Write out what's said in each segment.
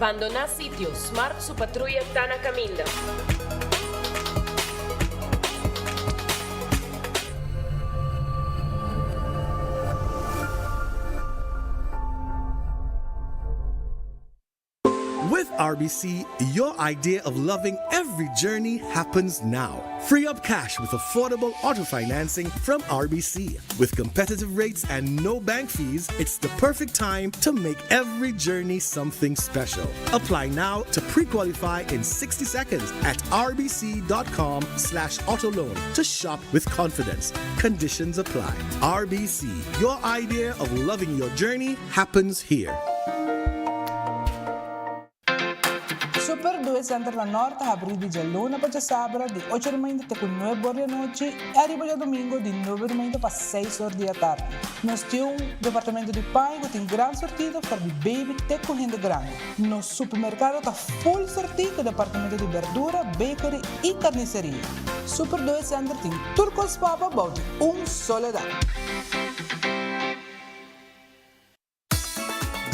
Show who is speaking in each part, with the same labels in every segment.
Speaker 1: Bandoná sitio, Smart su patruya ta na kaminda.
Speaker 2: With RBC, your idea of loving every journey happens now. Free up cash with affordable auto financing from RBC. With competitive rates and no bank fees, it's the perfect time to make every journey something special. Apply now to pre-qualify in 60 seconds at rbc.com slash autoloan to shop with confidence. Conditions apply. RBC, your idea of loving your journey happens here.
Speaker 3: Super Due Center na Nort ta habrí di djaluna pa djasabra di ocho di mainta te ku nuebe or di anochi i ariba djadumingu di nuebe di mainta pa seis or di atardi. Nos tin un departamento di paña ku tin gran sortido for di baby te ku hende grandi. Nos supermerkado ta full sortí ku departamento di berdura, bakery i karniseria. Super Due Center tin tur kos pa bo bou di un solo dak.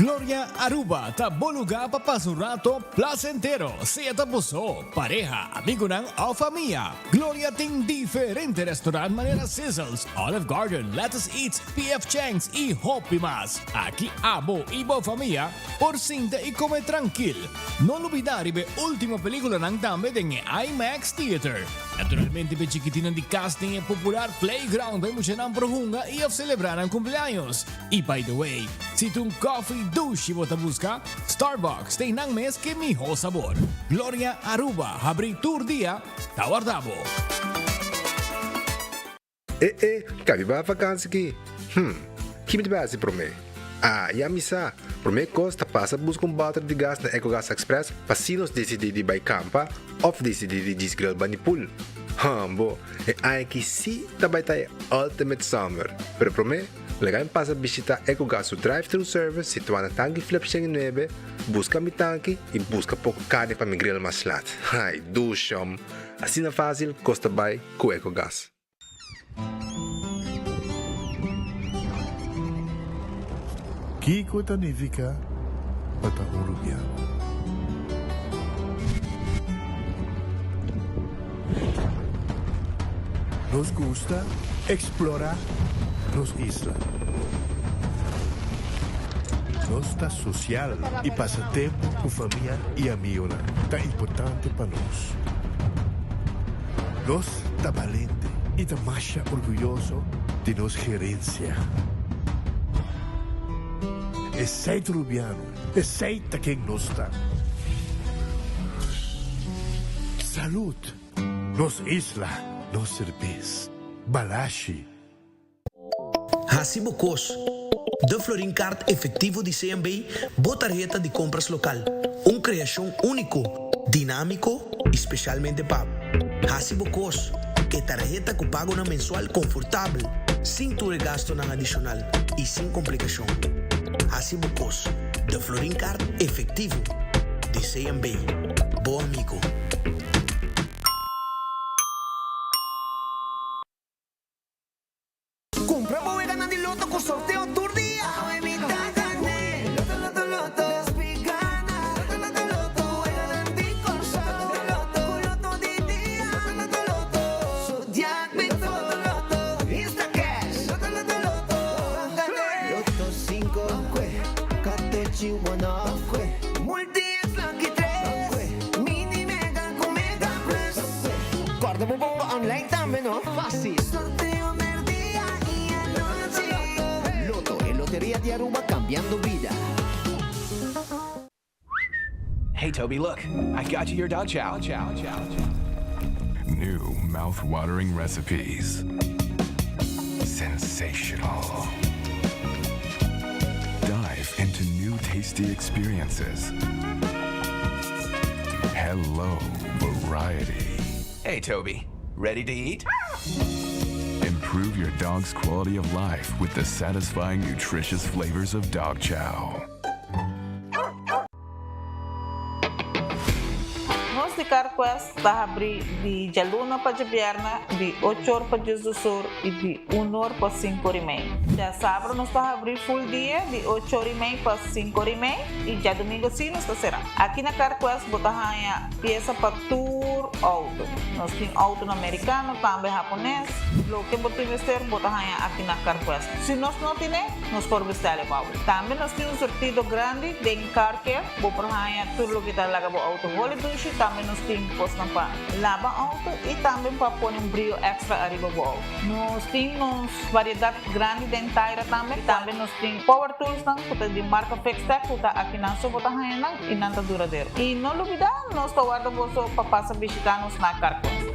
Speaker 4: Gloria Aruba ta bo luga pa pasa un rato placentero, sea ta bo so, pareha, amigonan of famia. Gloria tin diferente restaurant manera Sizzles, Olive Garden, Lettuce Eats, PF Chang's y hopi mas. Aki abo y bo famia por sinta y come trankil. No lubida riba e ultimo peliculanan tambe den e IMAX Theater. Naturalmente p'e chikitinan di cas tin e popular playground pa e muchanan por hunga y of celebra nan cumpleaños. Y by the way, si ta un coffee dushi bo ta busca, Starbucks ta einan mes ke miho sabor. Gloria Aruba habri tur dia, ta warda bo.
Speaker 5: E e, kabi ba vakansi ki? Hm, ki mi ta bai hasi promé? Ah, ya mi sa! Promé kos ta pasa buska un bòter di gas na Ecogas Express pa si nos disidí di bai kampa òf disidí di djis grill bani pool. Hòmbo, e aña aki sí ta bai ta e ultimate summer! Pero promé, Laga mi pasa bishita Ecogas su drive-thru service situá na Tanki Flip 109, buska mi tanki i buska poko karni pa mi grill mas lat. Ai, dushi hom! Asina fásil kos ta bai ku Ecogas.
Speaker 6: Kiko ta nifiká pa ta un rubiano? Nos gusta explora nos isla. Nos ta social y pasa tempo cu famia y amigonan ta importante pa nos. Nos ta balente y ta masha orguyoso di nos gerencia. Esey ta Rubiano, esey ta ken nos ta. Salud! Nos isla, nos serbes. Balashi.
Speaker 7: Hasi bo kos. De Florin Card Efectivo di CMB, bo tarheta di compras local. Un creacion unico, dinamico y specialmente pa bo. Hasi bo kos. E tarheta cu pagonan mensual confortabel, sin tur e gastonan adicional y sin complicacion. Hasi bo kos. De Florin Card Efectivo di CMB. Bo amigo.
Speaker 8: Kumpra bo weganan di loto ku sorteo tur dia! Awe mi ta gané! Loto loto loto! Despi gana! Loto loto loto! Weganan di Kòrsou! Loto loto! Ku loto di dia! Loto loto loto! Zodiac Big Four! Loto loto! Instacash! Loto loto loto! Ban gané! Loto sinku! Katochi wono! Multi X Lucky tres! Mini Mega ku Mega Plus! Kòrda bo bomba online tambe no! Fácil! Sorteo merdia y anochi. Lotto, e loteria di Aruba cambiando bida.
Speaker 9: Hey Toby, look, I got you your dog chow.
Speaker 10: New mouth-watering recipes. Sensational. Dive into new tasty experiences. Hello, variety.
Speaker 9: Hey Toby, ready to eat?
Speaker 10: Improve your dog's quality of life with the satisfying, nutritious flavors of dog chow.
Speaker 11: Nos di CarQuest ta habri di djaluna pa djabièrnè di ocho or pa diesdos or i di un or pa sinku or i mei. Djasabra nos ta habri full dia di ocho or i mei pa sinku or i mei i djadumingu si nos ta será. Aki na CarQuest bo ta haña piesa pa tur outo. Nos tin outonan merikano, tambe hapones. Loke bo tin mester bo ta haña aki na CarQuest. Si nos no tine, nos por bestèl e pa bo. Tambe nos tin un surtido grandi den Car Care. Bo por haña tur loke ta laga bo outo holi dushi. Tambe nos tin kosnan pa laba outo i tambe pa pone un brio èkstra ariba bo outo. Nos tin nos variedat grandi den taira tambe. Tambe nos tin power toolsnan ku ta di marka Fixtech ku ta akinan so bo ta haña nan i nan ta duradero. I no lubidá nos ta warda boso pa pasa bishitá nos na Carquest.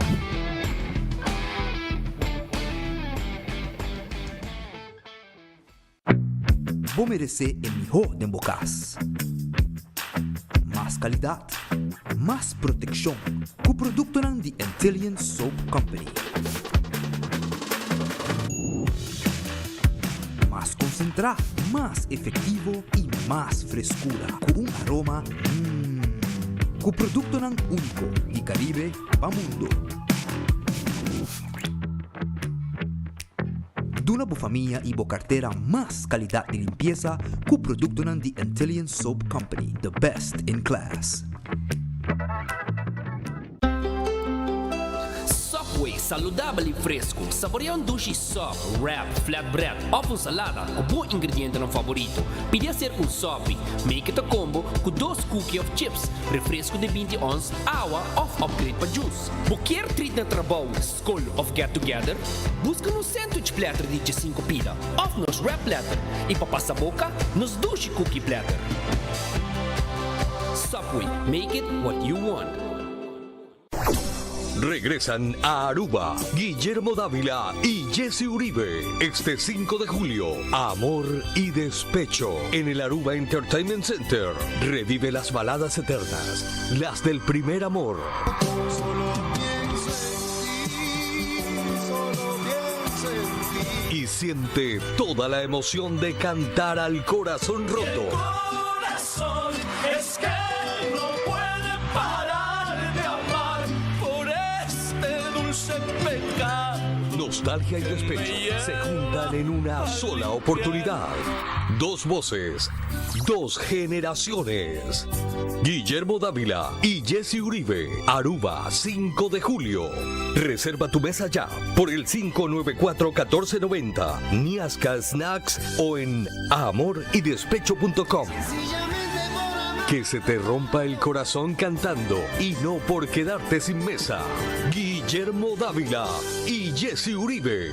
Speaker 12: Bo meresé e mihó den bo kas. Mas kalidat, mas protekshon ku produktonan di Antillian Soap Company. Mas konsentrá, mas efektivo i mas freskura ku un aroma mmm. Ku produktonan úniko di Karibe pa mundo. Duna bo famia y bo cartera mas calidad di limpieza cu productonan di Antillian Soap Company, the best in class.
Speaker 13: Subway, saludabel y fresco. Saborea un dushi sub, wrap, flatbread of un salada cu bo ingredientenan favorito. Pidi acerca un sopi. Make it a combo cu dos cookie of chips, refresco di 20 ons, awa of upgrade pa juice. Bo kier treat na trabou, skol of get together? Buska nos sandwich platter di djesinku pida of nos wrap platter i pa pasa boka nos dushi cookie platter. Subway, make it what you want.
Speaker 14: Regresan a Aruba Guillermo Dávila y Jesse Uribe este 5 de julio. Amor y Despecho en el Aruba Entertainment Center. Revive las baladas eternas, las del primer amor. Y siente toda la emoción de cantar al corazón roto.
Speaker 15: Corazón es que no puede parar de amar por este dulce pecado.
Speaker 14: Nostalgia y despecho se juntan en una sola oportunidad. Dos voces, dos generaciones. Guillermo Dávila y Jesse Uribe, Aruba, 5 de julio. Reserva tu mesa ya por el 594-1490, Niasca Snacks o en amoridespecho.com. Que se te rompa el corazón cantando y no por quedarte sin mesa. Guillermo Dávila y Jesse Uribe.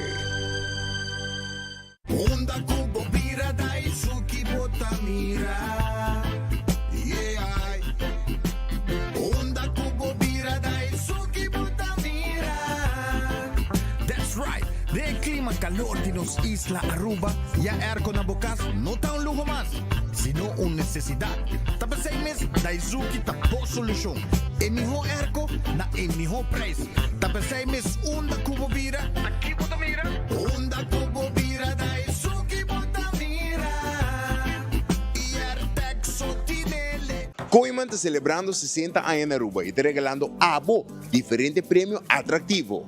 Speaker 16: Unda ku bo bira Daisuki bo ta mira Yeah Unda ku bo bira Daisuki bo ta mira
Speaker 17: That's right! Den e klima kalor di nos isla Aruba, ya airco na bo kas no ta un luho mas, sino un nesesidat. Ta p'esei mes Daisuki ta bo solushon. E mihó airco na e mihó preis. Ta p'esei mes unda ku bo bira,
Speaker 16: Aki bo ta mira. Unda ku bo bira da esun ki bo ta mira. I Airtag so tinele.
Speaker 18: Kooiman ta celebrando 60 aña na Aruba y ta regalando abo diferente premio atractivo.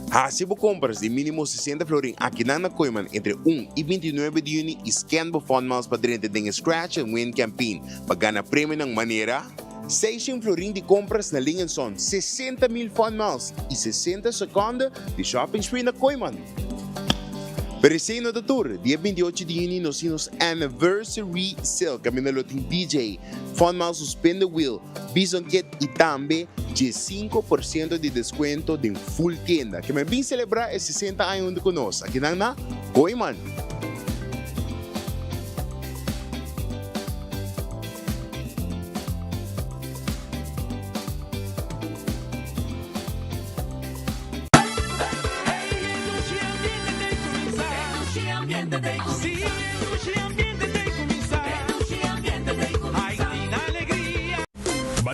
Speaker 18: Haci bo compras di minimo 60 florin akinan na Kooiman entre un y 29 di juni y scan bo Fun Miles pa drenta den e Scratch and Win Campaign pa gana premionan manera, Seishen florin di compras na Ling Son, 60 mil Fun Miles y 60 seconde di shopping spree na Kooiman. Pero esey no ta tur, dia 28 di juni nos tin nos Anniversary Sale caminda lo tin DJ, Fun Miles su Spin the Wheel, Bison Kit y tambe 15% di descuento den full tienda. Ke men bin celebra e 60 aña hunto cu nos akinan na Kooiman.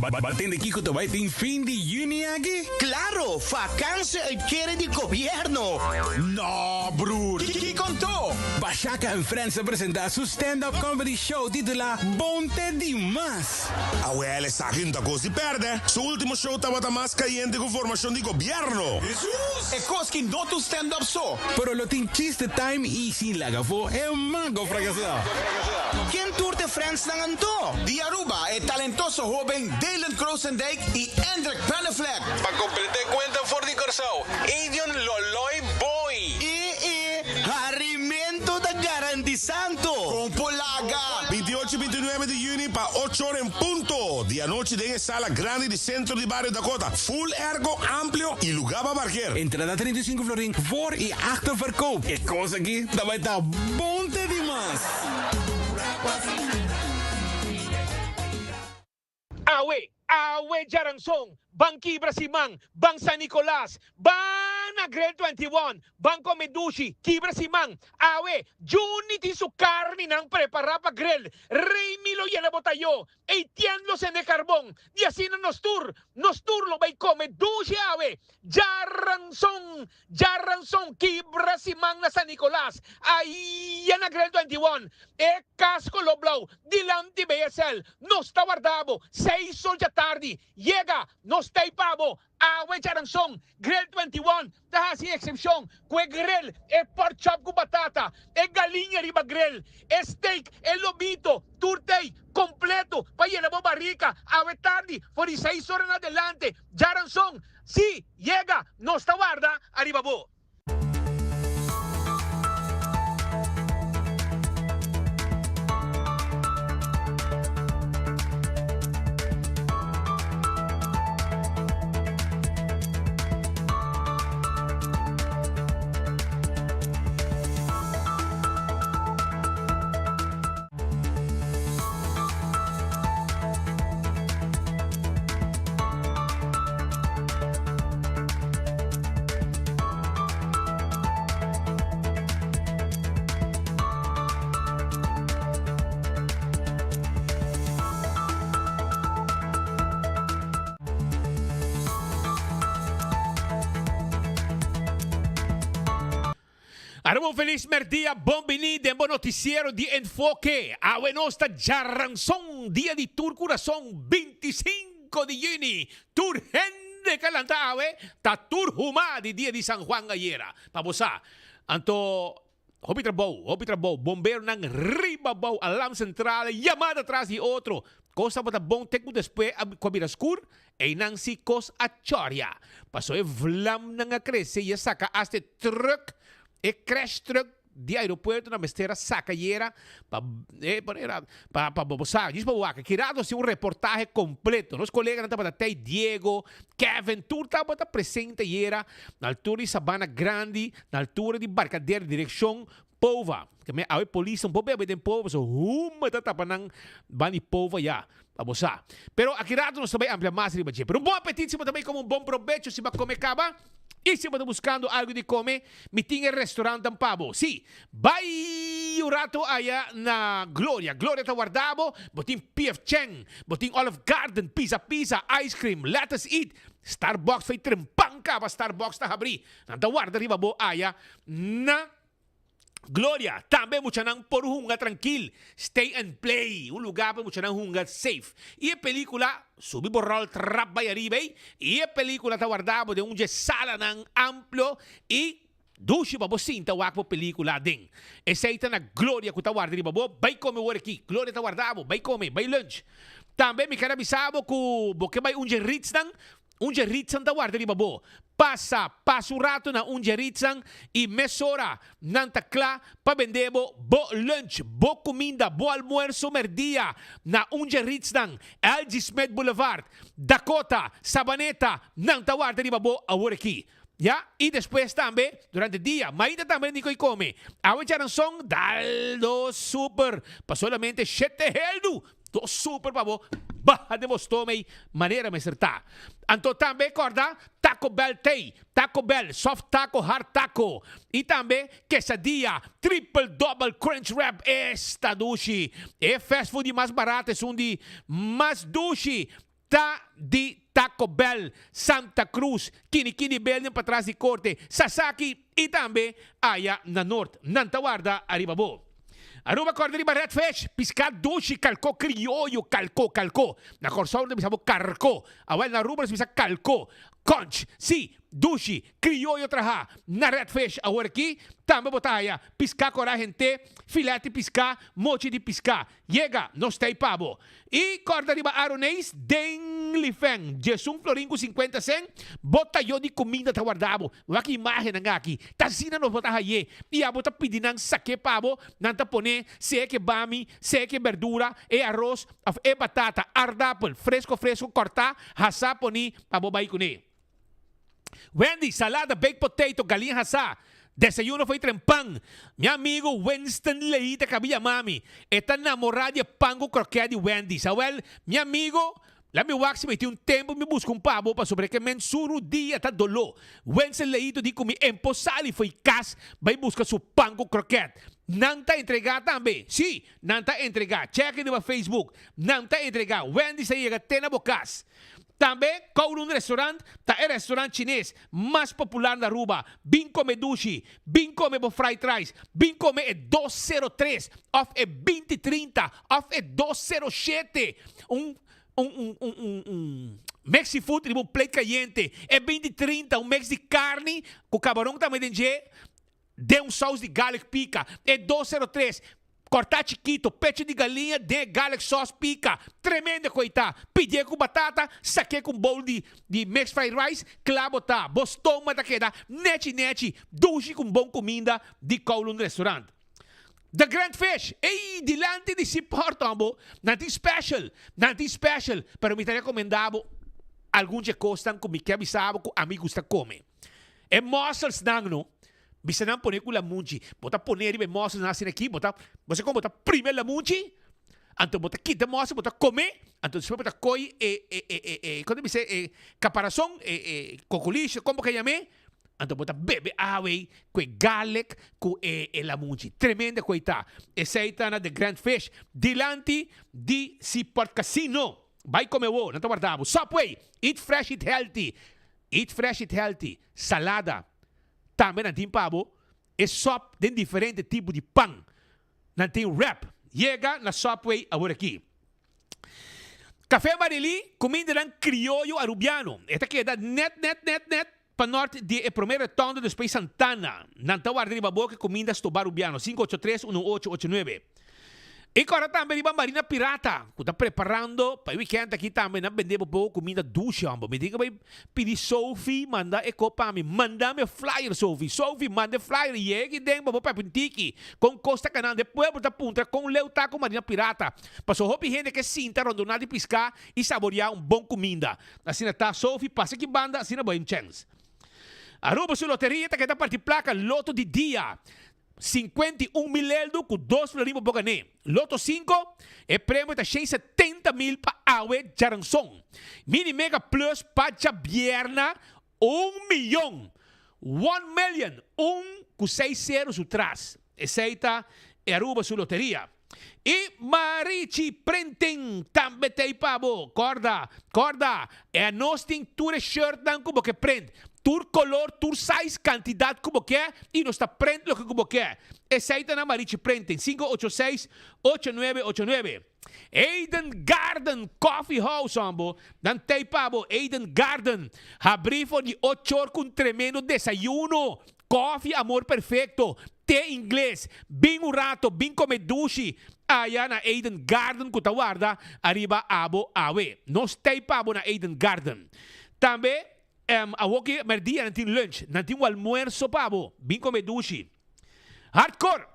Speaker 19: Bo tende kico ta bay tin fin di juni aki?
Speaker 7: Claro, vakantie uitkering di gobierno!
Speaker 19: No, broer! Kico anto? Bashaka and Friends ta presenta su stand-up comedy show titula Bon te di mas!
Speaker 20: Awel, esaki no ta cos di perde. Su ultimo show tabata mas cayente cu formacion di gobierno.
Speaker 19: Jesus! E cos ki no ta un stand-up so. Pero lo tin chiste time y sin laga afo e mago fracasa.
Speaker 7: Ken tur t'e friendsnan anto?
Speaker 17: Di Aruba e talentoso hoben Dylan Krosendijk y Endrick Panneflek.
Speaker 19: Pa completa e cuenta for di Corsou, Edion Loloy Boy.
Speaker 7: E e harimento ta garantisanto.
Speaker 17: Con por laga.
Speaker 20: 28 y 29 di juni pa ocho ora en punto di anochi den e sala grandi di Centro di Bario Dakota. Full airco amplio y lugar pa parkeer.
Speaker 19: Entrada 35 florin voor y achter verkoop. E cos aki ta bay ta bon te di mas.
Speaker 21: Awe, awe djaranson, ban kibra siman, ban San Nicolas, ban na Grill 21, ban come dushi, kibra siman, awe, Juni tin su carninan prepara pa grill, Remy lo yena bo tayo, Etienne lo sende carbon, di asina nos tur, nos tur lo bay come dushi awe, djaranson, Djaranson kibra siman na San Nicolas, aya na Grill 21, e cas color blauw dilanti BSL. Nos ta warda bo seis or djatardi. Yega, nos ta ei pa bo. Awe djaranson, Grill 21 ta haci excepcion cu e grill, e pork chop cu batata, e galiña riba grill, e steak, e lobito, tur ta ei completo pa yena bo barica. Awe tardi, for di seis or en adelante. Djaranson, Sí, yega, nos ta warda ariba bo. Aruba un felis merdia, bon bini den bo noticiero di Enfoke. Awe nos ta djaranson, dia di tur curason, 25 di juni. Tur hende ka lanta awe ta tur huma di dia di San Juan ayera. Pa bo sa. Anto hopi trabou, hopi trabou, bomberonan riba bou, alarm centrale, yamada tras di otro. Cos tabata bon te cu despues a cu a bira scur, Einan si kos a chòria. Paso e vlamnan a krese i a saka asta e trùk, e crash truck di aeropuerto nan mester a saka ayera pa e pa pa bo sa djis pa bo wak. Ki rato hasi un reportahe kompleto. Nos koleganan tabata tei Diego, Kevin, tur tabata presente ayera na altura di Sabana Grandi, na altura di Barcadera direkshon Pova. Ke me awe polis no por bebe den pova pasobra huma ta tapa nan ban di pova ya. Pa bo sa. Pero aki rato nos ta bai amplia mas riba dje. Pero un bon apetit si bo ta bai kome un bon probecho si bo a kome kaba. I si bo ta buskando algu di kome, mi tin e restaurantnan pa bo. Si, bai un rato aya na Gloria. Gloria ta warda bo. Bo tin PF Chang, bo tin Olive Garden, Pizza Pizza, Ice Cream, Lettuce Eat, Starbucks fei trempan kaba Starbucks ta habri. Nan ta warda riba bo aya na Gloria, tambe muchanan por hunga trankil, stay and play, un lugar pa e muchanan hunga safe. I e pelicula, subi bo rol trap bai ariba ei, i e pelicula ta warda bo den un dje salanan amplio i dushi pa bo sinta wak bo pelicula aden. Esei ta na Gloria ku ta warda riba bo, bai come wor aki, Gloria ta warda bo, bai come, bai lunch. Tambe mi ker a bisa bo ku bo ke bai un dje Ritz-nan, Un dje ritsan ta warda riba bo. Pasa, pasa un rato na un dje ritsan i mesora nan ta kla pa bende bo bo lunch, bo kuminda, bo almuerso merdia na un dje ritsnan, LG Smith Boulevard, Dakota, Sabaneta, nan ta warda riba bo awor aki. Ya, i despues tambe durante dia, mainta tambe nan tin ku kome. Awe djaranson, dal dos super pa solamente shete heldu. Dos super pa bo baha den bo stoma ei manera mester ta. Anto tambe corda Taco Bell tei, Taco Bell, soft taco, hard taco. Y tambe quesadilla, triple double crunch wrap, esta dushi. E fast food di mas barato esun di mas dushi. Ta di Taco Bell, Santa Cruz, Kini Kini Building patras di Corte, Sasaki y tambe aya na Noord. Nan ta warda ariba bo. Aruba corda riba Red Fish, pisca dushi, calco crioyo, calco, calco. Na Corsou nan ta bisa bo carco, awel na Aruba nos ta bisa calco. Conch, si, dushi, crioyo traha na Red Fish awor aki tambe bo ta haya pisca cora hente, filet di pisca, mochi di pisca. Yega, nos ta ei pa bo. I kòrda riba Aroneis den Lifen, djesun florin ku sinkuenta sen, bo tayó di kuminda ta warda bo. Wak e imágennan aki. Ta asina nos bo ta hay'é. I abo ta pidi nan sak'é pa bo, nan ta pon'é sea ke bami, sea ke berdura, e aros òf e batata, aardapel, fresko fresko kòrtá, hasá poní pa bo bai kuné. Wendy, salada, baked potato, galiña hasá. Desayuno foi tren pan. Mi amigo Winston Leita kabi yama mi. E ta namorá di e pan ku krokè di Wendy's. Awel, mi amigo, la mi wak si mi tin un tempu mi buska un pa bo pasobra e ke men su rudia ta doló. Winston Leito di ku mi empo sali foi kas bai buska su pan ku krokèt. Nan ta entregá tambe. Sí, nan ta entregá. Chèk riba Facebook. Nan ta entregá. Wendy's ta yega te na bo kas. Tambe Kowloon Restaurant ta e restaurant chines mas popular na Aruba. Bin come dushi, bin come bo fried rice, bin come e 203 of e binti trinta of e 207. Un un un un un un mexi food riba un plate cayente. E binti trinta un mix di carni cu cabaron tambe den dje. Den un saus di garlic pica. E 203, corta chikito, pecho di galiña den e garlic sauce pica. Tremendo cu ei ta. Pidié cu batata, saké cu un bowl di di mixed fried rice, cla bo ta. Bo stoma ta keda nechi nechi, dushi cu un bon cuminda di Kowloon Restaurant. The Grand Fish, ey, dilanti di Seaport hombo, nan tin special, nan tin special, pero mi ta recomenda bo algun dje cosnan cu mi ke bisa bo cu ami gusta come. E musselsnan no, bisa nan pone ku lamunchi. Bo ta pone riba e musselsnan asina aki, bo ta, bo sa kon bo ta primi e lamunchi, anto bo ta kita e mussel, bo ta kome, anto despues bo ta koi e, e, e, e, e, kon ta bisa e kaparason, e, e kokolisha, kon bo ka yam'é, anto bo ta bebe awa ei ku e garlic ku e, e lamunchi. Tremendo ku ei ta. Esei ta na The Grand Fish, dilanti di Seaport Casino. Bai kome awor, nan ta warda bo. Subway, eat fresh, eat healthy. Eat fresh eat healthy, salada, tambe nan tin pa bo e sop den diferente tipo di pan. Nan tin wrap. Yega na Subway awor aki. Café Marily, cumindanan crioyo Arubiano. E ta keda net net net net pa nort di e prome rotonde despues Santana. Nan ta warda riba bo cu e cuminda stoba Arubiano. 583 1889. I kòrda tambe riba Marina Pirata ku ta preparando pa e wikènt aki tambe nan bende bo poco kuminda dushi hòmber. Mi tin ku bai pidi Sophie manda e kos pa mi. Manda mi e flyer Sophie. Sophie manda e flyer yega aki den pa bo papia un tiki kon kos ta kanando. E pueblo ta puntra kon leu ta ku Marina Pirata. Pasobra hopi hende ke sinta rondona di piská i saboriá un bon kuminda. Asina ta Sophie pasa aki banda asina bo hay un chèns. Aruba su loteria ta keda parti plaka loto di dia. 51 mil eldo ku dos florin pa bo gané. Loto sinku, e premio ta 170 mil pa awe djaranson. Mini Mega Plus pa djabierna un miyon, one million, un ku seis sero su tras. Esei ta e Aruba su loteria. I Marichi Printing tambe t'ei pa bo. Kòrda, kòrda, e anos tin tur e shirtnan ku bo ke print. Tur kolor, tur size, kantidat ku bo ke i nos ta print loke ku bo ke. Esei ta na Marichi Printing, 586 8989. Eden Garden Coffee House hombo, nan t'ei pa bo. Eden Garden, habrí for di ochor ku un tremendo desayuno. Koffie Amor Perfecto, te ingles, bin un rato, bin come dushi aya na Eden Garden cu ta warda ariba abo awe. Nos tey pa bo na Eden Garden. Tambe, awoki merdia nan tin lunch, nan tin un almuerzo pa bo, bin come dushi. Hardcore!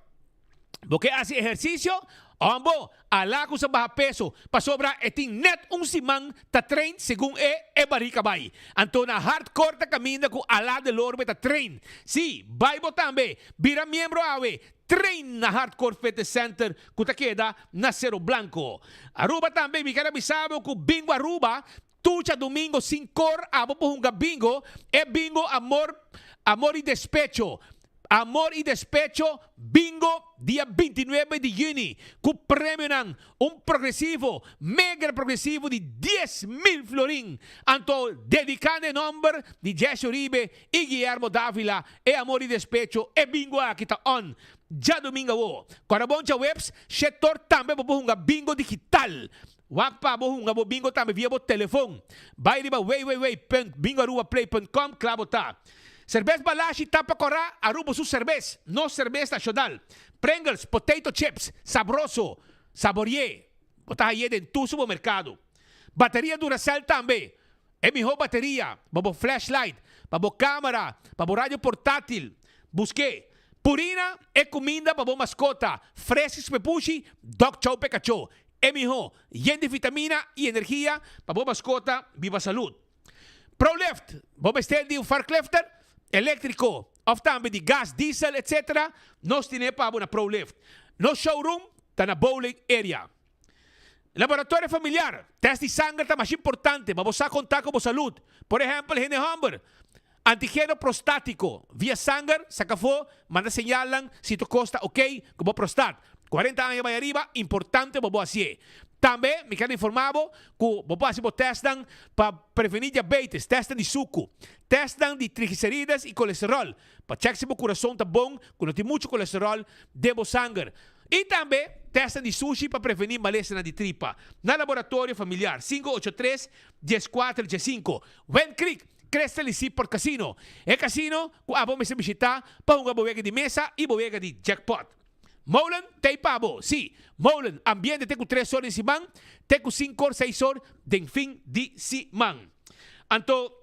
Speaker 21: Bo ke hasi ehercicio? Hombo, ala cu sa baha peso, pasobra e tin net un siman ta train segun e e barica bay. Anto na hardcore ta caminda cu ala de lorbe ta train. Si, bay bo tambe, bira miembro awe, train na Hardcore Fitness Center cu ta keda na Cero Blanco. Aruba tambe, mi ker a bisa bo cu Bingo Aruba tur djadomingo sin cor abo por hunga bingo, e bingo amor, amor y despecho. Amor y Despecho Bingo dia 29 di juni cu premionan un progresivo, mega progresivo di 10,000 florin. Anto dedica na e nomber di Jesse Uribe y Guillermo Davila e Amor y Despecho e bingo aki ta on djadomingo awo. Corabon djaweps shetor tambe bo por hunga bingo digital. Wak pa bo hunga bo bingo tambe via bo telefon. Bai riba www.bingoarubaplay.com kla bo ta. Serbes Balashi tapa kora Aruba su serbes, nos serbes nashonal. Pringles, potato chips, sabroso, saborié. Bo ta haye den tur supermerkado. Bateria Duracell tambe. E miho bateria pa bo flashlight, pa bo camera, pa bo radio portatil. Busk'é. Purina, e cuminda pa bo mascota, fresco pepushi, dog chow p'e cachó. E miho, yen di vitamina y energia pa bo mascota biba salud. Prolift, bo mester di un farklifter, electrico of tambe di gas, diesel etc. Nos tine pa bo na Prolift. Nos showroom ta na Bowling Area. Laboratorio familiar, test di sanger ta masha importante pa bo sa konta ku bo salud. Por ehèmpel, hende hòmber, antigeno prostátiko, via sanger, saka afó, manda señalnan si tur kos ta okey ku bo prostat. Kuarenta aña bai ariba, importante pa bo hasié. Tambe mi ker informá bo ku bo por hasi bo tèstnan pa prevení diabetes, tèstnan di suku, tèstnan di triglicerides i kolesteròl, pa chèk si bo kurason ta bon, ku no tin muchu kolesteròl den bo sanger. I tambe tèstnan di sushi pa prevení malesanan di tripa. Na Laboratorio Familiar, 583, 14 15, Wind Creek, Crystal i Seaport Casino. E casino ku abo mester bishitá pa hunga bo wega di mesa i bo wega di jackpot. Molen t'ei pa bo, sí, Molen, ambiente te ku tres or den siman, te ku sinku or, seis or den fin di siman. Anto.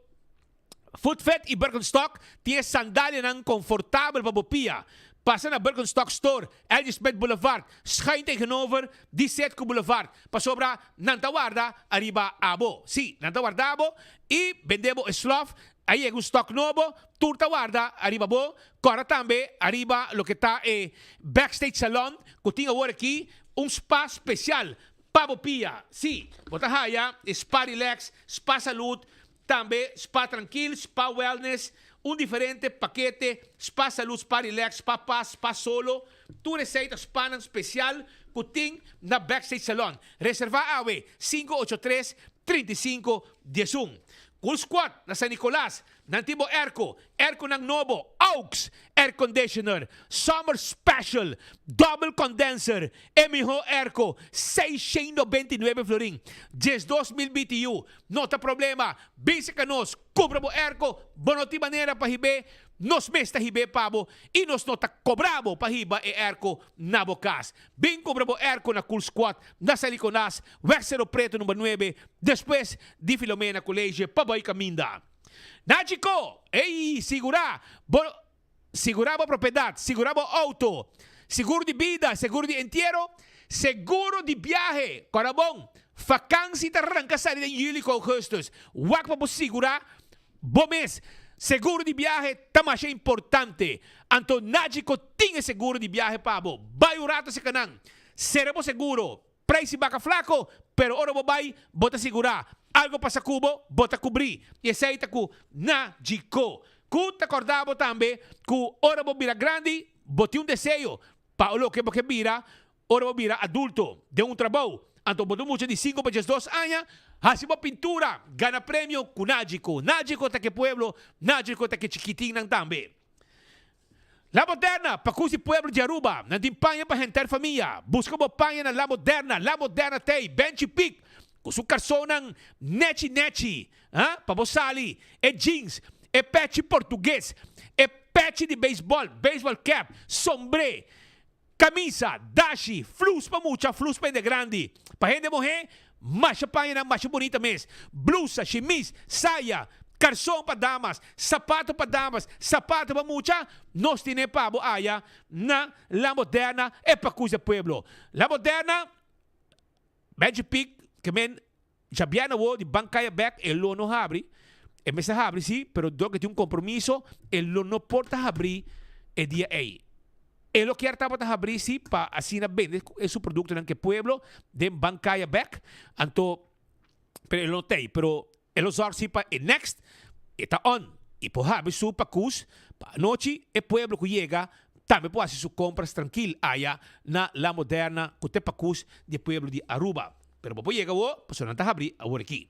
Speaker 21: Footfit i Birkenstock tin e sandalianan konfortabel pa bo pia. Pasa na Birkenstock Store, LG Smith Boulevard, schuin tegenover di Setco Boulevard, pasobra nan ta warda ariba abo. Sí, nan ta warda bo i bende bo e slof. A yega un stock nobo, tur ta warda ariba bo. Kòrda tambe ariba loke ta e Backstage Salon ku tin awor aki un spa spesial pa bo pia. Sí, bo ta haya e spa relax, spa salud, Tambe Spa Trankil, Spa Wellness, un diferente pakete, Spa Salud, Spa Relax, Spa Paz, Spa Solo, tur esei ta spanan spesial ku tin na Backstage Salon. Reservá awe, 583, 35, 11. Cool Squad na San Nicolas, nan tin bo airco, airconan nobo, aux, air conditioner, summer special, double condenser, e mihó airco, 699 florin, 12,000 BTU, No ta problema, bin serka nos, kumpra bo airco, bo no tin manera pa hib'é, nos mes ta hib'é pa bo i nos no ta kobra bo pa hiba e airco na bo kas. Bin kumpra bo airco na Cool Squad na San Nicolas, Weg Cerro Preto number nuebe, despues di Filomena College pa bai kaminda. Nachico! Ey, sigurá bo Sigurá bo propiedat, sigurá bo outo, seguro di bida, seguro di entiero, seguro di biahe. Kòrda bon, fakansi ta ranka sali den juli ku ougùstùs. Wak pa bo sigurá bo mes. Seguro di biahe ta masha importante. Anto Nagico tin e seguro di biahe pa bo. Bai un rato serka nan. Sera bo seguro. Prijs di baka flako, pero ora bo bai, bo ta sigurá. Algo pasa ku bo, bo ta kubrí. I esei ta ku Nagico. Ku ta kòrda bo tambe ku ora bo bira grandi, bo tin un deseo pa loke bo ke bira ora bo bira adulto den un trabou. Anto bo ta un mucha di sinku pa diesdos aña, hasi bo pintura, gana premio ku Nagico. Nagico ta ke pueblo, Nagico ta ke chikitinnan tambe. La Moderna, pa kusi pueblo di Aruba. Nan tin paña pa henter famia. Buska bo paña na La Moderna. La Moderna t'ei, Benchi Pik, ku su karsonnan nechi nechi, ha, pa bo sali, e jeans, e pechi portugues, e pechi di beisbòl, baseball cap, sombré, Camisa, dashi, flus pa mucha, flus pa hende grandi. Pa hende muhé, masha pañanan masha bunita mes. Blusa, shimis, saya, karson pa damas, sapato pa damas, sapato pa mucha, nos tine pa bo aya na La Moderna e Pacus de Pueblo. La Moderna, Benji Pick, ke men djabièrnè awor di ban kaya bèk, e lo no habri. E mester habri si, pero dor ke tin un kompromiso, e lo no por ta habri e dia ei. E lo kier tabata habri si pa asina bende e su produktonan ke pueblo den ban kaya bèk, anto pero e lo no t'ei. Pero e lo zòrg si pa e next e ta on i por habri su pakus. Pa anochi e pueblo ku yega tambe por hasi su kompras trankil aya na La Moderna ku ta e pakus di e pueblo di Aruba. Pero bo por yega awor pasobra nan ta habri awor aki.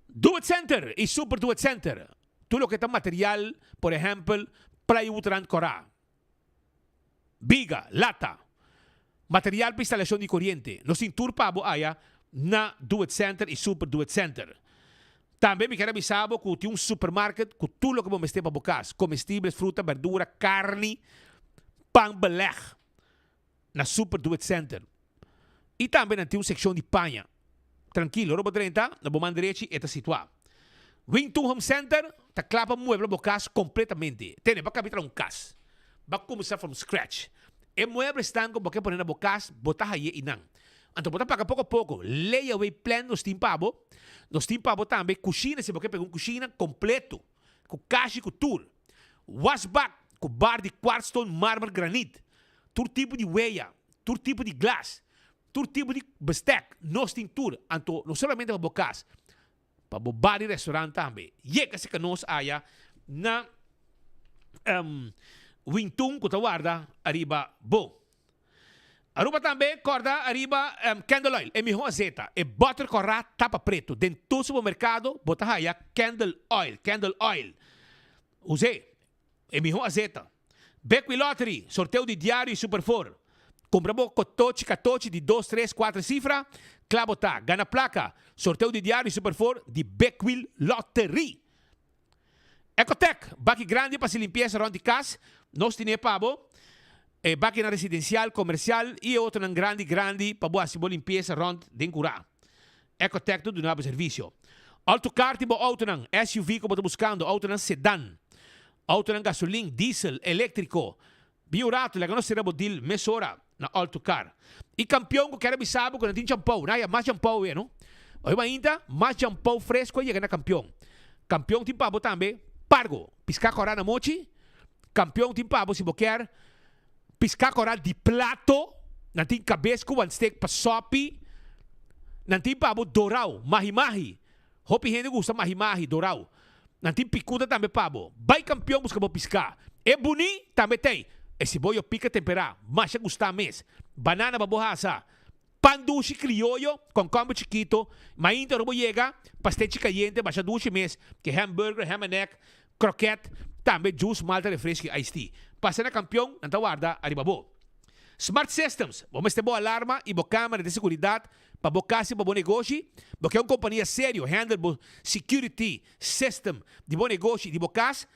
Speaker 21: Do It Center y Super Do It Center, tur loke ta material, por ehempel, plywood rand kora, biga, lata, material pa instalacion di coriente, nos tin tur pa bo aya na Do It Center y Super Do It Center. Tambe mi kier a bisa bo cu tin un supermarket cu tur loke bo mester pa bo cas, comestibles, fruta, berdura, carni, pan beleg na Super Do It Center. Y tambe nan tin un seccion di paña. Trankil, ora bo drenta, na bo man derechi e ta situa. Wing Tun Home Center ta kla pa muebla bo kas kompletamente. Tene, bo a kabi traha un kas. Bo a kuminsá from scratch. E mueblesnan ku bo ke pone na bo kas, bo ta haye einan. Anto bo ta paga poko poko. Layaway plan nos tin pa bo. Nos tin pa bo tambe kushina, si bo ke pega un kushina kompleto, ku kashi ku tur. Wasbak ku bar di kwartstone, marmer, granit. Tur tipo di weya, tur tipo di glas. Tur tipo di bestek nos tin tur, anto no solamente pa bo cas, pa bo bar y restaurant tambe. Yega cerca nos aya na Wintun cu ta warda ariba bo. Aruba tambe corda ariba candle oil, e miho azeta, e boter cora tapa preto. Den tur supermercado bo ta haya candle oil, candle oil. Use. E mihó azeta. Bekwee Lottery, sorteo di diario y Super Four. Cumpra bo cotochi catochi di dos, tres, cuatro cifra, cla bo ta. Gana placa. Sorteo di diario y Super Four di Bekwee Lottery. Ecotec, baki grandi pa haci limpieza rond di cas. Nos tine pa bo. E bakinan residencial, comercial y e otronan grandi grandi pa bo haci bo limpieza rond den cura. Ecotec ta duna bo servicio. Alto car tin bo autonan, SUV cu bo ta buscando, autonan sedan, autonan gasolin, diesel, electrico. Bin un rato, laga nos cera bo deal mesora na Alto Car. Y campeon cu kier a bisa bo cu nan tin champou, nan haya mas champou awe no. Oye mainta, mas champou fresco a yega na campeon. Campeon tin pa bo tambe pargo, pisca cora na mochi, campeon tin pa bo si bo kier Piská koral di plato, nan tin kabes ku wan stek pa sòpi, nan tin pa bo dorau, mahi-mahi. Hopi hende gusta mahi-mahi, dorau. Nan tin pikuta tambe pa bo. Bai kampion buska bo piská. E buni tambe t'ei. E siboyo pika temperá, masha gustá mes. Banana pa bo hasa. Pan dushi krioyo, kònkòmber chikito, mainta ora bo yega, pastechi kayente, basha dushi mes, ke hamburger, ham and egg, krokèt, tambe juice, malta, refresco i iced tea. Pasa na Kampion, nan ta warda ariba bo. Smart Systems, bo mester bo alarma i bo kamera di seguridat pa bo kas i pa bo negoshi? Bo ke un kompania serio handle bo security system di bo negoshi i di bo kas?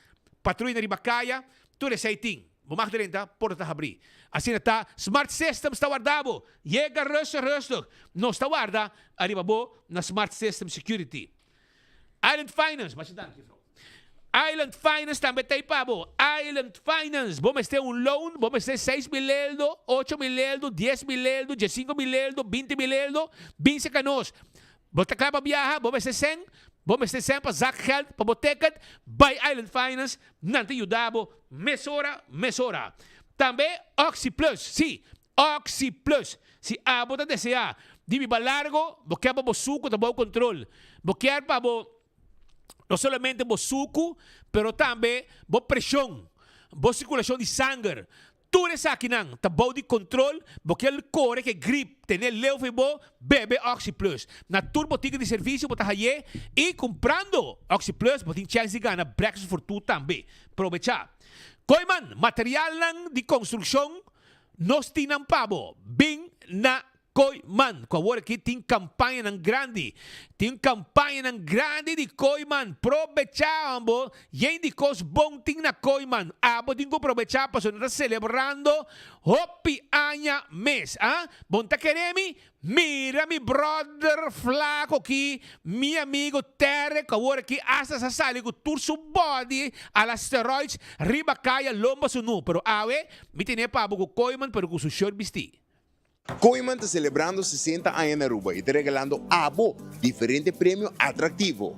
Speaker 21: Patruya na riba kaya, tur esei tin. Bo mag drenta, porta ta habrí. Asina ta, Smart Systems ta warda bo! Yega rustig rustig! Nos ta warda ariba bo na Smart System Security. Island Finance, masha danki juffrouw. Island Finance tambe ta ei pa bo. Island Finance, bo mester un loan, bo mester 6000 eldo, 8000 eldo, 10,000 eldo, 15,000 eldo, 20,000 eldo, bin serka nos. Bo ta kla pa biaha, bo mester sèn, bo mester sèn pa zakgeld, pa bo ticket, bai Island Finance, nan ta yuda bo mesora, mesora. Tambe Oxi Plus, sí, Oxi Plus. Si abo ta deseá di biba largo, bo kier pa bo suku ta bou kontrol, bo kier pa bo no solamente bo suku, pero tambe bo preshon, bo sirkulashon di sanger, Tur esakinan ta bou di kontrol, bo kier kore ke grip, tene leu for bo, bebe Oxi Plus. Na tur botika di servisio bo ta haye i kumprando Oxi Plus bo tin chèns di gana Breakfast for Two tambe. Probechá! Kooiman, materialnan di konstrukshon nos tin nan pa bo. Bin na Kooiman, ku awor aki tin kampañanan grandi. Tin kampañanan grandi di Kooiman. Probechá abo, yen di kos bon tin na Kooiman. Abo tin ku probechá pasobra nan ta selebrando hopi aña mes. A Bon ta kere mi? Mira mi bròder flaku aki, mi amigu Terry, ku awor aki asta sa sali ku tur su bòdi a la steroids riba kaya lomba sunú. Pero awe mi tene pa abo ku Kooiman pero ku su shirt bistí.
Speaker 18: Kooiman ta selebrando 60 aña na Aruba y ta regalando abo diferente premio atractivo.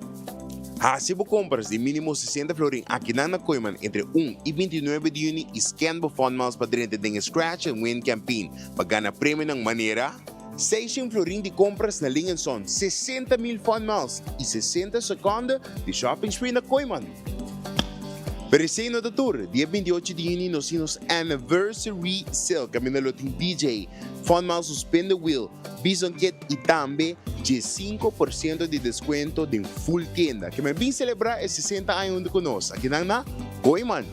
Speaker 18: Haci bo compras di minimo 60 florin akinan na Kooiman entre un y 29 di juni y scan bo Fun Miles pa drenta den e Scratch and Win campaign pa gana premionan manera, 600 florin di compras na Ling Son, 60 mil Fun Miles y 60 seconde di shopping spree na Kooiman. Pero esey no ta tur, dia 28 di juni nos tin nos Anniversary Sale caminda lo tin DJ, Fun Miles su Spin the Wheel, Bison Kit y tambe 15% di descuento den full tienda. Ke men bin celebra e 60 aña hunto cu nos akinan na Kooyman.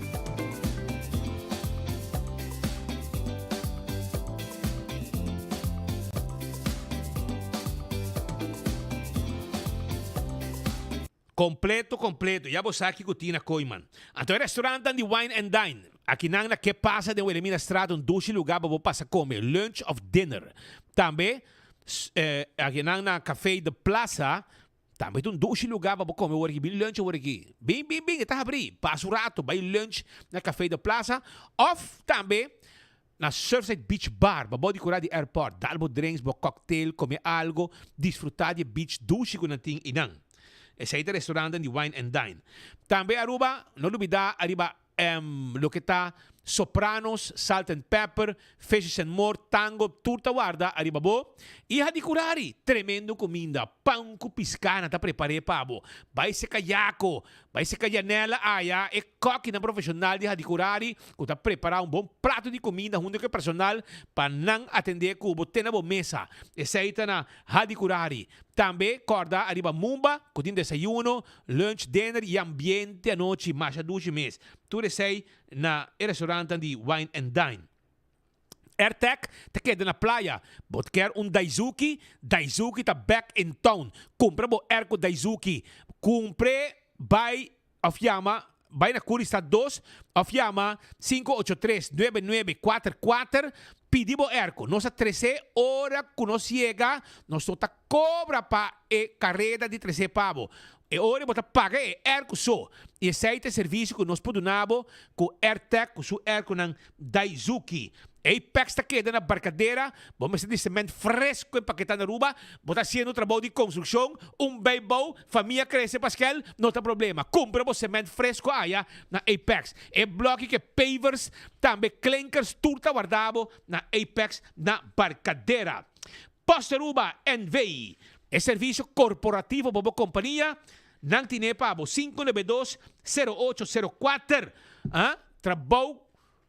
Speaker 21: Completo completo, ya bo sa kico tin na Kooyman. Anto e restaurantnan di Wine and Dine, akinan na Ke Pasa den Wilhelminastraat un dushi lugar pa bo pasa come, lunch of dinner. Tambe akinan na Café The Plaza, tambe ta un dushi lugar pa bo come ora aki, bin lunch ora aki. Bin bin bin, e ta habri, pasa un rato, bay lunch na Café The Plaza of tambe Na Surfside Beach Bar, pa bo di kura di airport, dal bo drinks, bo cocktail, come algo, disfruta di e beach dushi cu nan tin eynan. Esey ta restaurantnan di Wine and Dine. Tambe Aruba, no lubida ariba loke ta Sopranos, Salt and Pepper, Fishes and More, Tango, tur ta warda ariba bo. Y Hadicurari, tremendo cuminda, pan cu pisca nan ta prepare pa bo. Bay seca yaco, Bai seka Janella aya, e kòkinan profeshonal di Hadicurari ku ta prepará un bon plato di kuminda huntu ku e personal pa nan atendé ku bo te na bo mesa. Esei ta na Hadicurari. Tambe kòrda ariba Mumba ku tin desayuno, lunch, dinner i ambiente anochi masha dushi mes. Tur esei na e restaurantnan di Wine and Dine. Airtec ta keda na playa. Bo ta kier un Daizuki? Daizuki ta back in town. Kumpra bo airco Daizuki. Kumpr'e bai of yama bai na Curistad dos of yama 583 9944 pidi bo airco. Nos a trese ora ku nos yega nos no ta kobra pa e kareda di trese pa bo. E ora bo ta paga e airco so. I esei ta e servisio ku nos por duna bo ku Airtec ku su airconan Daizuki. Apex ta keda na Barcadera, bo mester di cement fresco empaketá na Aruba, bo ta haciendo trabou di construccion, un bijbouw, famia crece Paskel, no ta problema, cumpra bo cement fresco aya na Apex. E bloki ke pavers, tambe klinkers tur ta warda bo na Apex na Barcadera. Post Aruba NV. E servicio corporativo pa bo compania, nan tine pa bo 592 0804. Trabou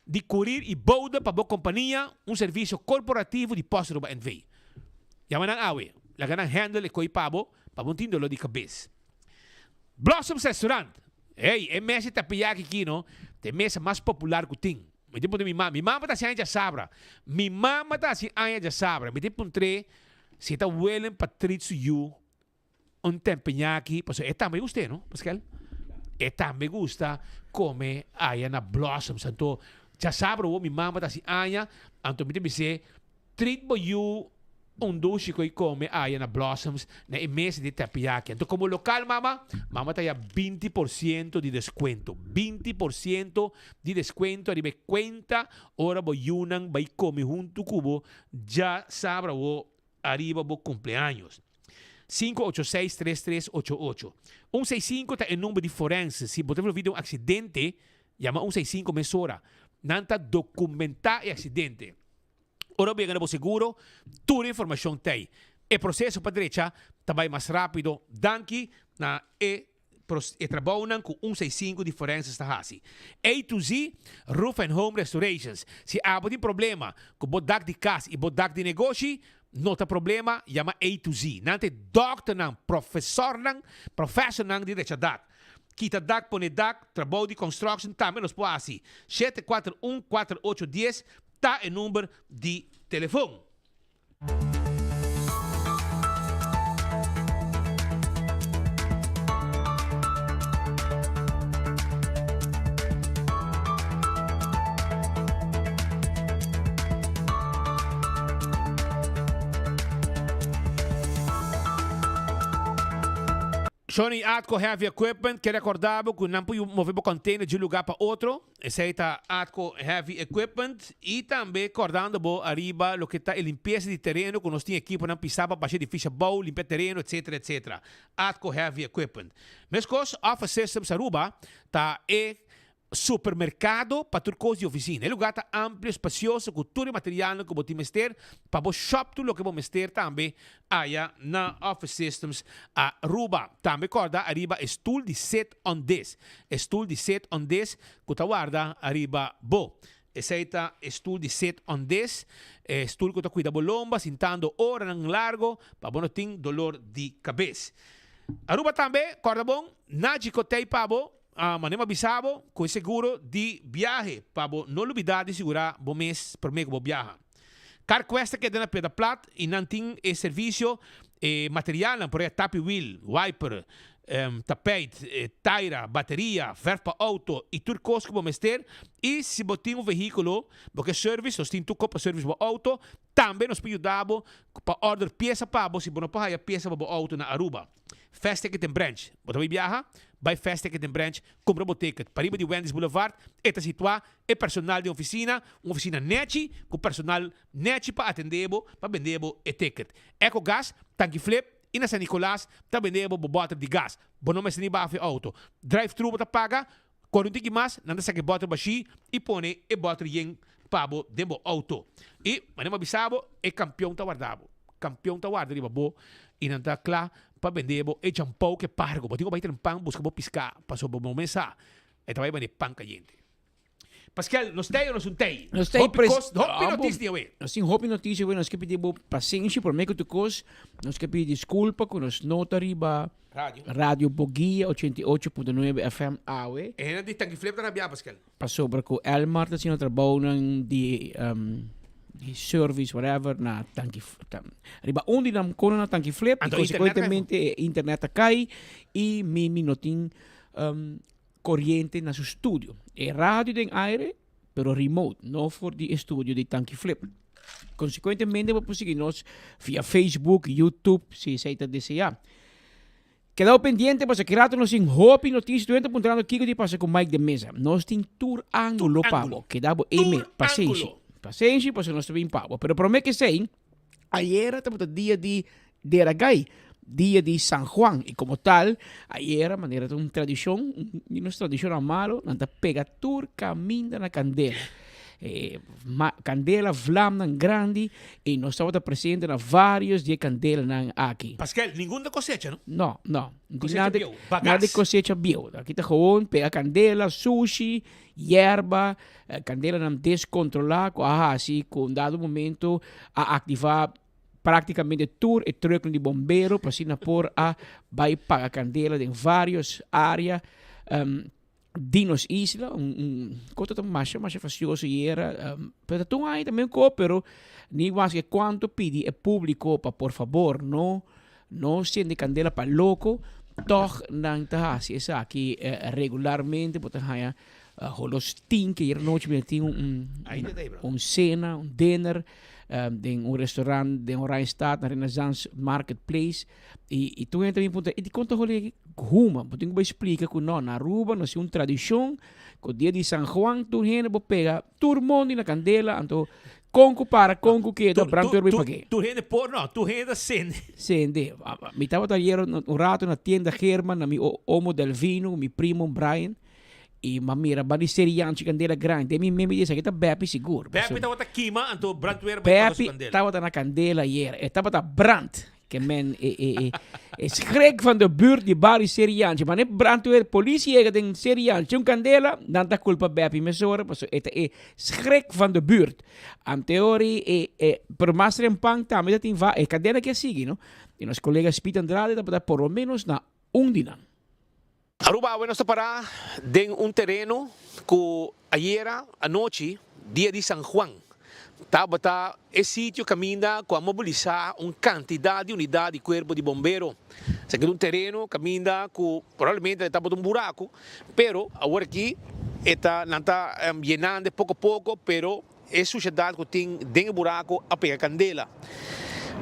Speaker 21: di kurir i boude pa bo kompania, un servisio korporativo di Post Aruba NV. Yama nan awe, laga nan handle e koi pa bo, pa bo no tin dolor di kabes. Blossoms Restaurant, Hey, e mesa di tapiyaki aki no, ta e mesa mas popular ku tin. Mi tin puntra mi mama, mi mama ta hasi aña djasabra, mi mama ta hasi aña djasabra, mi tin puntr'é si e ta willing pa treat su yu Un tempeñaki, pasobra e tambe gust'é, no, Pascal? E tambe gusta come aya na Blossoms. Anto, djasabra awo mi mama ta hasi aña, anto mi ta bis'é, treat bo yu un dushi ku e come aya na Blossoms na e mesa di teppanyaki. Anto, como local, mama, mama ta haya 20% di descuento. 20% di descuento ariba e cuenta ora bo yunan bai come huntu ku bo djasabra awo ariba bo cumpleaños. 586-3388. 165 ta e number di forense. Si bo ta envolvi den un accidente, yama 165 mesora. Nan ta documenta e accidente. Ora bo yega na bo seguro, tur e informacion ta ei. E proceso pa drecha ta bai mas rapido danki na e e trabounan ku 165 di forenses ta hasi. A to Z Roof and Home Restorations. Si abo tin problema ku bo dak di kas i bo dak di negoshi, no ta problema, yama A to Z. Nan ta e dòkternan, profesornan, professornan di drecha dak. Kita dak, pone dak, trabou di construction tambe nos por hasi. 741 4810 ta e number di telefon. Sony Atco Heavy Equipment ke recorda bo ku nan por move bo container di un lugar pa otro. Esei ta Atco Heavy Equipment y tambe cordando bo ariba loke ta e limpieza di tereno cu nos tin equiponan pisa pa basha edificio abou, limpia tereno etc. Etc. Atco Heavy Equipment. Mescos Office Systems Aruba ta e Supermercado pa tur cos di oficina. E lugar ta amplio, espacioso cu tur e materialnan cu bo tin mester pa bo shop tur loke bo mester tambe aya na Office Systems Aruba. Tambe corda ariba e stoel di sit on this. E stoel di sit on this cu ta warda ariba bo. Esey ta e stoel di sit on this, e stoel cu ta cuida bo lomba sintando oranan largo pa bo no tin dolor di cabes. Aruba tambe, corda bon, Nagico tey pa bo. Manera mi a bisa bo ku e seguro di biahe pa bo no lubidá di sigurá bo mes promé ku bo biaha. CarQuest ta keda na Piedra Plat i nan tin e servisio e materialnan por ehempel tapi wiel, wiper, tapijt, taira, bateria, verf pa outo i tur kos ku bo mester. I si bo tin un vehíkulo bo ke service nos tin tur kos pa service bo outo. Tambe nos por yuda bo pa order piesa pa bo si bo no por haya piesa pa bo outo na Aruba. Fast Ticket en Branch. Bo ta bay biaha? Bay Fast Ticket en Branch, cumpra bo ticket. Pariba di Wendy's Boulevard e ta situa e personal den oficina, un oficina nechi cu personal nechi pa atende bo, pa bende bo e ticket. Eco Gas, Tanki Flip y na San Nicolas ta bende bo bo boter di gas. Bo no mester ni baha e auto. Drive thru bo ta paga, core un tiki mas, nan ta saca e boter bashi y pone e boter yen pa bo den bo auto. Y manera bo a bisa bo, e campeon ta warda bo. Campeon ta warda riba bo y nan ta cla pa bende bo e champou ke pargo. Bo tin ku bai tren pan buska bo piská pasobra bo mes sa e ta bai bende pan kayente. Paskel, nos tei o nos un tei?
Speaker 1: Nos tei
Speaker 21: Hopi kos, hopi notis tin awe.
Speaker 1: Nos tin hopi notis awe, nos ke pidi bo pasenshi prome ku tur kos, nos ke pidi diskulpa ku nos no ta riba
Speaker 21: Radio.
Speaker 1: Radio Boguia 88.9 FM awe.
Speaker 21: E hende di Tanki Flip ta rabiá, Paskel.
Speaker 1: Pasobra ku Elmar ta haciendo trabounan di di service whatever na Tanki riba un di nan kono na Tanki Flip y
Speaker 21: Anto internet a kai
Speaker 1: consecuentemente e internet a kai y Mimi no tin coriente na su studio. E radio den aire pero remote, no for di e studio di Tanki Flip. Consecuentemente bo por sigui nos via Facebook, YouTube, si esey ta desea. Kedao pendiente pasobra ki rato nos tin hopi noticia. Tur hende ta puntrando kiko di pasa ku Mike de Meza. Nos tin tur angulo pa bo. Keda bo ei me. Pasenshi. Pasenshi pasobra nos ta bin pa bo. Pero prome ke esei, ayera tabata dia di Deragai, dia di San Juan. I komo tal, ayera manera ta un tradishon, di nos tradishonnan malo, nan ta pega tur kaminda na kandela. E kandela vlamnan grandi i nos tabata presente na varios di e kandelanan aki.
Speaker 21: Paskel, ningun ta kosecha, no?
Speaker 1: No, no.
Speaker 21: Kosecha bieu, bagas.
Speaker 1: Nada di kosecha bieu. Aki ta gewoon pega kandela, sushi, yerba, kandelanan deskontrolá ku a hasi ku un dado momento a aktivá Práktikamente tur e trùknan di bombero pa asina por a bai paga kandela den vários área di nos isla. Un un kos ta masha masha fastioso yera pero ta tur un aña tambe un kos pero ni maske kuantu pidi e públiko pa por fabor no no sende kandela pa loko tòg nan ta hasi esaki regularmente bo ta haña Holos tin ke ayer nochi mi a tin un un cena, un dinner den un restaurant den Oranjestad na Renaissance Marketplace y y tur hende ta bin puntra y dikon ta holi huma? Bo tin ku bai splika ku no na Aruba nos tin un tradishon ku dia di San Juan tur hende bo pega tur mondi na kandela anto kon ku para kon ku keda brandweer bai pag'é.
Speaker 21: Tur hende por no, tur hende ta sende.
Speaker 1: Sende. Mi tabata ayer un rato na tienda German na mi omo Delvino ku mi primo Brian. I m'a mira ba di seri yanchi kandela grandi. Den mi meme di esaki ta Beppy sigur.
Speaker 21: Beppy tabata kima anto brandweer bai paga su
Speaker 1: Beppy
Speaker 21: kandela.
Speaker 1: tabata na kandela ayer. E tabata brand. Ke men e e e e schrik van de buurt di bario Seri Yanchi. Wanneer brandweer politie yega den Seri Yanchi un kandela, nan ta kulpa Beppy mesora pasobra e ta e schrik van de buurt. Anteori e e pero mas rempan tambe ta tin va e kandela ke a sigui no. I nos kolega Speed Andrade tabata por lo menos na un di nan.
Speaker 21: Aruba awe nos ta pará den un tereno ku ayera anochi, dia di San Juan, tabata e sitio kaminda ku a mobilisá un kantidat di unidat di kuerpo di bombero. Esaki ta un tereno kaminda ku probablemente tabata un buraku, pero awor aki e ta nan ta yenando poko poko, pero E sushedat ku tin den e buraku a pega kandela.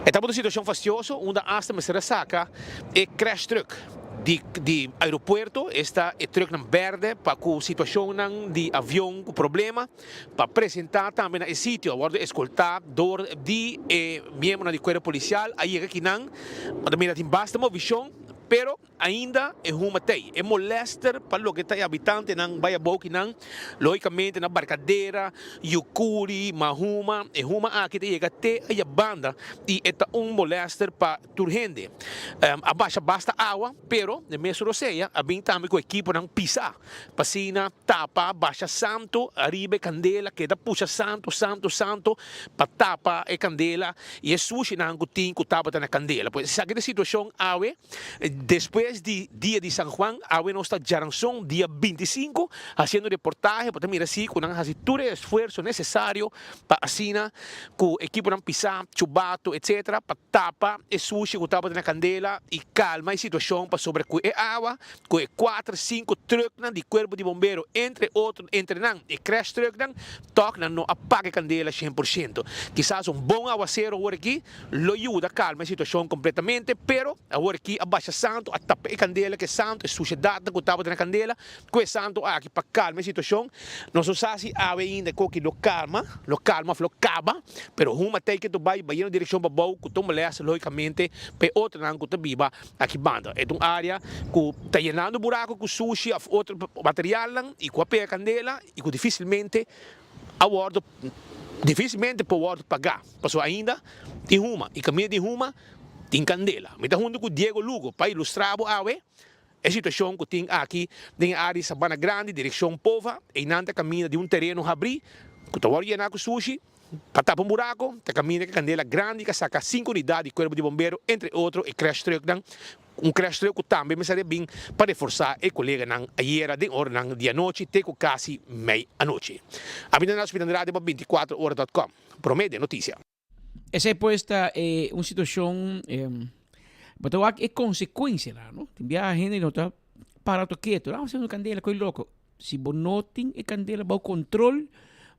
Speaker 21: E tabata un situashon fastioso unda asta mester a saka e crash truck di di aeropuerto, esta e trucknan berde pa ku situashonnan di avion ku problema, pa presenta tambe na e sitio. A wordo eskoltá dor di e miembronan di kuerpo polisial. A yega kinan, bo ta mira tin basta movishon. Pero ainda e huma t'ei. E molester pa loke ta e habitantenan bai abou kinan, logicamente na Barcadera, Yucuri, Mahuma, e huma aki ta yega te aya banda y e ta un molester pa tur hende. A basha basta awa, pero den mes rosea a bin tambe cu ekiponan pisa pa asina tapa basha santo ariba e candela, keda pusha santo, santo, santo pa tapa e candela y e sushinan cu tin cu tabata na candela. Pues esaki ta e situacion awe despues di dia di San Juan, awe nos ta djaranson dia 25 haciendo reportahe bo ta mira si cu nan a haci tur e esfuerzo necesario pa asina cu ekiponan pisa, chubato etc. Pa tapa e sushi cu tabata na candela y calma e situacion pasobra cu e awa cu e cuater cinco trucknan di cuerpo di bombero entre otro entre nan e crash trucknan tok nan no a paga e candela cien por ciento. Kisas un bon awacero awor aki lo yuda calma e situacion completamente pero awor aki a basha santo a tapa e candela cu e santo e sushedadnan cu tabata na candela Ku e santu aki pa kalma e situashon. Nos no sa si awe ainda e koki lo kalma, lo kalma òf lo kaba, pero huma ta ke ta bai bayendo direkshon pa bou ku ta un molèster lógikamente pa e otronan ku ta biba aki banda. E ta un área ku ta yenando buraku ku sushi òf otro materialnan i ku a pega kandela i ku difisilmente a wòrdu difisilmente por wòrdu pagá pasobra ainda tin huma i kaminda di huma tin kandela. Mi ta huntu ku Diego Lugo pa ilustrá bo awe. E situashon ku tin aki den e área di Sabana Grandi, direkshon Pova, einan ta kaminda di un tereno habrí ku ta wòrdu yená ku sushi pa tapa un burako, ta kaminda ku kandela grandi ku a saka sinku unidat di kuerpo di bombero, entre otro e crash trucknan, un crash truck ku tambe mester a bin pa reforsá e koleganan ayera den oranan di anochi te ku kasi mei anochi. Abinda na Hospital Radio pa 24 ora dot com. Promé den notisia.
Speaker 1: Esei pues ta e un situacion bo ta wak e consecuencianan no. Tin biaha hende no ta para to keto, ah haciendo candela koe loco. Si bo no tin e candela bao control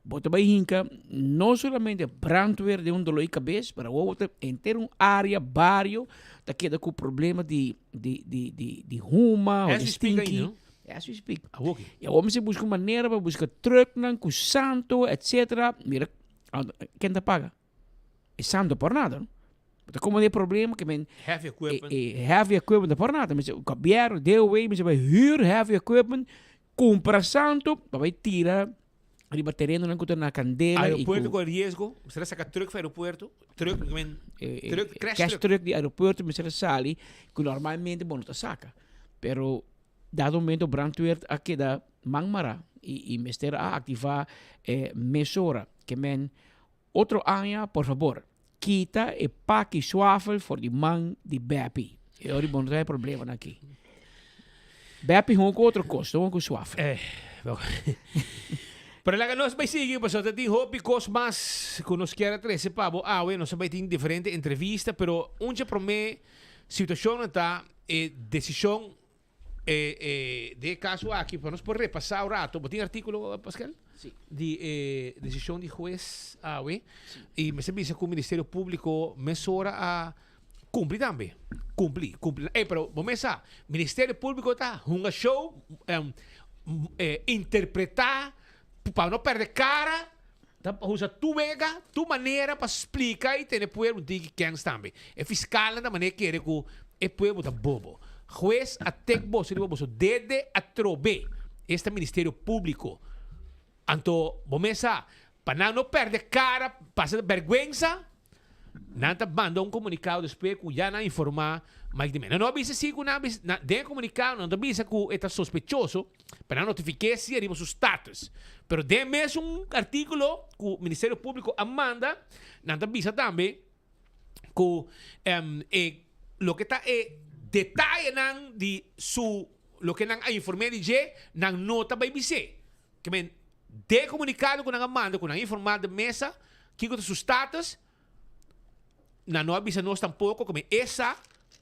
Speaker 1: bo ta bay hinca no solamente brandweer den un dolor di cabes pero awor bo ta henter un area, bario ta keda cu problema di di di di di huma of
Speaker 21: As
Speaker 1: di
Speaker 21: we speak
Speaker 1: stinky.
Speaker 21: ainda no?
Speaker 1: As we speak.
Speaker 21: Awor ki?
Speaker 1: Y awor mester busca un manera pa busca trucknan cu santo etcetera. Mira Ken ta paga? E santo por nada, no? Ta como de problema que men
Speaker 21: Heavy equipment.
Speaker 1: E, e heavy equipment por nada. Mese gobierno, DOW, mese bay huur heavy equipment, compra santo, pa bay tira riba tereno nan ku ta na candela y
Speaker 21: Aeropuerto
Speaker 1: ku
Speaker 21: con riesgo, mester saca truck van aeropuerto, truck, ik meen,
Speaker 1: eh,
Speaker 21: truck, crash
Speaker 1: cash
Speaker 21: truck.
Speaker 1: truck di aeropuerto mester sali, ku normalmente bo no ta saca. Pero Dado momento brandweer a keda man mara y mester a activa e mesora ke men otro aña por fabor kita e paki swafel for di man di Beppie. E ora bo no ta hay problemanan aki. Beppie hunga cu otro cos, no hunga cu swafel.
Speaker 21: Eh, Pero laga nos bai sigui pasobra ta tin hopi cos mas cu nos kier a trece pa bo awe. Nos a bai tin diferente entrevista pero un dje prome situacionnan ta e decision E e den e caso aki pa nos por repasa un rato, bo tin articulo Pascal?
Speaker 1: Si.
Speaker 21: Di e decision di hues awe y mester bisa cu Ministerio Publico mesora a cumpli tambe, cumpli, cumpli. Ey pero bo mes sa, Ministerio Publico ta hunga show, interpreta pa no perde cara, ta usa tur wega, tur manera pa splica y tene pueblo un tiki kens tambe. E fiscalnan ta manera kere cu e pueblo ta bobo. Hues a tek boso riba boso dede atrobe. Esta Ministerio Publico. Anto bo mes sa, pa nan no perde cara, pasa berguensa, Nan ta manda un comunicado despues cu ya nan a informa Mike de Meza. Nan no a bisa si cu nan a bisa, nan, den e comunicado nan ta bisa cu e ta sospechoso, pero nan a notifique si ariba su status. Pero den e mesun articulo cu Ministerio Publico a manda, nan ta bisa tambe cu e loke ta e detayenan di su, loke nan a informe di dje, nan no ta bay bis'é. Ke men, den e komunikado ku nan a manda, ku nan a informá de mesa kiko ta su status, nan no a bisa nos tampoko ku men esa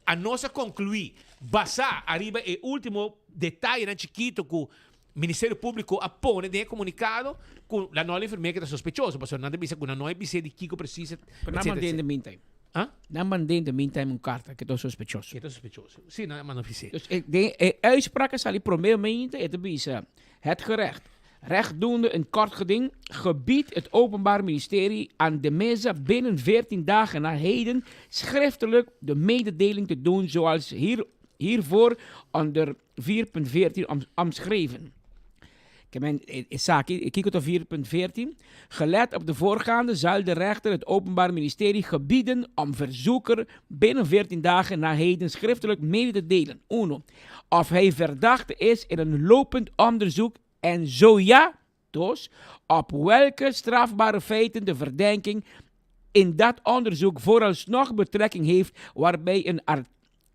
Speaker 21: a nos a konkluí basá ariba e último detayenan chikito ku Ministerio Públiko a pone den e komunikado ku nan no a inform'é ke ta sospechoso, pasobra nan ta bisa ku nan no a bis'é di kiko presis,
Speaker 1: Pero nan
Speaker 21: etcetera,
Speaker 1: mand'é in the
Speaker 21: etcetera.
Speaker 1: meantime.
Speaker 21: Ah?
Speaker 1: Nan mand'é in the meantime un karta ke ta sospechoso.
Speaker 21: Ke ta sospechoso. Sí, nan a manda bis'é.
Speaker 1: Dus e den e uitspraak a sali promé meinte e ta bisa, Het gerecht, rechtdoende een kort geding, gebiedt het Openbaar Ministerie aan de Meza binnen 14 dagen na heden schriftelijk de mededeling te doen zoals hier, Hiervoor onder 4.14 omschreven. Ke men esaki, kiko ta 4.14? Gelet op de voorgaande zal de rechter het Openbaar Ministerie gebieden om verzoeker binnen 14 dagen na heden schriftelijk mede te delen. Uno, of hij verdachte is in een lopend onderzoek en zo ja, dos, op welke strafbare feiten de verdenking in dat onderzoek vooralsnog betrekking heeft waarbij een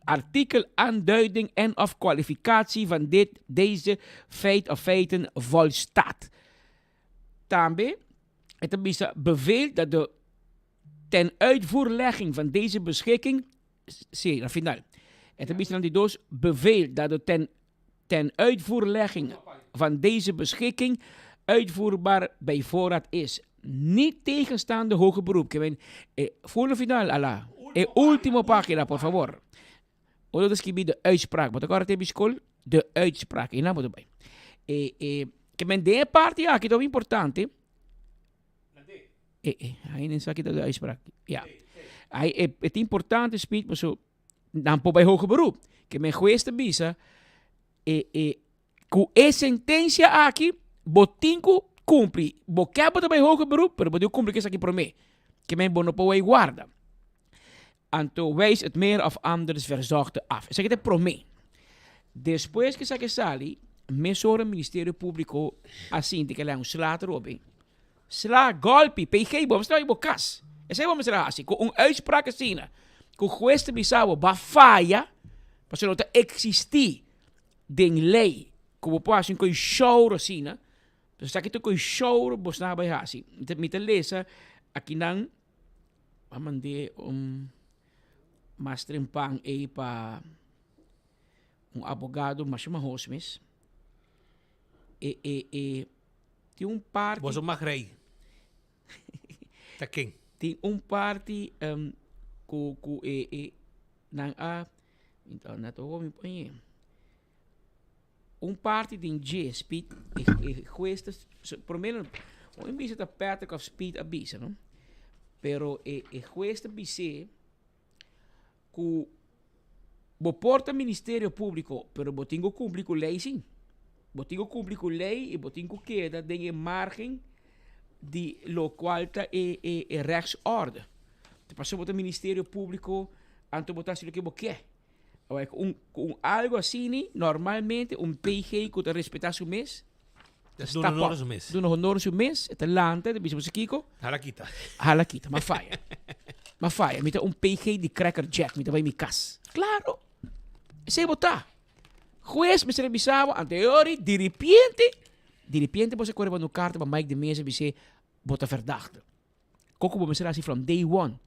Speaker 1: artikel aanduiding en of kwalificatie van dit, deze feit of feiten volstaat. Tambe, e ta bisa beveelt dat de ten uitvoerlegging van deze beschikking, si, na final, e ta bisa nan di dos, beveelt dat de ten ten uitvoerlegging van deze beschikking uitvoerbaar bij voorraad is. Niet tegenstaande hoger beroep. Ke men, e full final, ala. E ultimo pagina, por favor. Ora ta skibi de uitspraak. Bo ta kòrda te biskol? De uitspraak. Einan bo ta bai. E, e, ke men den e parti aki ta hopi importante. E, e, ai nen sa ki ta de uitspraak. Ja. Ai, e, e ta importante, Speed, paso nan por bai hoger beroep. Ke men hues ta bisa, e, e, ku e sentensia aki, bo tin ku kumpli. Bo ke bo ta bai hoger beroep, pero bo tin ku kumpli ku esaki promé. Ke men bo no por wei warda. Anto wijs het meer of anders verzochte af. Esaki ta e promé. Despues ku esaki sali, mesora Ministerio Públiko a sinti ku el a un sla atrobe. Sla, gòlpi, PG, bo mester bai bo kas. Esei bo mester a hasi. Ku un uitspraak asina, ku hues ta bisa bo, bo a faya, pasobra no ta eksistí den lei ku bo por hasi un koi shouro asina. Entonces esaki ta koi shouro bo esnan a bai hasi. Mi ta lesa akinan, a mand'é un mas trempan ei pa un abogado masha mahos mes. E, e, e. Tin un parti.
Speaker 21: Boso mag rei. Ta ken?
Speaker 1: Tin un parti um, ku ku e e nan a na to mi poñe. Un parti den dje Speed e, e hues ta promé un bisa ta Patrick of Speed a bisa no. Pero e e hues ta bis'é ku bo por ta Ministerio Públiko, pero bo tin ku kumpli ku lei sí. Bo tin ku kumpli ku lei i bo tin ku keda den e margen di lokual ta e e e rechtsorde. Te pasobra bo ta Ministerio Públiko, anto bo ta hasi loke bo ke. Awor ku un ku un algu asini, normalmente un PG ku ta respetá su mes,
Speaker 21: Ta duna honor na su mes.
Speaker 1: Duna honor na su mes, e ta lanta, e ta bisa bo kiko?
Speaker 21: Hala kita.
Speaker 1: Hala kita, m'a faya. M'a faya, mi ta un PG di Cracker Jack, mi ta bai mi kas. Klaro, esei bo ta. Hues mester a bisa bo, anteori, diripiente, diripiente bo sa kore bo no karta pa Mike de Meza bis'é bo ta verdachte. Koko bo mester hasi from day one.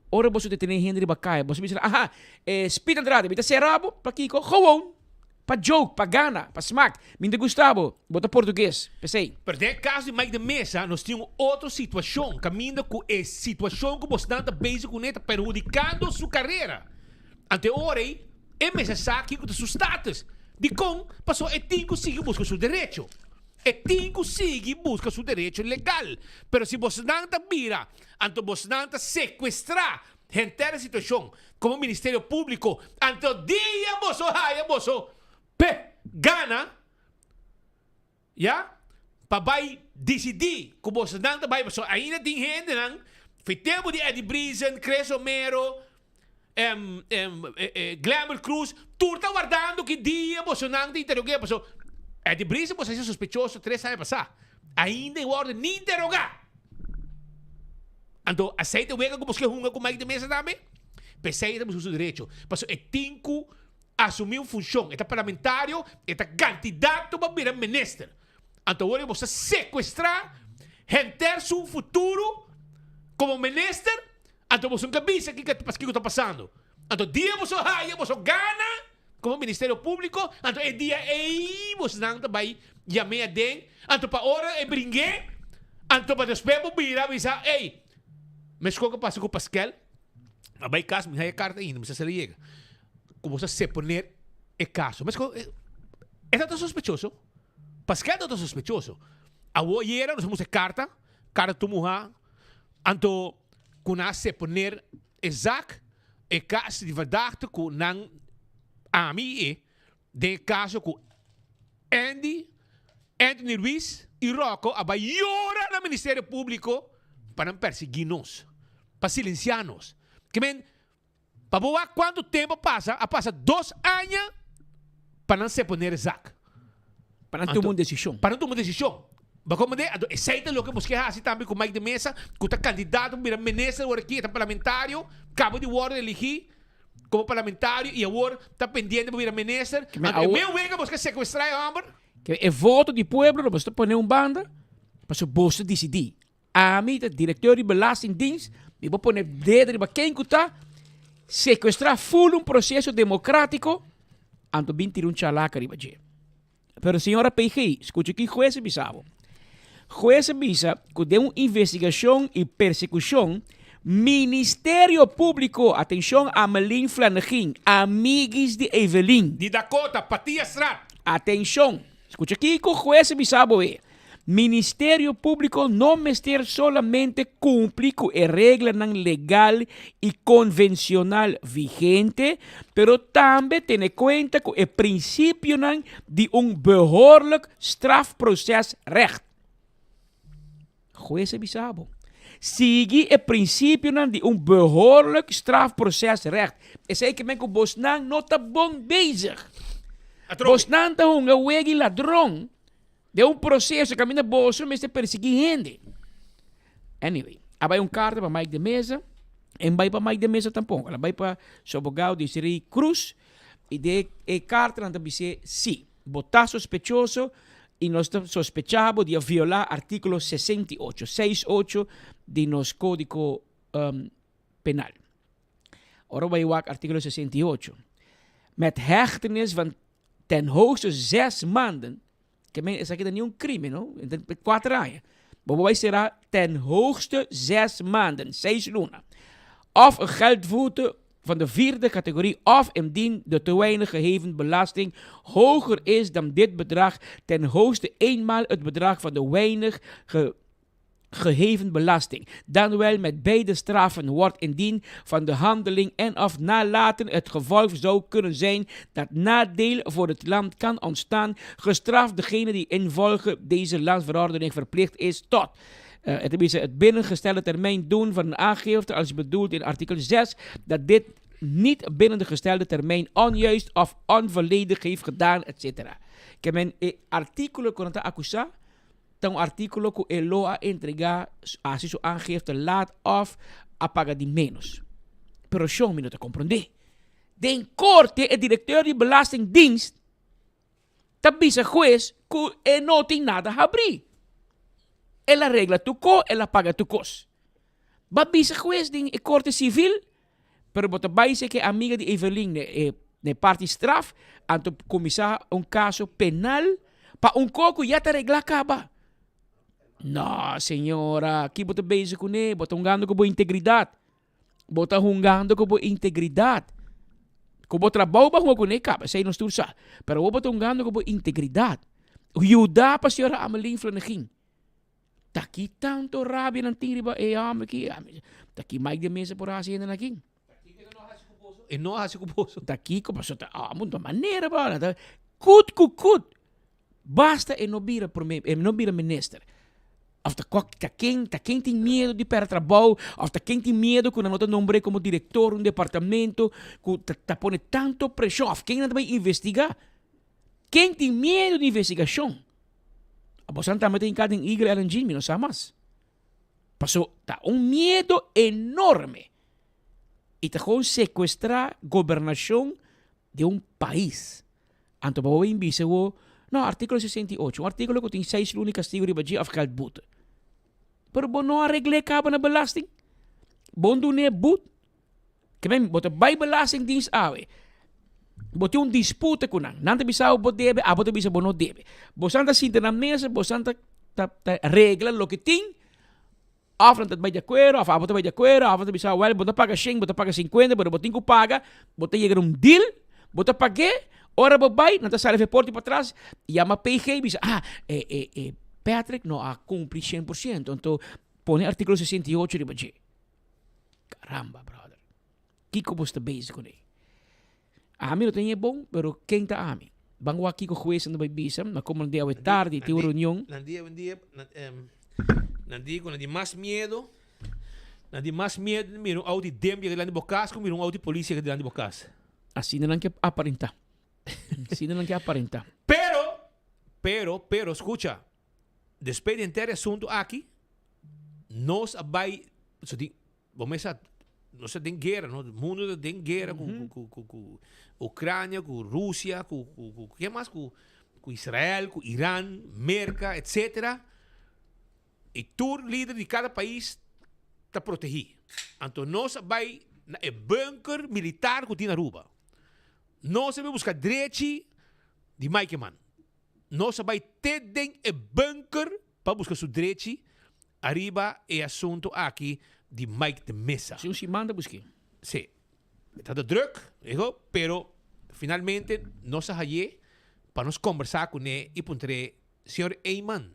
Speaker 1: Ora boso ta tene hende riba kaya, boso bisa, aha, e Speed Andrade, mi ta sera bo, pakiko? Gewoon! Pa joke, pa gana, pa smak. Mi no ta gusta bo, bo ta portugues, p'esei.
Speaker 21: Pero den e kaso di Mike de Meza, nos tin un otro situashon, kaminda ku e situashon ku bosnan ta bezig kuné ta perhudikando su karera. Anto e ora ei, e mester sa kiko ta su status. Dikon? Pasobra e tin ku sigui buska su derecho. E tin ku sigui buska su derecho legal. Pero si bosnan ta bira, anto bosnan ta sekuestrá henter e situashon komo Ministerio Públiko, anto dia boso haya boso pe gana, ya, pa bai disidí ku bosnan ta bai, pasobra ainda tin hendenan, fi tempu di Eddie Briesen, Chris Romero, Glenbert Cruz, tur ta wardando ki dia bosonan ta interog'é, paso Eddie Briesen boso a hasi sospechoso tres aña pasá, ainda e wòrdu ni interogá. Anto asei ta wega ku boso ke hunga ku Mike de Meza tambe? P'esei e ta buska su derecho, paso e tin ku asumí un funshon, e ta parlamentario, e ta kandidato pa bira minister. Anto awor boso ta sekuestrá henter su futuro komo minister. Anto boso nunca bisa kiko kiko ta pasando. Anto dia boso haya, boso gana como Ministerio Publico, anto e dia ey bosnan ta bay yam'e aden, anto pa ora e bring'e, anto pa despues bo bira bisa, ey, mescos cu a pasa cu Paskel, a bay cas, mi haya carta ainda, mi sa si el a yega, cu boso a seponer e caso. Mescos, e ta sospechoso, Paskel ta sospechoso. Awo ayera nos a mustra e carta, carta tur muha, anto. Ku nan a seponer e zak, e kas di verdachte ku nan Ami i e den e kaso ku Andy, Anthony Ruiz i Rocco a bai yora na Ministerio Públiko pa nan persiguí nos, pa silensiá nos. Ke men, pa bo wak kuantu tempu a pasa, a pasa dos aña pa nan seponer e zak.
Speaker 1: Pa nan tuma un desishon.
Speaker 21: Pa nan tuma un desishon. Bo komprendé? Anto esei ta loke boso ke hasi tambe ku Mike de Meza, ku ta kandidato pa bira minister awor aki, e ta parlamentario, kaba di wòrdu eligí komo parlamentario i awor ta pendiente pa bira minister. Anto e meu wega boso ke sekuestrá e hòmber.
Speaker 1: Ke e voto di pueblo lo boso ta pone un banda, pasobra boso ta disidí. Ami ta directeur di Belastingdienst, mi por pone dedo riba ken ku ta secuestra full un proceso democratico, anto bin tira un chalaka riba dje. Pero señora PG, scucha ki huez a bisa bo. Huez a bisa ku den un investigacion y persecucion, Ministerio Publico, atencion Amelien Flanegin, amiguis di Evelyn.
Speaker 21: Di Dakota, Patiastraat.
Speaker 1: Atencion, scucha kico huez a bisa bo e. Ministerio Públiko no mester solamente kumpli ku e reglanan legal i konvenshonal vigente, pero tambe tene kuenta ku e prinsipionan di un behoorlijk strafprocesrecht. Hues a bisa bo, Sigui e prinsipionan di un behoorlijk strafprocesrecht. Esei ke men ku bosnan no ta bon bezig. Bosnan ta hunga wega i ladron. Den un proceso caminda boso mester persigui hende. Anyway, a bay un carta pa Mike de Meza, en bay pa Mike de Meza tampoco, el a bay pa su abogado Desiree Cruz, y de e carta nan ta bis'é, si, bo ta sospechoso y nos ta sospecha bo di a viola articulo 68, seis ocho, di nos codigo penal. Ora bo bay wak articulo 68, met hechtenis van ten hoogste zes maanden, ke men esaki ta ni un crimen no, kuater aña, bo por bai sera ten hoogste zes maanden, seis luna, of een geldboete van de vierde categorie of indien de te weinig geheven belasting hoger is dan dit bedrag ten hoogste eenmaal het bedrag van de weinig ge geheven belasting, dan wel met beide straffen wordt indien van de handeling en of nalaten het gevolg zou kunnen zijn dat nadeel voor het land kan ontstaan, gestraft degene die involge deze landsverordening verplicht is tot uh, het, het binnengestelde termijn doen van een aangifte als bedoeld in artikel 6, dat dit niet binnen de gestelde termijn onjuist of onvolledig heeft gedaan, etc. Ke men e artíkulo ku nan ta akusá Ta un artíkulo ku e lo a entregá hasi su aangifte laat òf a paga di ménos. Pero shon mi no ta komprondé. Den korte e direkteur di Belastingdienst ta bisa hues ku e no tin nada habrí. El a regla tur ko, el a paga tur kos. Ba bisa hues den e korte sivil, pero bo ta bai seki e amiga di Evelyn na e na e parti straf, anto kuminsá un kaso penal pa un ko ku ya ta reglá kaba. No, señora, ki bo ta bezig kuné? Bo ta hungando ku bo integridat. Bo ta hungando ku bo integridat. Ku bo trabou bo a hunga kuné kaba, esei nos tur sa. Pero awor bo ta hungando ku bo integridat. Yuda pa señora Amelin Flanegin. Ta ki tanto rabia nan tin riba e homber ki? Ta ki Mike de Meza por haci hende aki?
Speaker 21: E no a haci cu boso.
Speaker 1: Ta kiko paso ta ah un manera bro. Ta kut ku kut. Basta e no bira prome e no bira minister. Of ta kok ta ken ta ken tin miedo di perde trabou of ta ken tin miedo ku nan no ta nombr'é komo direktor un departamento ku ta ta pone tanto preshon of ken nan ta bai investiga. Ken tin miedo di investigashon? Abosan tambe ta hinká den Eagle LNG, mi no sa mas. Paso ta un miedo enorme i ta gewoon sekuestrá gobernashon di un pais. Anto bo a bisa wo, no, artíkulo 68, un artíkulo ku tin seis luna di kastigu riba dje òf geldboete. Pero bo no a regl'é kaba na belasting. Bo no dun'é but. Ke men, bo ta bai belastingdienst awe. Bo tin un disputa ku nan. Nan ta bisa bo debe, abo ta bisa bo no debe. Bosan ta sinta na mesa, bosan ta, ta, ta regla loke tin. Of nan ta bai di akuerdo, of abo ta bai di akuerdo, of nan ta bisa, wel, bo ta paga shen, bo ta paga sinkuenta, pero bo tin ku paga. Bo ta yega na un deal, bo ta pag'é. Ora bo bai, nan ta sali for e porta patras, yama PG, bisa, ah, e, e, e Patrick no a kumpli 100%, anto pone artíkulo 68 riba dje. Caramba brother. Kiko bo sta bezig kuné? Ami no ta ñe bon, pero ken ta ami? Ban wak kiko huesnan ta bai bisa, ma komo nan di awe tardi tin un reunion.
Speaker 21: Nan di awendia, nan di ku nan di mas miedo, nan di mas miedo di mira un auto di dem yega dilanti bo kas ku mira un auto di polis yega dilanti bo kas.
Speaker 1: Asina nan ke aparentá. Asina nan ke aparentá.
Speaker 21: Pero, pero, pero, skucha, despues di henter e asuntu aki, nos a bai, so di, Bo mes sa, nos ta den guera, no? Mundo ta den guera ku, ku, ku, ku, ku Ucrania, ku Rusia, ku, ku, ku, ken mas? Ku, ku Israel, ku Iran, Merca, etcetera. I tur lider di kada pais ta protegí. Anto nos a bai na e bunker militar ku tin na Aruba. Nos a bai buska drechi di Mike Eman. Nos a bai te den e bunker pa buska su drechi ariba e asunto aki di Mike de Meza.
Speaker 1: Si un siman ta busk'é.
Speaker 21: Si. E ta druk, dijo, pero finalmente nos a hay'é pa nos kombersá kuné i puntr'é, Señor Eman,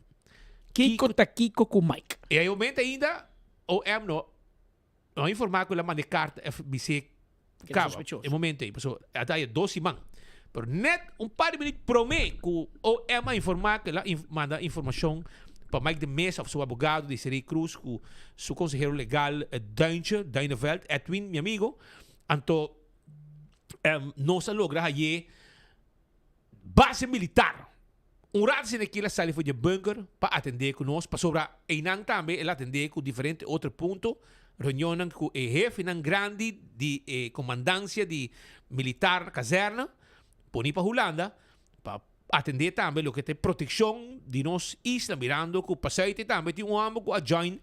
Speaker 1: Kiko ta kiko ku Mike?
Speaker 21: E ai momento ainda OM no No a informa cu el a manda e carta of bis'é
Speaker 1: Que ta
Speaker 21: caba
Speaker 1: sospechoso.
Speaker 21: e momento ei, pasobra a ta haya dos siman. Pero net un par di minuut prome cu OM a informa cu el a manda informacion pa Mike de Meza of su abogado Desiree Croes cu su consehero legal Duintje Duineveld, Edwin, mi amigo, anto nos a logra hay'é base militar. Un rato asina kil a sali for di e bunker pa atendé ku nos, pasobra einan tambe el a atendé ku diferente otro punto, reunionnan ku e hefenan grandi di e komandansia di militar na kazèrna, poni pa Hulanda, pa atendé tambe loke ta e protekshon di nos isla, mirando ku pasuite tambe tin un hòmber ku a join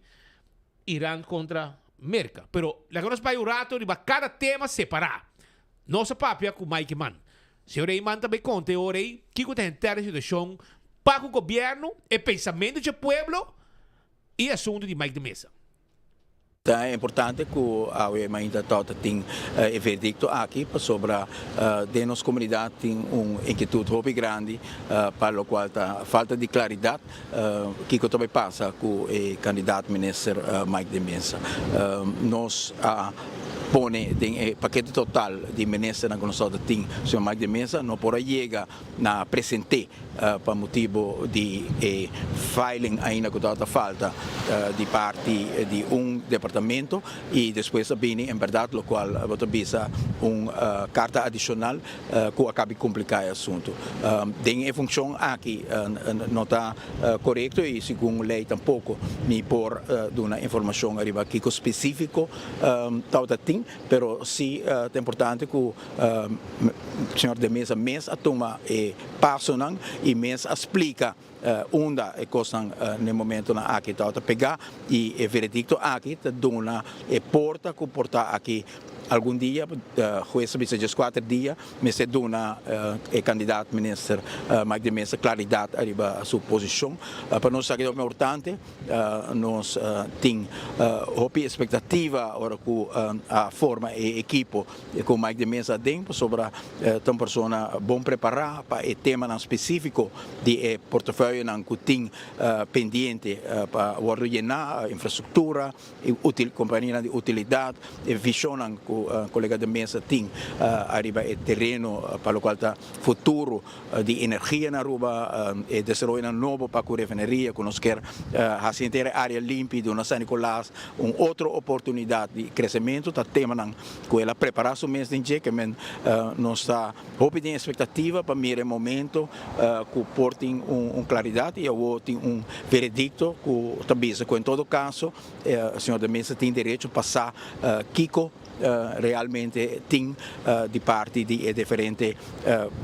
Speaker 21: Iran kontra Merka. Pero laga nos bai un rato riba kada tema separá. Nos a papia ku Mike Mann. Señor Eman ta bay conta e ora ey kico ta henter e situacion pa cu gobierno, e pensamento dje pueblo y e asunto di Mike de Meza.
Speaker 2: Ta importante cu awe mainta tawata tin e verdicto aki pasobra den nos comunidad tin un inquietud hopi grandi pa locual ta falta di claridad kico ta bay pasa cu e candidaat minister Mike de Meza. Nos a pone den e pakete total di ministernan ku nos tabata tin, señor Mike de Meza no por a yega na present'é pa motibu di e filing ainda ku tabata falta di parti di un departamento i despues a bini en bèrdat lokual bo ta bisa un karta adishonal ku a kabi kompliká e asuntu. Den e funshon aki no ta korekto i segun lei tampoko mi por duna informashon ariba kiko spesífiko Tabata tin, pero si ta importante ku señor De Meza mes a tuma e pasonan i mes a splika unda e kosnan na e momentonan aki tabata pegá i e veredikto aki ta duna e porta ku por ta aki algun dia, hues a bisa dieskuater dia, mester duna e kandidat minister Mike De Meza klaridat ariba su posishon. Pa nos esaki ta hopi importante. Nos tin hopi expectativa ora cu a forma e ekipo cu Mike de Meza aden pasobra ta un persona bon prepara pa e temanan specifico di e portefeuillenan cu tin pendiente pa wordo yena, infrastructura, companianan di utilidad, e visionnan cu colega de Meza tin ariba e tereno pa locual ta futuro di energia na Aruba, e desaroyonan nobo pa cu refineria cu nos kier haci henter e area limpi duna San Nicolas un otro oportunidad di crecemento ta temanan cu el a prepara su mes den dje ke men nos ta hopi den expectativa pa mira e momento cu por tin un claridad y awo tin un veredicto cu ta bisa cu en todo caso señor de Meza tin derecho pa sa kico realmente tin di parti di e diferente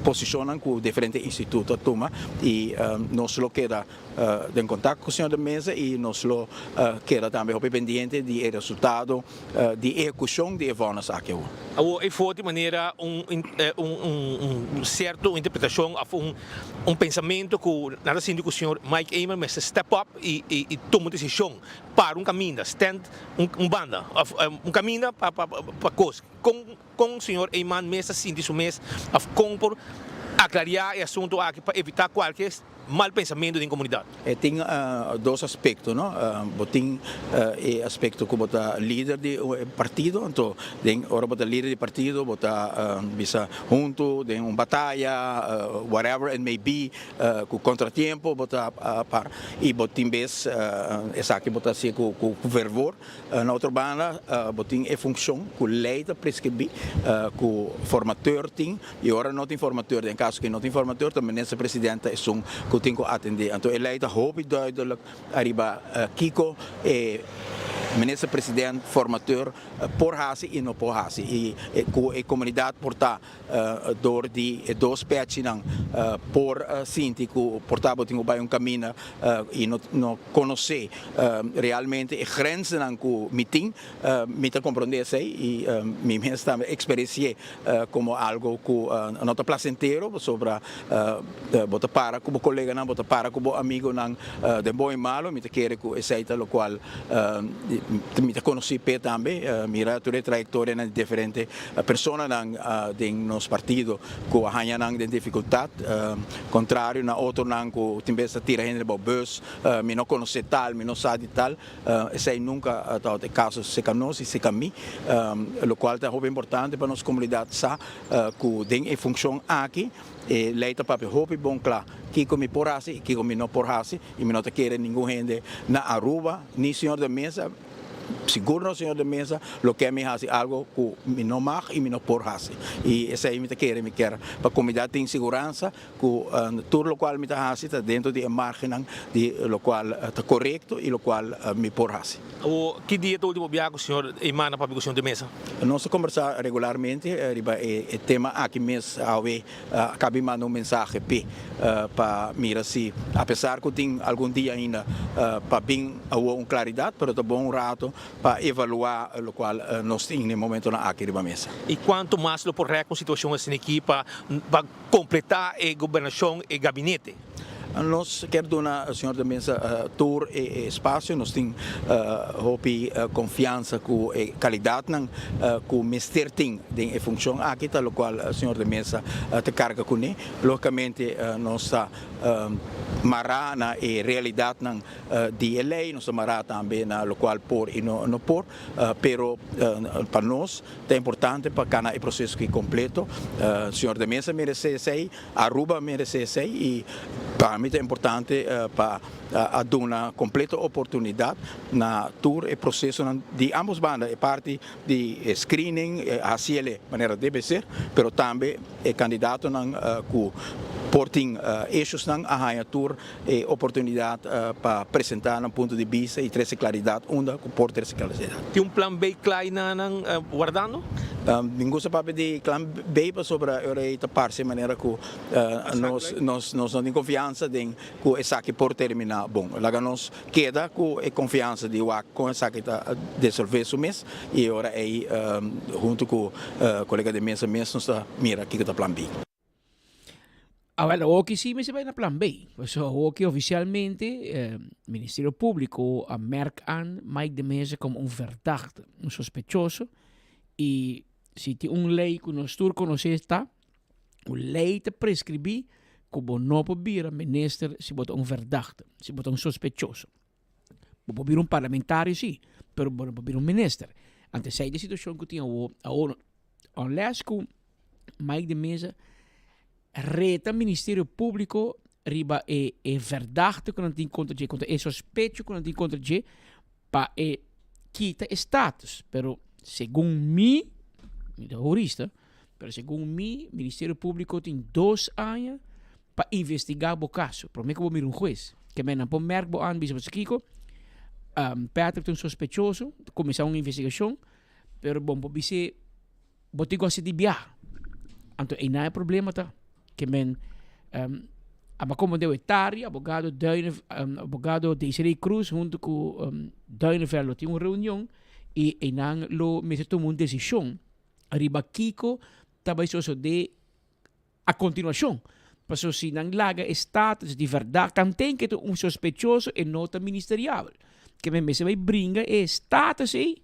Speaker 2: posicionnan cu diferente instituto a tuma y nos lo keda den contacto cu señor de Meza y nos lo keda tambe hopi pendiente di e resultado di ehecucion di e vonnis aki awor.
Speaker 21: Awor e for di manera un un cierto interpretacion of un un pensamento cu nan ta sinti cu señor Mike Eman mester step up y y tuma un decision para un caminda, stand un banda of un caminda pa pa pa cos. Con con señor Eman mes ta sinti su mes of con por aclaria e asunto aki pa evita cualke.
Speaker 3: mal pensamentu den komunidat.
Speaker 2: E tin dos aspekto, no. Bo tin e aspekto ku bo ta lider di un partido, anto den ora bo ta lider di partido bo ta bisa huntu den un bataya, whatever it may be, ku kontratiempo bo ta par i bo tin bes esaki bo ta hasi ku fervor. Na otro banda bo tin e funshon ku lei ta preskribí ku formateur tin i ora no tin formateur, den kaso ku no tin formateur ta minister president ta esun ku tin ku atendé. Anto e lei ta hopi duidelik ariba kiko e minister president formateur por hasi i no por hasi i ku e komunidat por ta Dor di e dos pechinan por sinti ku por ta bo tin ku bai un kaminda i no no konosé realmente e grenzennan ku mi tin. Mi ta komprondé esei i mi mes tambe eksperensi'é komo algu ku no ta plasentero pasobra bo ta para ku bo koleganan, bo ta para ku bo amigonan den bon i malo. Mi ta kere ku esei ta lokual mi ta konosí p'e tambe. Mira tur e trayektorianan di diferente Personanan den nos partido ku a haña nan den difikultat, kontrario na otronan ku tin bes ta tira hende riba bus, mi no konosé tal, mi no sa di tal, esei nunka tabata e kaso serka nos i serka mi, lokual ta hopi importante pa nos komunidat sa ku den e funshon aki e lei ta papia hopi bon kla kiko mi por hasi i kiko mi no por hasi i mi no ta kere ningun hende na Aruba ni señor de Meza. Sigur no señor de Meza lo ke mi hasi algo ku mi no mag i mi no por hasi. I esei mi ta kere, mi kier pa komunidat tin siguransa ku tur lokual mi ta hasi ta dentro di e margennan di lokual ta korekto i lokual mi por hasi.
Speaker 3: Awor, ki dia ta ultimo biaha ku señor Eman a papia ku señor de Meza?
Speaker 2: Nos ta kombersá regularmente riba e tema aki mes. Awe A kabi manda un mensahe p'e pa mira si apesar ku tin algun dia ainda pa bin awor un klaridat, pero ta bon un rato pa evaluá lokual nos tin den momentonan aki riba mesa.
Speaker 3: I kuantu mas lo por rèk un situashon asina aki pa kompletá e gobernashon, e gabinete?
Speaker 2: Nos kier duna señor de Meza tur e espacio, nos tin hopi confiansa cu e calidadnan cu mester tin den e funcion aki ta locual señor de Meza ta carga cune. Logicamente nos ta mara na e realidadnan di e ley, nos ta mara tambe na locual por y no por, pero pa nos ta importante pa cana e proceso aki completo. Señor de Meza merece esey. Aruba merece esey y pa mi ta importante pa a duna completo oportunidad na tur e procesonan di ambos banda, e parti di screening haciele manera debe ser, pero tambe e candidatonan cu por tin issuesnan a haya tur e oportunidad pa presenta nan punto di bista y trece claridad unda cu por trece claridad.
Speaker 3: Tin un plan B cla y nan wardando?
Speaker 2: Mi gusta papia di plan B pasobra ora ei ta parse manera cu nos nos no tin confiansa den cu esaki por termina bon. Laga nos keda cu e confiansa di wak con esaki ta desolve su mes y ora ei hunto cu colega de mesa mes nos ta mira kico ta plan B.
Speaker 1: Awel, awoki sí mester bai na plan B. Pasobra awoki oficialmente Ministerio Publico a merk aan Mike de Meza como un verdachte, un sospechoso. Y si tin un ley cu nos tur conoce ta, un ley ta prescribi cu bo no por bira minister si bo ta un verdachte, si bo ta un sospechoso. Bo por bira un parlamentario sí, pero bo no por bira un minister. Anto esei ta e situacion cu tin awo. Awo, unless cu Mike de Meza reta Ministerio Publico riba e e verdachte cu nan tin contra dje, contra e sospecho cu nan tin contra dje, pa e kita e status. Pero segun mi, mi ta hurista, pero segun mi, Ministerio Publico tin dos aña pa investiga bo caso, prome cu bo mira un huez. Ke men nan por merk bo an bisa bo kiko, Patrick ta un sospechoso, ta cuminsa un investigacion, pero bo por bis'e bo tin cu haci di biaha. Anto eynan e problema ta, ke men aba como deu e tardi, abogado Duine, abogado Desiree Croes hunto cu Duineveld lo tin un reunion y eynan lo mester tuma un decision riba kiko ta bay sosode A kontinuashon, pasobra si nan laga e status di verdacht tanten ke ta un sospechoso e no ta ministeriabel. Ke men mester bai bringa e status ei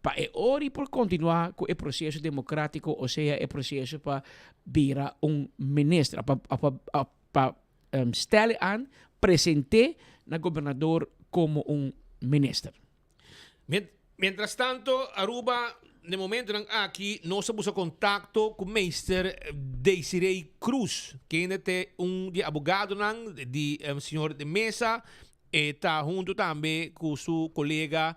Speaker 1: pa e ora i por kontinuá ku e proseso demokratiko osea e proseso pa bira un minister pa pa pa. stèl aan, present'é na gobernador komo un minister.
Speaker 3: Mientras tanto, Aruba, na e momentonan aki nos a buska kontakto ku meester Desiree Cruz, kende ta un di e abogadonan di señor De Meza. E ta hunto tambe ku su kolega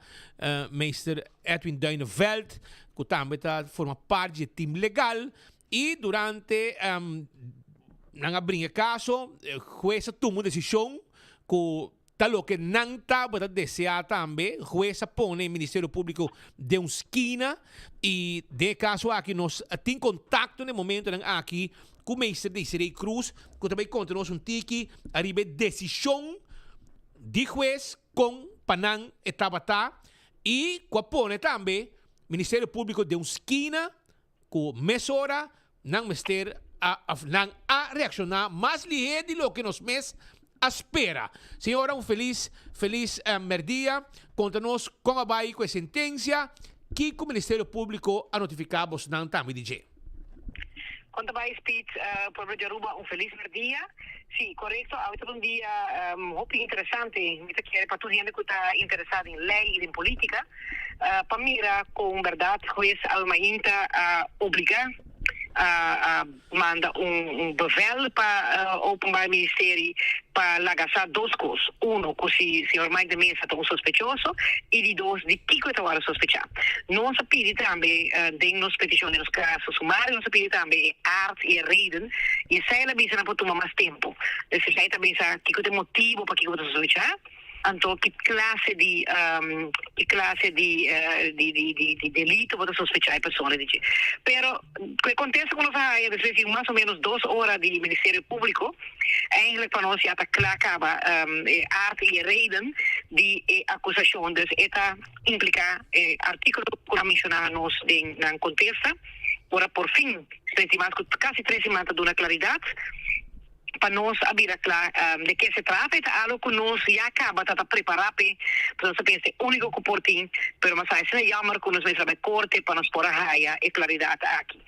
Speaker 3: meester Edwin Duineveld, ku tambe ta forma parti di e team legal. I durante nan a bringa e kaso, hues a tuma un desishon ku Ta loke nan tabata deseá tambe. Hues a pone e Ministerio Públiko den un skina i den e kaso aki nos tin kontakto na e momentonan aki ku Meester Desiree Cruz ku ta bai konta nos un tiki ariba e desishon di hues kon pa nan e tabata i ku a pone tambe Ministerio Públiko den un skina ku mesora nan mester a of nan a reakshoná mas lihé di loke nos mes a spera. Señora un felis felis mèrdia. Konta nos kon a bai ku e sentensia, kiko Ministerio Públiko a notifiká bosnan tambe di dje.
Speaker 4: Kon ta bai Speed pueblo di Aruba un felis mèrdia. Sí, korekto awe ta un dia hopi interesante mi ta kere pa tur hende ku ta interesá den lei i den polítika pa mira kon bèrdat hues awe mainta a obligá a manda un bevel pa Openbaar Ministerie pa laga sa dos kos, uno ku si señor Mike de Meza ta un sospechoso i di dos di kiko e ta wòrdu sospechá. Nos a pidi tambe den nos petishon den nos kaso sumario nos a pidi tambe e aard i e reden i esei el a bisa nan por tuma mas tempu. Dus esei ta bisa kiko ta e motibu pakiko bo ta sospechá. Anto ki klase di ki klase di di di di di delito bo ta sospechá e persona di dje. Pero ku e kontesta ku nos a haya despues di mas o ménos dos ora di Ministerio Públiko, eigenlijk pa nos ya ta kla kaba e aard i e reden di e akusashon. Dus e ta impliká e artíkulo ku a menshoná nos den nan kontesta. Ora por fin, despues di mas ku kasi tres siman ta duna klaridat. Pa nos a bira kla de ke se trata, e ta algo ku nos ya kaba ta ta prepará p'e, pasobra nos ta pensa e úniko ku por tin, pero mas asina jammer ku nos mester a bai korte pa nos por a haya e klaridat aki.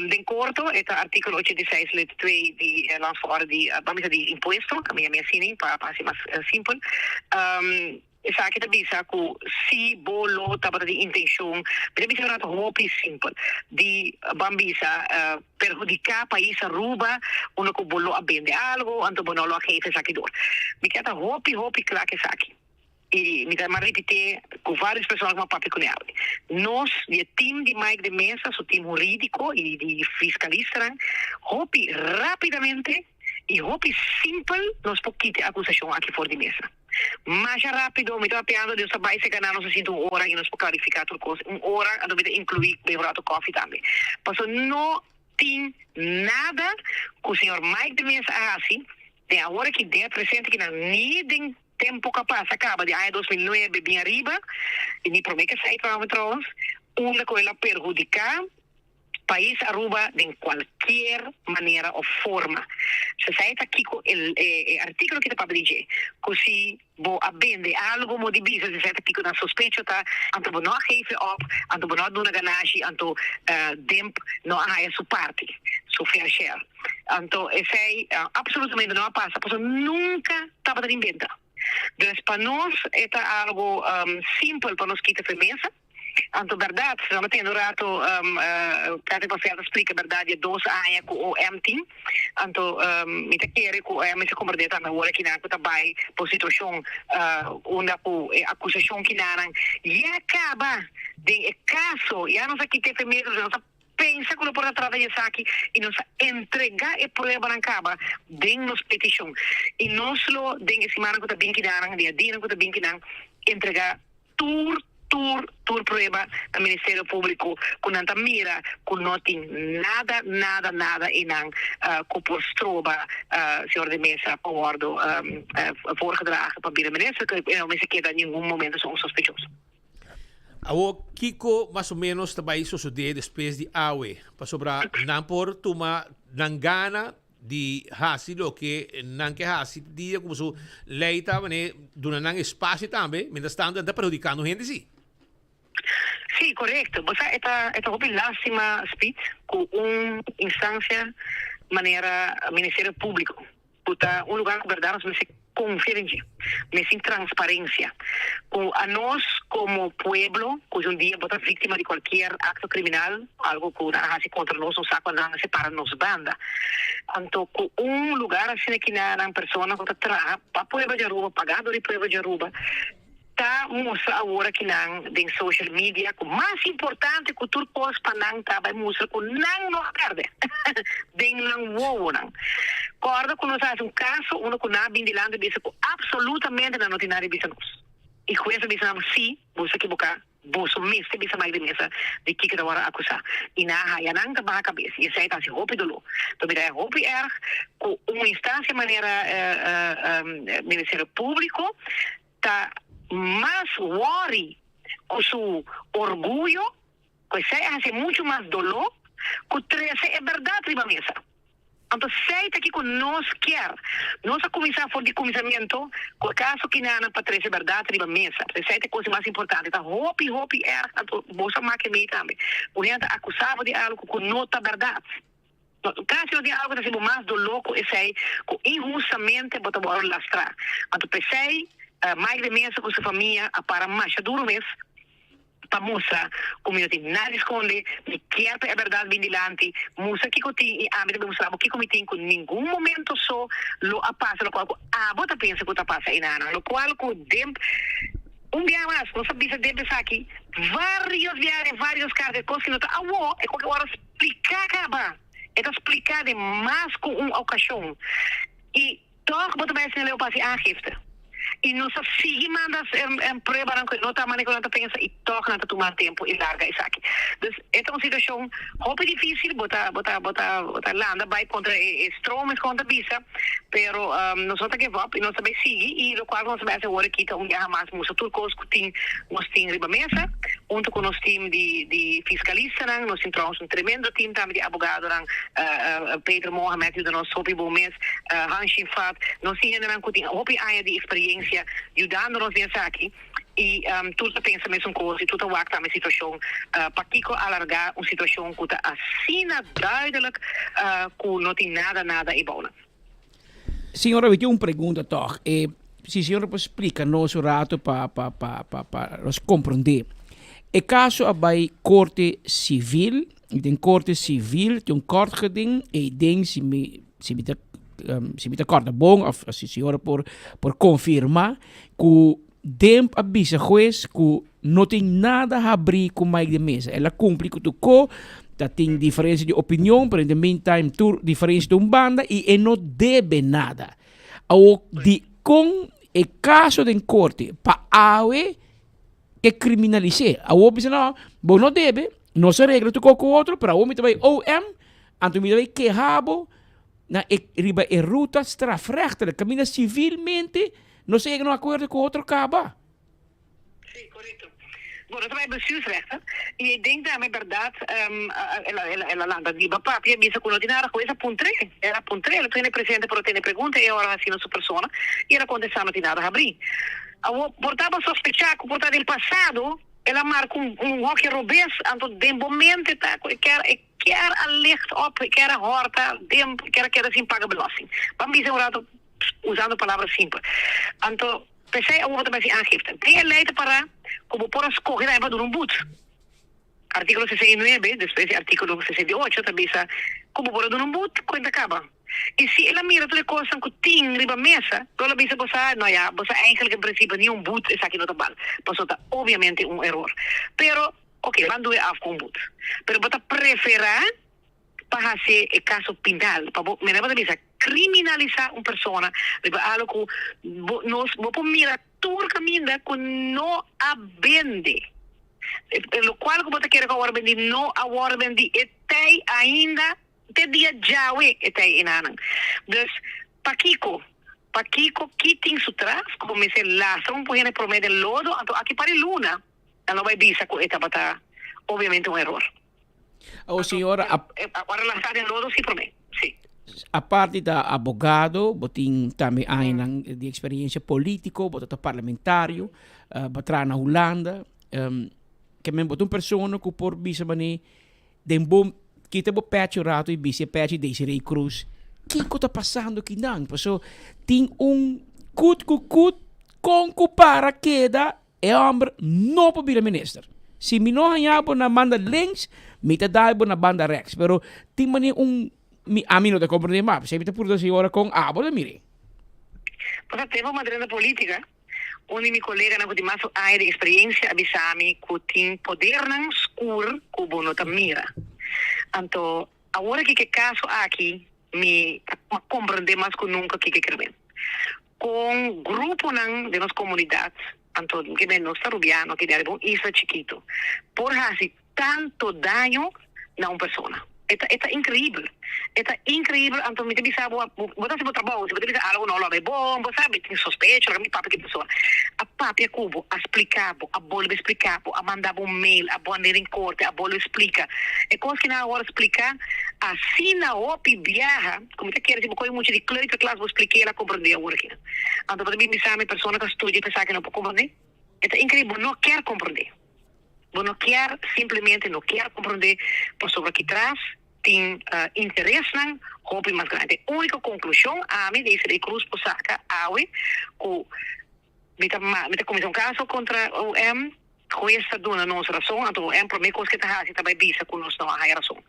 Speaker 4: Den korto, e ta artíkulo 86 lid 2 di Landsverordening di, ban bisa di impuesto, kaminda mi asina pa hasi mas simpel. Esaki ta bisa ku si bo lo tabata di intenshon, mi ta bisa un rato hopi simpel, di ban bisa perhudiká pais Aruba unda ku bo lo a bende algo anto bo no lo a geef esaki dor. Mi ke ta hopi hopi kla ku esaki i mi ta mas ripit'é ku vários persona ku mi a papia kuné awe. Nos di e team di Mike de Meza, su team hurídiko i di fiskalistanan hopi rápidamente i hopi simpel nos por kita e akusashon aki for di mesa. Masha rápido, mi ta papiando di nos ta bai serka nan, nos ta sinta un ora i nos por klarifiká tur kos. Un ora, anto mi ta inkluí bebe un rato kòfi tambe. Pasobra no tin nada ku señor Mike de Meza a hasi den awor aki, den e presente kinan, ni den tempu ku a pasa kaba di aña 2009 bin ariba, i ni promé ku esei trouwens, unda ku el a perhudiká pais Aruba den cualkier manera of forma. Esey ta kico e articulo ki ta papia di dje, cu si bo a bende algo mo di bisa si esey ta kico nan sospecho ta, anto bo no a geef e op, anto bo no a duna ganashi, anto Dimp no a haya su parti, su fair share. Anto esey absolutamente no a pasa pasobra nunca tabata den benta. Dus pa nos e ta algo simpel pa nos kita fe mesa. Anto berdad, nos a tende un rato Patrick Marcel ta splica berdad di e dos aña cu OM tin. Anto mi ta kere cu OM mester comprende tambe awor kinan cu ta bay pa un situacion unda cu e acusacion kinanan ya caba den e caso, ya nos a kita e femedo, nos a pensa cu no por ta trata di esaki y nos a entrega e pruebanan caba den nos peticion. Y nos lo den e simannan cu ta bin kidanan, den e dianan cu ta bin kinan entrega Tur, tur, tur prueba na Ministerio Publico cu nan ta mira cu no tin nada, nada, nada eynan cu por stroba señor de Meza pa wordo voorgedragen pa bira minister, cu e no mester keda ningun momento un sospechoso.
Speaker 3: Awor, kico mas o menos ta bay sosode despues di awe? Pasobra nan por tuma nan gana di hasi loke nan ke hasi dia ku boso lei ta manera duna nan espasio tambe, mientras tanto nan ta perhudikando hende si.
Speaker 4: Sí, korekto. Bo sa e ta e ta hopi lástima, Speed, ku un instansia manera Ministerio Públiko. ku ta un lugar ku bèrdat nos mester konfia den dje, mester tin transparensia, ku anos komo pueblo ku si un dia bo ta víktima di kualkier akto kriminal, algu ku nan a hasi kontra nos, nos sa ku nan a separa nos banda. Anto ku un lugar asina ki nan persona ku ta traha pa pueblo di Aruba, pagá dor di pueblo di Aruba, Ta mustra awor aki nan den social media cu mas importante cu tur cos pa nan ta bay mustra cu nan no a perde den nan wowonan. Corda cu nos a haci un caso unda cu nan a bin dilanti bisa cu absolutamente nan no tin nada di bisa nos. Y huez a bisa nan si, boso a ekiboca, boso mester bisa Mike de Meza di kico ta worde acusa. Y nan a haya nan ta baha cabes y esey ta haci hopi dolor. Enton mira e hopi erg cu un instancia manera Ministerio Publico ta mas worry cu su orguyo, cu esey a haci mucho mas dolor cu trece e berdad riba mesa. Anto esey ta kico nos kier. Nos a cuminsa for di cuminsamiento cu e caso Kinana pa trece berdad riba mesa. Esey ta e cosa mas importante. Ta hopi hopi erg, anto boso a make mey tambe, cu hende ta acusa bo di algo cu no ta berdad. Casi no tin algo ta haci bo mas dolor cu esey cu inhustamente bo ta worde lastra. Anto p'esey Mike de Meza cu su famia a para masha duro mes pa mustra cu mi no tin nada di sconde, mi kier pa e berdad bin dilanti, mustra kico tin y ami ta bin mustra bo kico mi tin cu ningun momento so lo a pasa locual cu abo ta pensa cu ta pasa enanan, locual cu den Un biaha mas, nos a bisa den esaki varios biaha den varios carta, e cos ki no ta awo, e cualkier ora splica caba. E ta splica den mas cu un ocasion. Y toch bo ta bay haciendo leu pa haci aangifte. Y nos a sigui manda pruebanan cu e no ta manera cu nan ta pensa y toch nan ta tuma tempo y larga esaki. Dus e ta un situacion hopi dificil, bo ta bo ta bo ta bo ta landa bay contra e stroom es con ta bisa. Pero nos no ta give up y nos ta bay sigui y locual cu nos ta bay haci awor aki ta un biaha mas mustra tur cos cu tin nos tin riba mesa hunto cu nos team di di fiscalistanan, nos tin trouwens un tremendo team tambe di abogadonan, Peter Mohamed yuda nos hopi bon mes, Han Shinfat, nos tin hendenan cu tin hopi aña di experiencia yudando nos den esaki. Y tur ta pensa mesun cos y tur ta wak tambe situacion. Pakico alarga un situacion cu ta asina duidelijk cu no tin nada nada e bounan?
Speaker 1: Señora, mi tin un pregunta toch. E, si señora por splica nos un rato pa, pa, pa, pa, pa nos comprende. E caso a bay corte civil, y den corte civil tin un kort geding, y den si mi, si mi ta, si mi ta corda bon of si señora por, por confirma cu Demp a bisa hues cu no tin nada habri cu Mike de Meza. El a cumpli cu tur co, ta tin diferencia di opinion, pero in the meantime tur diferencia ta un banda y e no debe nada. Awor dicon e caso den corte pa awe ke criminalis'é? Awor bisa no, bo no debe, nos a regla tur co cu otro, pero awor mi ta bay OM, anto mi ta bay keha bo na e riba e ruta strafrechtelijk, caminda civilmente Nos a yega na un akuerdo ku otro kaba.
Speaker 4: Sí, korekto. Bo no ta bai bestuursrechter i e den tambe bèrdat el a el a lanta riba papia bisa ku no tin nada ku es a puntr'é. El a puntr'é, el a tene presente por a tene pregunta i e ora hasi na su persona i el a kontestá no tin nada habrí. Awor por ta bo sospechá ku por ta den pasado el a marka un un hòki robes anto den bo mente ta ku e kier e kier a licht op e kier a hòrta den e kier a keda sin paga belasting. Ban bisa un rato. Usando palabra simpel. Anto, p'esei awor bo ta bai hasi aangifte. Den e lei ta pará ku bo por a skohe tambe pa duna un but. Artíkulo 69, despues di artíkulo 68, ta bisa ku bo por a duna un but, kuenta kaba. I si el a mira tur e kosnan ku tin riba mesa, lo el a bisa bo sa, no ya, bo sa eigenlijk en prinsipio ni un but esaki no ta bal, pasobra ta obviamente un eror. Pero, oke, ban due af ku un but. Pero bo ta preferá pa hasi e kaso penal, pa bo, mira bo ta bisa, kriminalisá un persona riba algo ku bo nos bo por mira tur kaminda ku no a bende. Lokual ku bo ta kere ku a wòrdu bendí no a wòrdu bendí, e tei ainda te dia djawe e tei enanan. Dus pakiko? Pakiko ki tin su tras ku bo mester lastra un por hende promé den lodo anto aki par e luna nan lo bai bisa ku e tabata obviamente un eror.
Speaker 1: O señora,
Speaker 4: a, Ora la sta den lodo si promé, si.
Speaker 1: Aparte ta abogado, bo tin tambe añanan di experiencia politico, bo ta parlamentario, uh, bo traha na Hulanda. Um, ke men bo ta un persona ku por bisa mane den bo kita bo pechi un rato y bisa e pechi Desiree Cruz. Kiko ta pasando kinan? Paso tin un kut ku kut kon ku para keda e hòmber no por bira minister. Si mi no haña bo na banda links, mi ta dal bo na banda rèks. Pero tin manera un mi ami no ta komprendé mas. P'esei mi ta purta si ora kon abo ta mir'é.
Speaker 4: Pasa tempu mi a drenta polítika, un di mi koleganan ku tin mas aña di eksperiencia a bisa mi ku tin podernan skur ku bo no ta mira. Anto Awor aki ke kaso aki mi a komprendé mas ku nunka kiko e krimen. Kon gruponan den nos komunidat, anto ke men nos ta rubiano aki den ariba un isla chikitu, por hasi tanto daño na un persona. E ta e ta inkreibel. E ta inkreibel anto mi ta bisa bo bo ta hasi bo trabou si bo ta bisa algu no lo a bai bon bo sabi tin sospecho laga mi papia ku e persona. A papia ku bo, a splika bo, a bolbe splika bo, a manda bo un mail, a bo and'e den korte, a bolbe splika. E kos ki nan a wòrdu spliká asina hopi biaha ku mi ta kere si bo kohe mucha di kleuterklas bo splik'é el a komprendé awor aki. Anto bo ta bin bisa mi persona ta studia pa esaki no por komprendé? E ta inkreibel, bo no kier komprendé. Bo no kier, simplemente no kier komprendé pasobra ki tras tin interesnan hopi mas grandi. E úniko konklushon ami Desiree Cruz por saka awe ku Mi ta mi ta kuminsá un kaso kontra OM, hues ta duna nos rason, anto OM promé kos ke ta hasi ta bai bisa ku nos no a haya rason.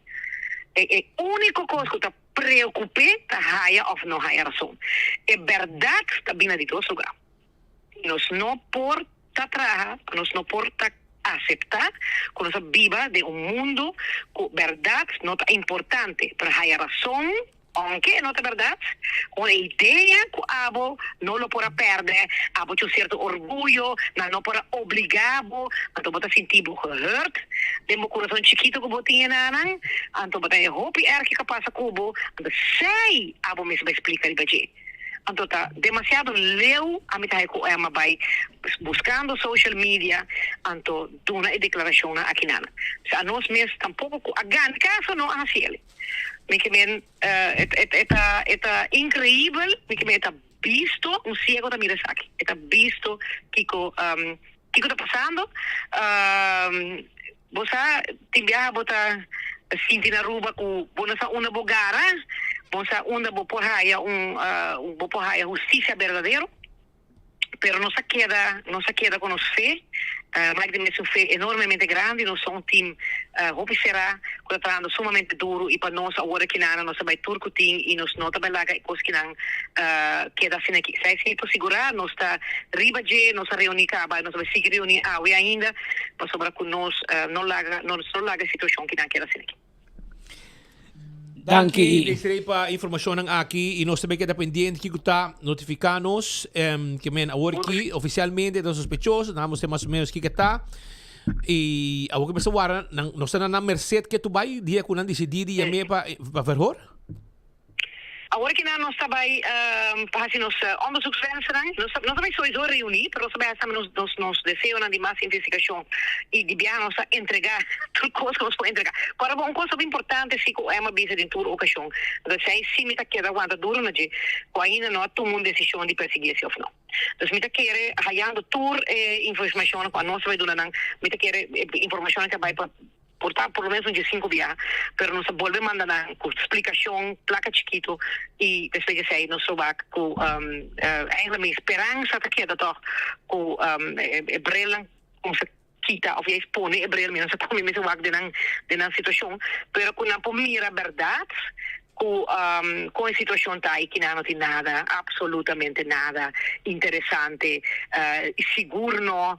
Speaker 4: E e úniko kos ku ta preokup'é ta haya òf no haya rason. E bèrdat ta bina di dos lugá. Nos no por ta traha, nos no por ta aseptá ku nos a biba den un mundu ku bèrdat no ta importante, pero haya rason Aunke e no ta berdad, un e idea cu abo no lo por a perde, abo cu cierto orguyo, nan no por a obliga bo, anto bo ta sinti bo gehurt den bo curason chikito cu bo tin enanan, anto bo ta e hopi erg cu a pasa cu bo, anto esey abo mester bai splica riba dje. Anto ta demasiado leu ami ta hay cu Emma bai buscando social media anto duna e declaracionnan akinan. Anos mes tampoco cu a gana caso no a haci el. Mi ke men e ta e ta increibel, mi ke men e ta bisto, un ciego ta mira esaki, e ta bisto kiko kiko ta pasando. Bo sa tin biaha bo ta sinti na Aruba ku bo no sa unda bo gara, bo no sa unda bo por haya un bo por haya husticia berdadero. Pero nos a keda, nos a keda ku nos fe. Mike den mes un fe enormemente grandi. Nos ta un team hopi será ku ta trahando sumamente duru i pa nos awor akinan nos a bai tur ku tin i nos no ta bai laga e kos kinan keda asina aki. Esei si mi por sigurá, nos ta riba dje, nos a reuní kaba, nos a bai sigui reuní awe ainda pasobra ku nos no laga, nos no laga e situashon kinan keda asina aki.
Speaker 3: Danki Desiree pa informacionnan aki y nos tambe keda pendiente kiko ta notifica nos ke men awor ki oficialmente ta sospechoso nan mester mas o menos kiko ta y awor ke mester warda nan nos ta na nan merced ke tu bay dia ku nan dicidi di yam'e pa pa verhoor.
Speaker 4: Awor ki nan nos ta bai pa hasi nos onderzoekswensennan, nos ta nos ta bai sowieso reuní, pero nos ta bai hasi tambe nos nos nos deseonan di mas investigashon i di biaha nos ta entregá tur kos ku nos por entregá. Kòrda bo un kos hopi importante si ku OM a bisa den tur okashon, ta esei si mi ta keda wanta duru na dje, ku ainda no a tuma un desishon di persiguí esi òf no. Dus mi ta kere hayando tur e informashonnan ku anos ta bai duna nan, mi ta kere e informashonnan ke a bai pa. Por ta por lo menos un diesinku biaha, pero nos a bolbe manda nan ku splikashon, plaka chikitu, i despues di esei nos lo wak ku eigenlijk mi speransa ta keda tòg ku e brelnan kumsa kita òf juist pone e brel, mi no sa kon mi mester wak den nan den nan situashon, pero ku nan por mira bèrdat ku kon e situashon ta i kinan no tin nada, absolutamente nada interesante i sigur no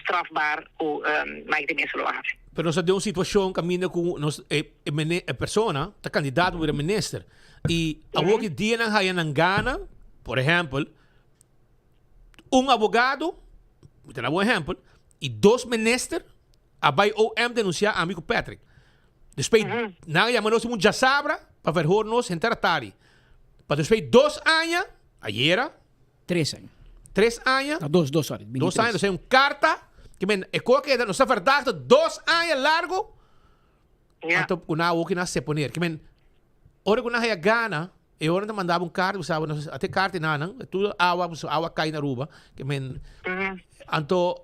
Speaker 4: strafbaar ku Mike de Meza lo a hasi.
Speaker 3: Pero nos ta den un situashon kaminda ku nos e e persona ta kandidato pa bira minister i awor ki dia nan haya nan gana, por ehèmpel, un abogado, mi ta da bo un ehèmpel, i dos minister a bai OM denunsiá ami ku Patrick. Despues nan a yama nos un djasabra pa verhoor nos henter a tardi. Pa despues dos aña, ayera.
Speaker 1: Tres aña.
Speaker 3: Tres aña.
Speaker 1: No, dos, dos, sorry.
Speaker 3: Dos aña, nos hay un carta. Que men, e koe keda, nos ta verdachte dos aña largo.
Speaker 4: Ja.
Speaker 3: Anto, ku nan awoki nan seponeer. Ke men, ora ku nan haya gana, e ora nan ta mandaba un carta, bo nos ate carta nan, nan, tur awa, awa kai na Aruba. Ke men, anto,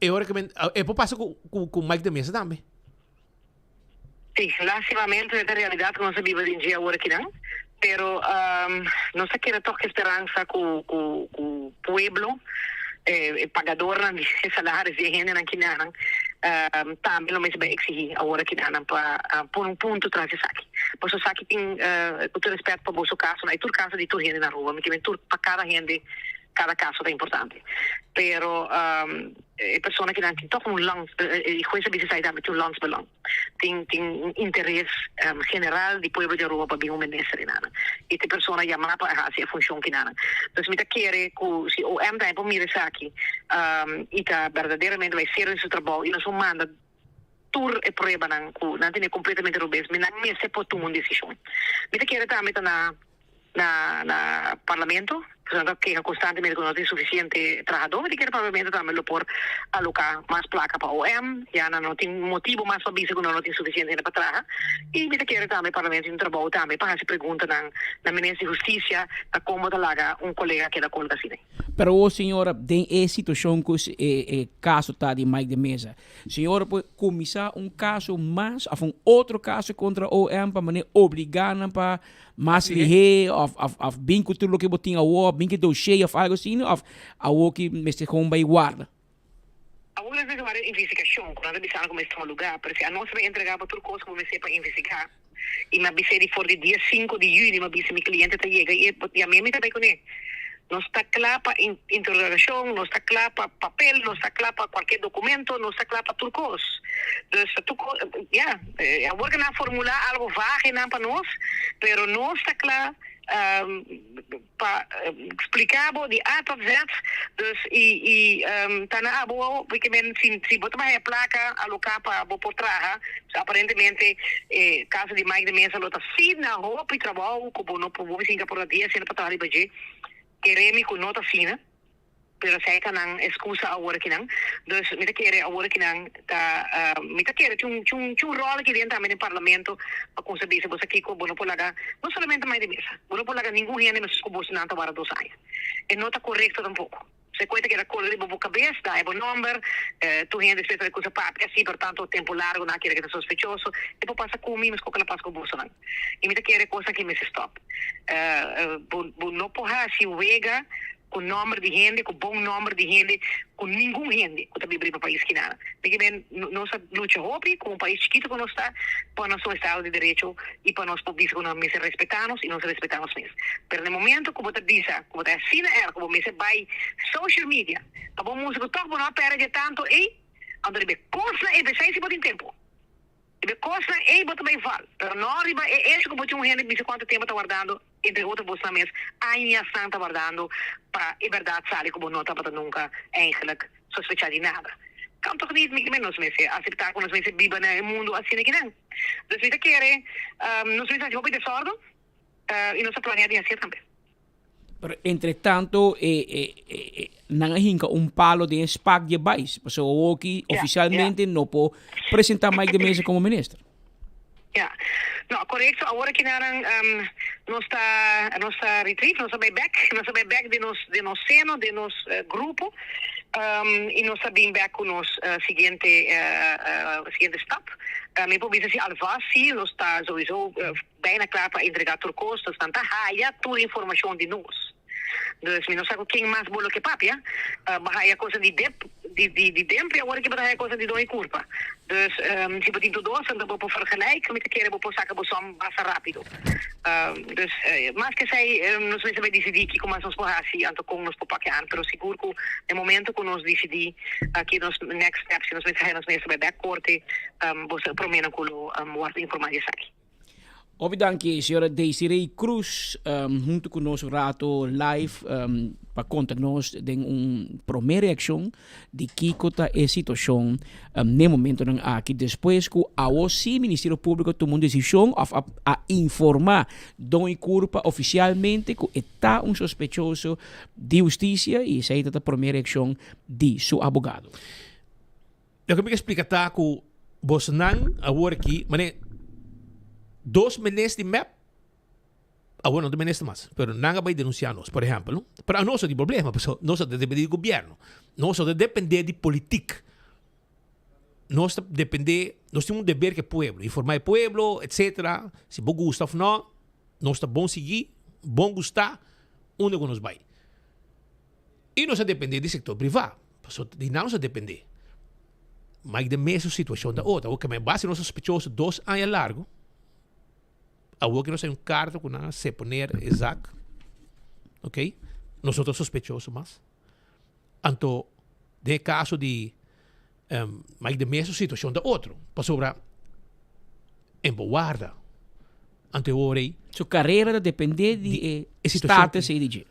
Speaker 3: E ora ke men, e por pasa ku ku ku Mike de Meza tambe.
Speaker 4: Si, lastimamente ta realidad cu nos ta biba den dje awor akinan, pero nos ta keda toch cu speransa cu cu cu pueblo, e pagadornan di e salaris di e hendenan kinanan tambe lo mester bay exigi awor akinanan pa pone un punto tras esaki. Pasobra esaki tin, cu tur respet pa boso casonan, y tur caso di tur hende na Aruba, mi kimen tur pa cada hende cada caso ta importante, pero e persona kinan tin toch un lands, e hues a bisa esaki tambe tin un landsbelang. Tin tin un interes general di pueblo di Aruba pa bin un minister enanan y ta e persona yama pa haci e funcion kinanan. Dus mi ta kere cu si OM tambe por mira esaki y ta berdaderamente bay serio den su trabou y nos por manda tur e pruebanan cu nan tene completamente robes, mi nan mester por tuma un decision. Mi ta kere tambe ta na. na na parlamento pasobra nan ta keha constantemente cu no tin suficiente trahador mi ta kere parlamento tambe lo por aloca mas placa pa OM ya nan no tin motibo mas pa bisa cu nan no tin suficiente hende pa traha y mi ta kere tambe parlamento tin un trabou tambe pa haci preguntanan na minister di husticia ta como ta laga un colega keda colga asina.
Speaker 1: Pero awor señora den e situacion cu e e caso ta di Mike de Meza Señor por cuminsa un caso mas of un otro caso contra OM pa manera obliga nan pa mas lihé of of of bin cu tur loke bo tin awor, bin cu dossier of algo asina of awor ki mester gewoon bay warda?
Speaker 4: Awor nos mester warda investigacion cu nan ta bisa nan cu mester tuma lugar, pero si anos ta bay entrega bo tur cos cu bo mester pa investiga y mi a bis'é di for di dia cinco di juni mi a bisa mi cliente ta yega y e yam'é mi ta bay cun'é. Nos ta cla pa interrogacion, nos ta cla pa papel, nos ta cla pa cualkier documento, nos ta cla pa tur cos. Dus tur cos, ya, awor cu nan a formula algo vaag einan pa nos, pero nos ta cla pa splica bo di A tot Z, dus y y ta na abo porque men si si bo ta bay haya placa aloca pa bo por traha, aparentemente e caso di Mike de Meza lo ta asina hopi trabao cu bo no por, bo misinka por ta dies hende pa traha riba dje. Kere mi ku no ta asina, pero esei ta nan excusa awor akinan. Dus mi ta kere awor akinan ta, mi ta kere tin un tin un tin un rol aki den tambe den parlamento pa kumsa bisa bo sa kiko bo no por laga no solamente mai di mesa, bo no por laga ningun hende mes ku boso nan ta wara dos aña. E no ta korekto tampoko. Se koe ta keda kolga riba bo kabes, daña bo nomber, tur hende despues ta kusa papia si pero tanto tempo largo nan a kere ke ta sospechoso, e por pasa ku mi meskos ku a pasa ku bosonan. I mi ta kere kosnan ki mester stop. Bo bo no por hasi wega ku nomber di hende, ku bon nomber di hende, ku ningun hende ku ta biba riba pais kinana. Mi ke men nos a lucha hopi komo un pais chikito ku nos ta pa nos un estado di derecho i pa nos por bisa ku nos mester respeta nos i nos respeta nos mes. Pero na e momento ku bo ta bisa ku bo ta asina erg ku bo mester bai social media pa bo mustra ku tòg bo no a pèrdè dje tantu ei, anto riba e kosnan ei p'esei si bo tin tempu. Riba e kosnan ei bo ta bai val, pero no riba e echo ku bo tin un hende bisa kuantu tempu ta wardando, entre otro bosnan mes, añasnan ta wardando pa e bèrdat sali ku bo no tabata nunka eigenlijk sospechá di nada. Kan tòg nit mi kimen nos mester aseptá ku nos mester biba na e mundu asina kinan. Dus mi ta kere nos mester hasi hopi desòrdu i nos ta planea di hasié tambe.
Speaker 1: Pero entre tanto e, e, e, nan a hinca un palo den e spak di e bais. Pasobra awoki oficialmente no por presenta Mike de Meza como minister.
Speaker 4: Ja, no, korekto. Awor aki naran um, nos ta nos ta retreat, nos ta bai bek, nos ta bai bek den nos den nos seno, den nos uh, grupo. Um, i nos ta bin bek ku nos uh, siguiente uh, uh, siguiente stap. Uh, mi por bisa si alvast si nos ta sowieso uh, Bijna kla pa entrega tur kos, dus nan ta haya tur informashon di nos. Dus mi no sa ku ken mas bo lo ke papia. Bo haya kosa di dep, di di di demp i awor aki bo ta haya kosa di doña kurpa. Dus si bo tin tur dos, anto bo por vergelijk, mi ta kere bo por saka bo som basta rapido. Dus mas ke esei nos mester bai disidí kiko mas nos por hasi, anto kon nos por papia an. Pero sigur ku den momento ku nos disidí ki nos next step, si nos mester haya nos mester bai bek korte, bo sa promé nan ku lo wòrdu informá di esaki.
Speaker 1: Hopi danki señora Desiree Cruz hunto cu nos un rato live pa conta nos den un prome reaccion di kico ta e situacion n'e momentonan aki despues cu awo si Ministerio Publico tuma un decision of a a informa Don y Curpa oficialmente cu e ta un sospechoso di husticia y esey ta ta prome reaccion di su abogado.
Speaker 3: Loke mi ke splika ta ku bosnan awor aki, mane dos minister di mep, awor no ta minister mas, pero nan a bai denunsia nos, por ehempel, no? Pero anos no tin problema, pasobra nos no ta depende di gobierno, nos no ta depende di politik. Nos ta depende, nos tin un deber ku e pueblo, informá e pueblo, etcetera. Si bo gusta òf no, nos ta bon sigui, bon gustá unda ku nos bai. I nos a depende di sektor privá, pasobra di nan nos a depende. Mike de Meza su situashon ta otro. Awor ke base nos sospechoso dos aña largu, awor ke nos hay un karta ku nan a seponer e zak, ok, nos no ta sospechoso mas. Anto den e kaso di Mike de Meza su situashon ta otro, pasobra e bo warda. Anto e ora ei.
Speaker 1: Su karera ta depende di e status ei di dje.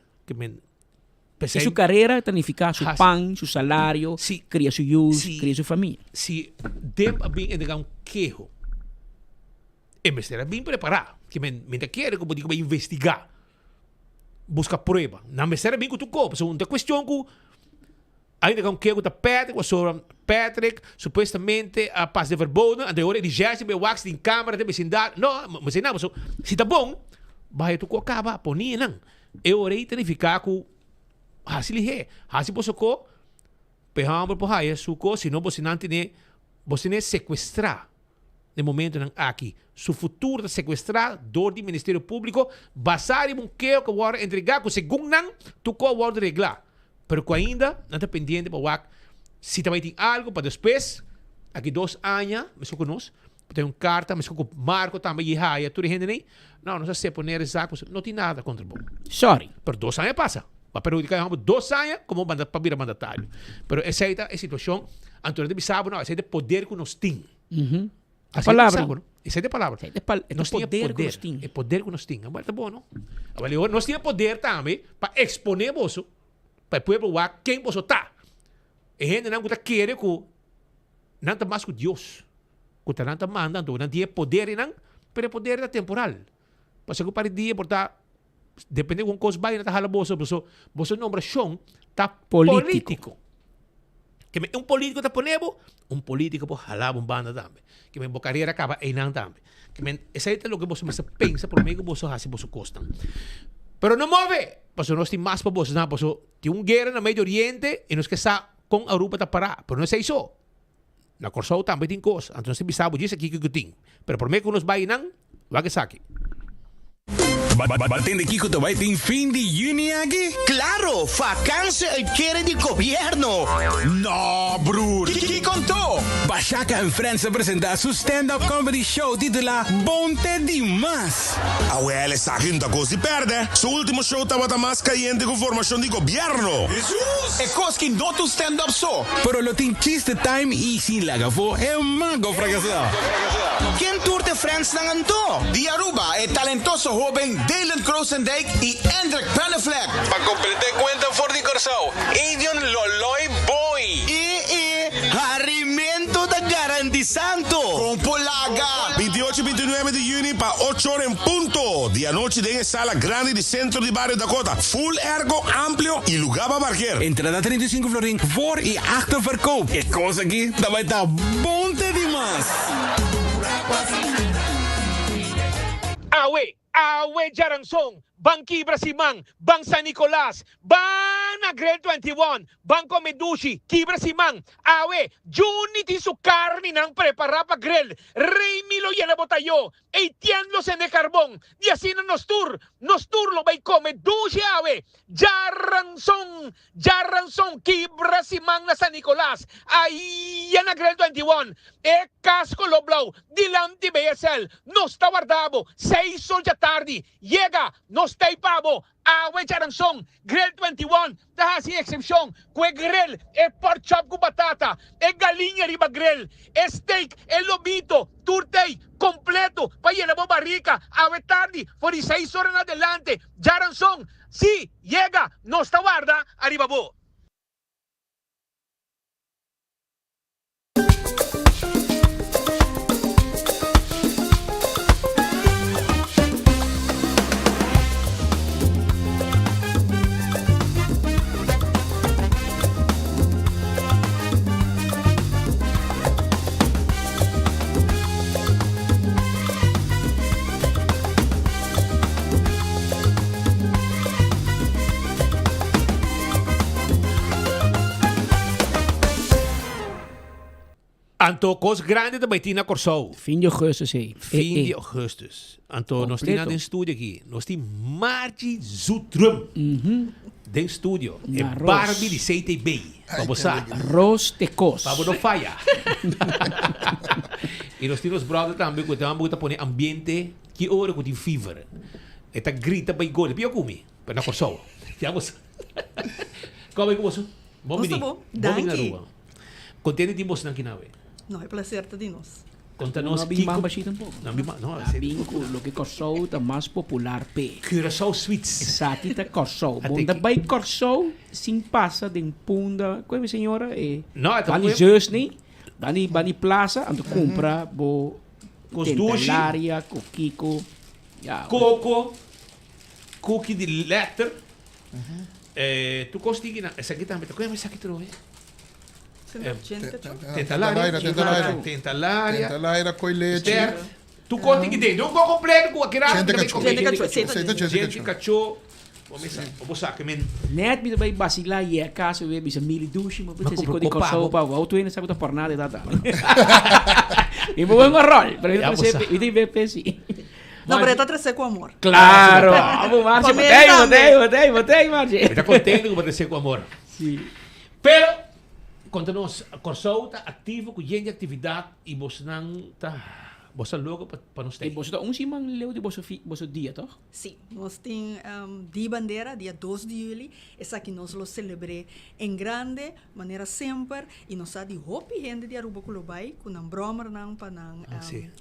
Speaker 1: E su karera ta nifiká su pan, su salario, kria su yu, kria su famia.
Speaker 3: Si Demp a bin entregá un keho, e mester a bin prepará. Ke men mi ta kere ku bo di ku bo investigá, buska prueba. Nan mester a bin ku tur kos, pasobra un ta kuestion ku a entregá un keho ku ta Patrick pasobra Patrick supuestamente a pasa den verboden, anto e ora e di Jesse bai wak si tin kamera den besindario. No, mi sa pasobra si ta bon, bai tur kos kaba, pone nan. E ora ei ta nifiká ku hasi lihé, hasi boso ko pa e hòmber por haya su kos, si no boso nan tene, boso tene sekuestrá na e momentonan aki. Su futuro ta sekuestrá dor di Ministerio Públiko basá riba un keo ku a wòrdu entregá ku segun nan tur kos a wòrdu reglá, pero ku ainda nan ta pendiente pa wak si ta bai tin algu pa despues aki dos aña meskos ku nos Bo tin un karta, meskos ku Marco tambe i haya tur e hende nei. No, nos a seponer e zak, pasobra no tin nada kontra bo.
Speaker 1: Sorry.
Speaker 3: Pero dos aña pasa. Bo a perhudiká e hòmber dos aña komo manda pa bira mandatario. Pero esei ta e situashon. Anto nan ta bisa bo, no, esei ta e poder ku nos tin.
Speaker 1: Así ta
Speaker 3: bisa bo, no? Esei ta e palabra.
Speaker 1: Esei ta e
Speaker 3: Nos tin e
Speaker 1: poder ku nos tin.
Speaker 3: E poder ku nos tin. Awor ta bo, no? Awor nos tin e poder tambe pa eksponé boso, pa e pueblo wak ken boso ta. E hendenan ku ta kere ku nan ta mas ku Dios, ku ta nan ta manda, anto nan tin e poder einan, pero e poder ta temporal. Pasobra ku par di dia por ta, depende kon kos bai, nan ta hala boso, pasobra boso nombrashon ta
Speaker 1: Polítiko.
Speaker 3: polítiko. Ke men un polítiko ta pone bo, un polítiko por hala bo un banda tambe. Ke men bo karera kaba einan tambe. Ke men esei ta loke boso mester pensa promé ku boso hasi boso kosnan. Pero no move! Pasobra nos tin mas pa boso, pasobra tin un guera na Medio Oriente i nos ke sa Kon Aruba ta pará, pero no esei so. Na Kòrsou tambe tin kos, anto nos ta bisa bo djis aki kiko tin. Pero promé ku nos bai einan, wak esaki.
Speaker 19: Ba tende kiko ta bai tin fin di yüni aki?
Speaker 7: Claro, vakantie uitkering di gobierno.
Speaker 19: No, broer! Kiko anto? Bashaka and Friends ta presenta su stand-up comedy show titula Bon te di mas!
Speaker 20: Awel esaki no ta kos di pèrdè. Su último show tabata mas kayente ku formashon di gobièrnu.
Speaker 19: Hesus! E kos ki no ta un stand up so. Pero lo tin chiste time y sin laga afó e mago fracasá.
Speaker 7: Ken tur t'e friendsnan anto?
Speaker 17: Di Aruba e talentoso hoben Dylan Krosendijk y Endrick Panneflek.
Speaker 19: Pa completa e cuenta for di Corsou, Edion Loloy Boy.
Speaker 7: E e harimento ta garantisanto.
Speaker 17: Con por laga.
Speaker 20: 28 y 29 di juni pa ocho ora en punto di anochi den e sala grandi di Centro di Bario Dakota. Full airco amplio y lugar pa parkeer.
Speaker 19: Entrada 35 florin voor y achter verkoop. E cos aki ta bay ta bon te di mas.
Speaker 3: Awe, awe djaranson, ban kibra siman, ban San Nicolas, ban na Grill 21, Ban come dushi, kibra siman. Awe, Juni tin su carninan prepara pa grill. Remy lo yena botayo, Etienne lo sende carbon. Di asina nos tur, nos tur lo bay come dushi awe. Djaranson, djaranson, kibra siman na San Nicolas. Aya na Grill 21, e cas color blauw, dilanti BSL. Nos ta warda bo, seis or djatardi. Yega, nos ta ey pa bo. Awe djaranson, Grill 21 ta hasi eksepshon ku e grill, e pork chop ku batata, e galiña riba grill, e steak, e lobito, tur t'ei kompleto pa yena bo barika awe tardi for di seis ora na adelante. Djaranson, si, yega, nos ta warda ariba bo. Anto kos grandi ta bai tin na Kòrsou.
Speaker 1: Fin di augustus ei.
Speaker 3: Fin di augustus. Anto nos tin nan den studio aki. Nos tin Margie Zoetrum den studio. E Barbie di CTB. Pa bo sa.
Speaker 1: Ros te kos.
Speaker 3: Pa bo no faya. I nos tin nos brother tambe ku ta ta pone ambiente ki ora ku tin fever. E ta grita bai gol. E pia kumi. Pero na Kòrsou. Ya bo sa. Kòm bai ku boso? Bon bini.
Speaker 5: Nos ta bon.
Speaker 3: Bon bini na
Speaker 5: Danki.
Speaker 3: Aruba. Contento di bosnan ki nawe.
Speaker 5: No, e placer ta di nos.
Speaker 3: Conta nos
Speaker 1: No bin
Speaker 3: kiko.
Speaker 1: mamba shi tampoco.
Speaker 3: No bin ma, no,
Speaker 1: A bin cu loke Kòrsou ta mas popular p'e.
Speaker 3: Curaçao Sweets.
Speaker 1: Esaki ta Kòrsou.
Speaker 3: A
Speaker 1: Bo ta
Speaker 3: teki.
Speaker 1: bai Kòrsou sin pasa den Punda, koe mi señora e
Speaker 3: No, e ta
Speaker 1: ban di
Speaker 3: koe.
Speaker 1: Zeus ni, ban di ban di plaza anto cumpra bo
Speaker 3: Kos dushi.
Speaker 1: tentalaria, kokiko, ya.
Speaker 3: Koko, cookie di letter. Eh, tur kos tiki nan. Esaki tambe ta koe mi esaki trobe. Tentalaria. Tentalaria.
Speaker 6: Tentalaria, koi leche.
Speaker 3: Tert. Tu kos tiki den. Don ko completo ku akira.
Speaker 6: Gente kachó.
Speaker 5: Gente kachó.
Speaker 6: Gente kachó.
Speaker 3: Gente kachó. Bo mesa. Bo sa ke men.
Speaker 1: Net mi ta bai basila ye a casa we bisa mili dushi mo
Speaker 3: Ma
Speaker 1: bisa
Speaker 3: compra
Speaker 1: ko di
Speaker 3: kopa
Speaker 1: Kòrsou
Speaker 3: bo.
Speaker 1: pa wou tu hende sa ku ta por nada e tata. Mi bo wen rol, pero mi
Speaker 3: Ya
Speaker 1: ta
Speaker 3: bo sa.
Speaker 1: mi ta BP si.
Speaker 5: No, pero e ta trece cu amor.
Speaker 1: Claro. Abo Margie,
Speaker 5: Familia
Speaker 1: botei,
Speaker 5: tambe.
Speaker 1: botei, botei, botei, Margie.
Speaker 3: Mi ta contento cu bo trece cu amor.
Speaker 1: Si.
Speaker 3: Pero, conta nos, Corsou ta activo cu yen di actividad y bosnan ta, bos ta loco pa, pa nos
Speaker 1: Y
Speaker 3: tei.
Speaker 1: boso ta un siman leu di boso fi, boso dia, toch?
Speaker 5: Si, nos tin Di Bandera, dia dos di juli. Esaki nos lo celebr'é en grande, manera semper y nos sa di hopi hende di Aruba cu lo bay cu nan brommernan pa nan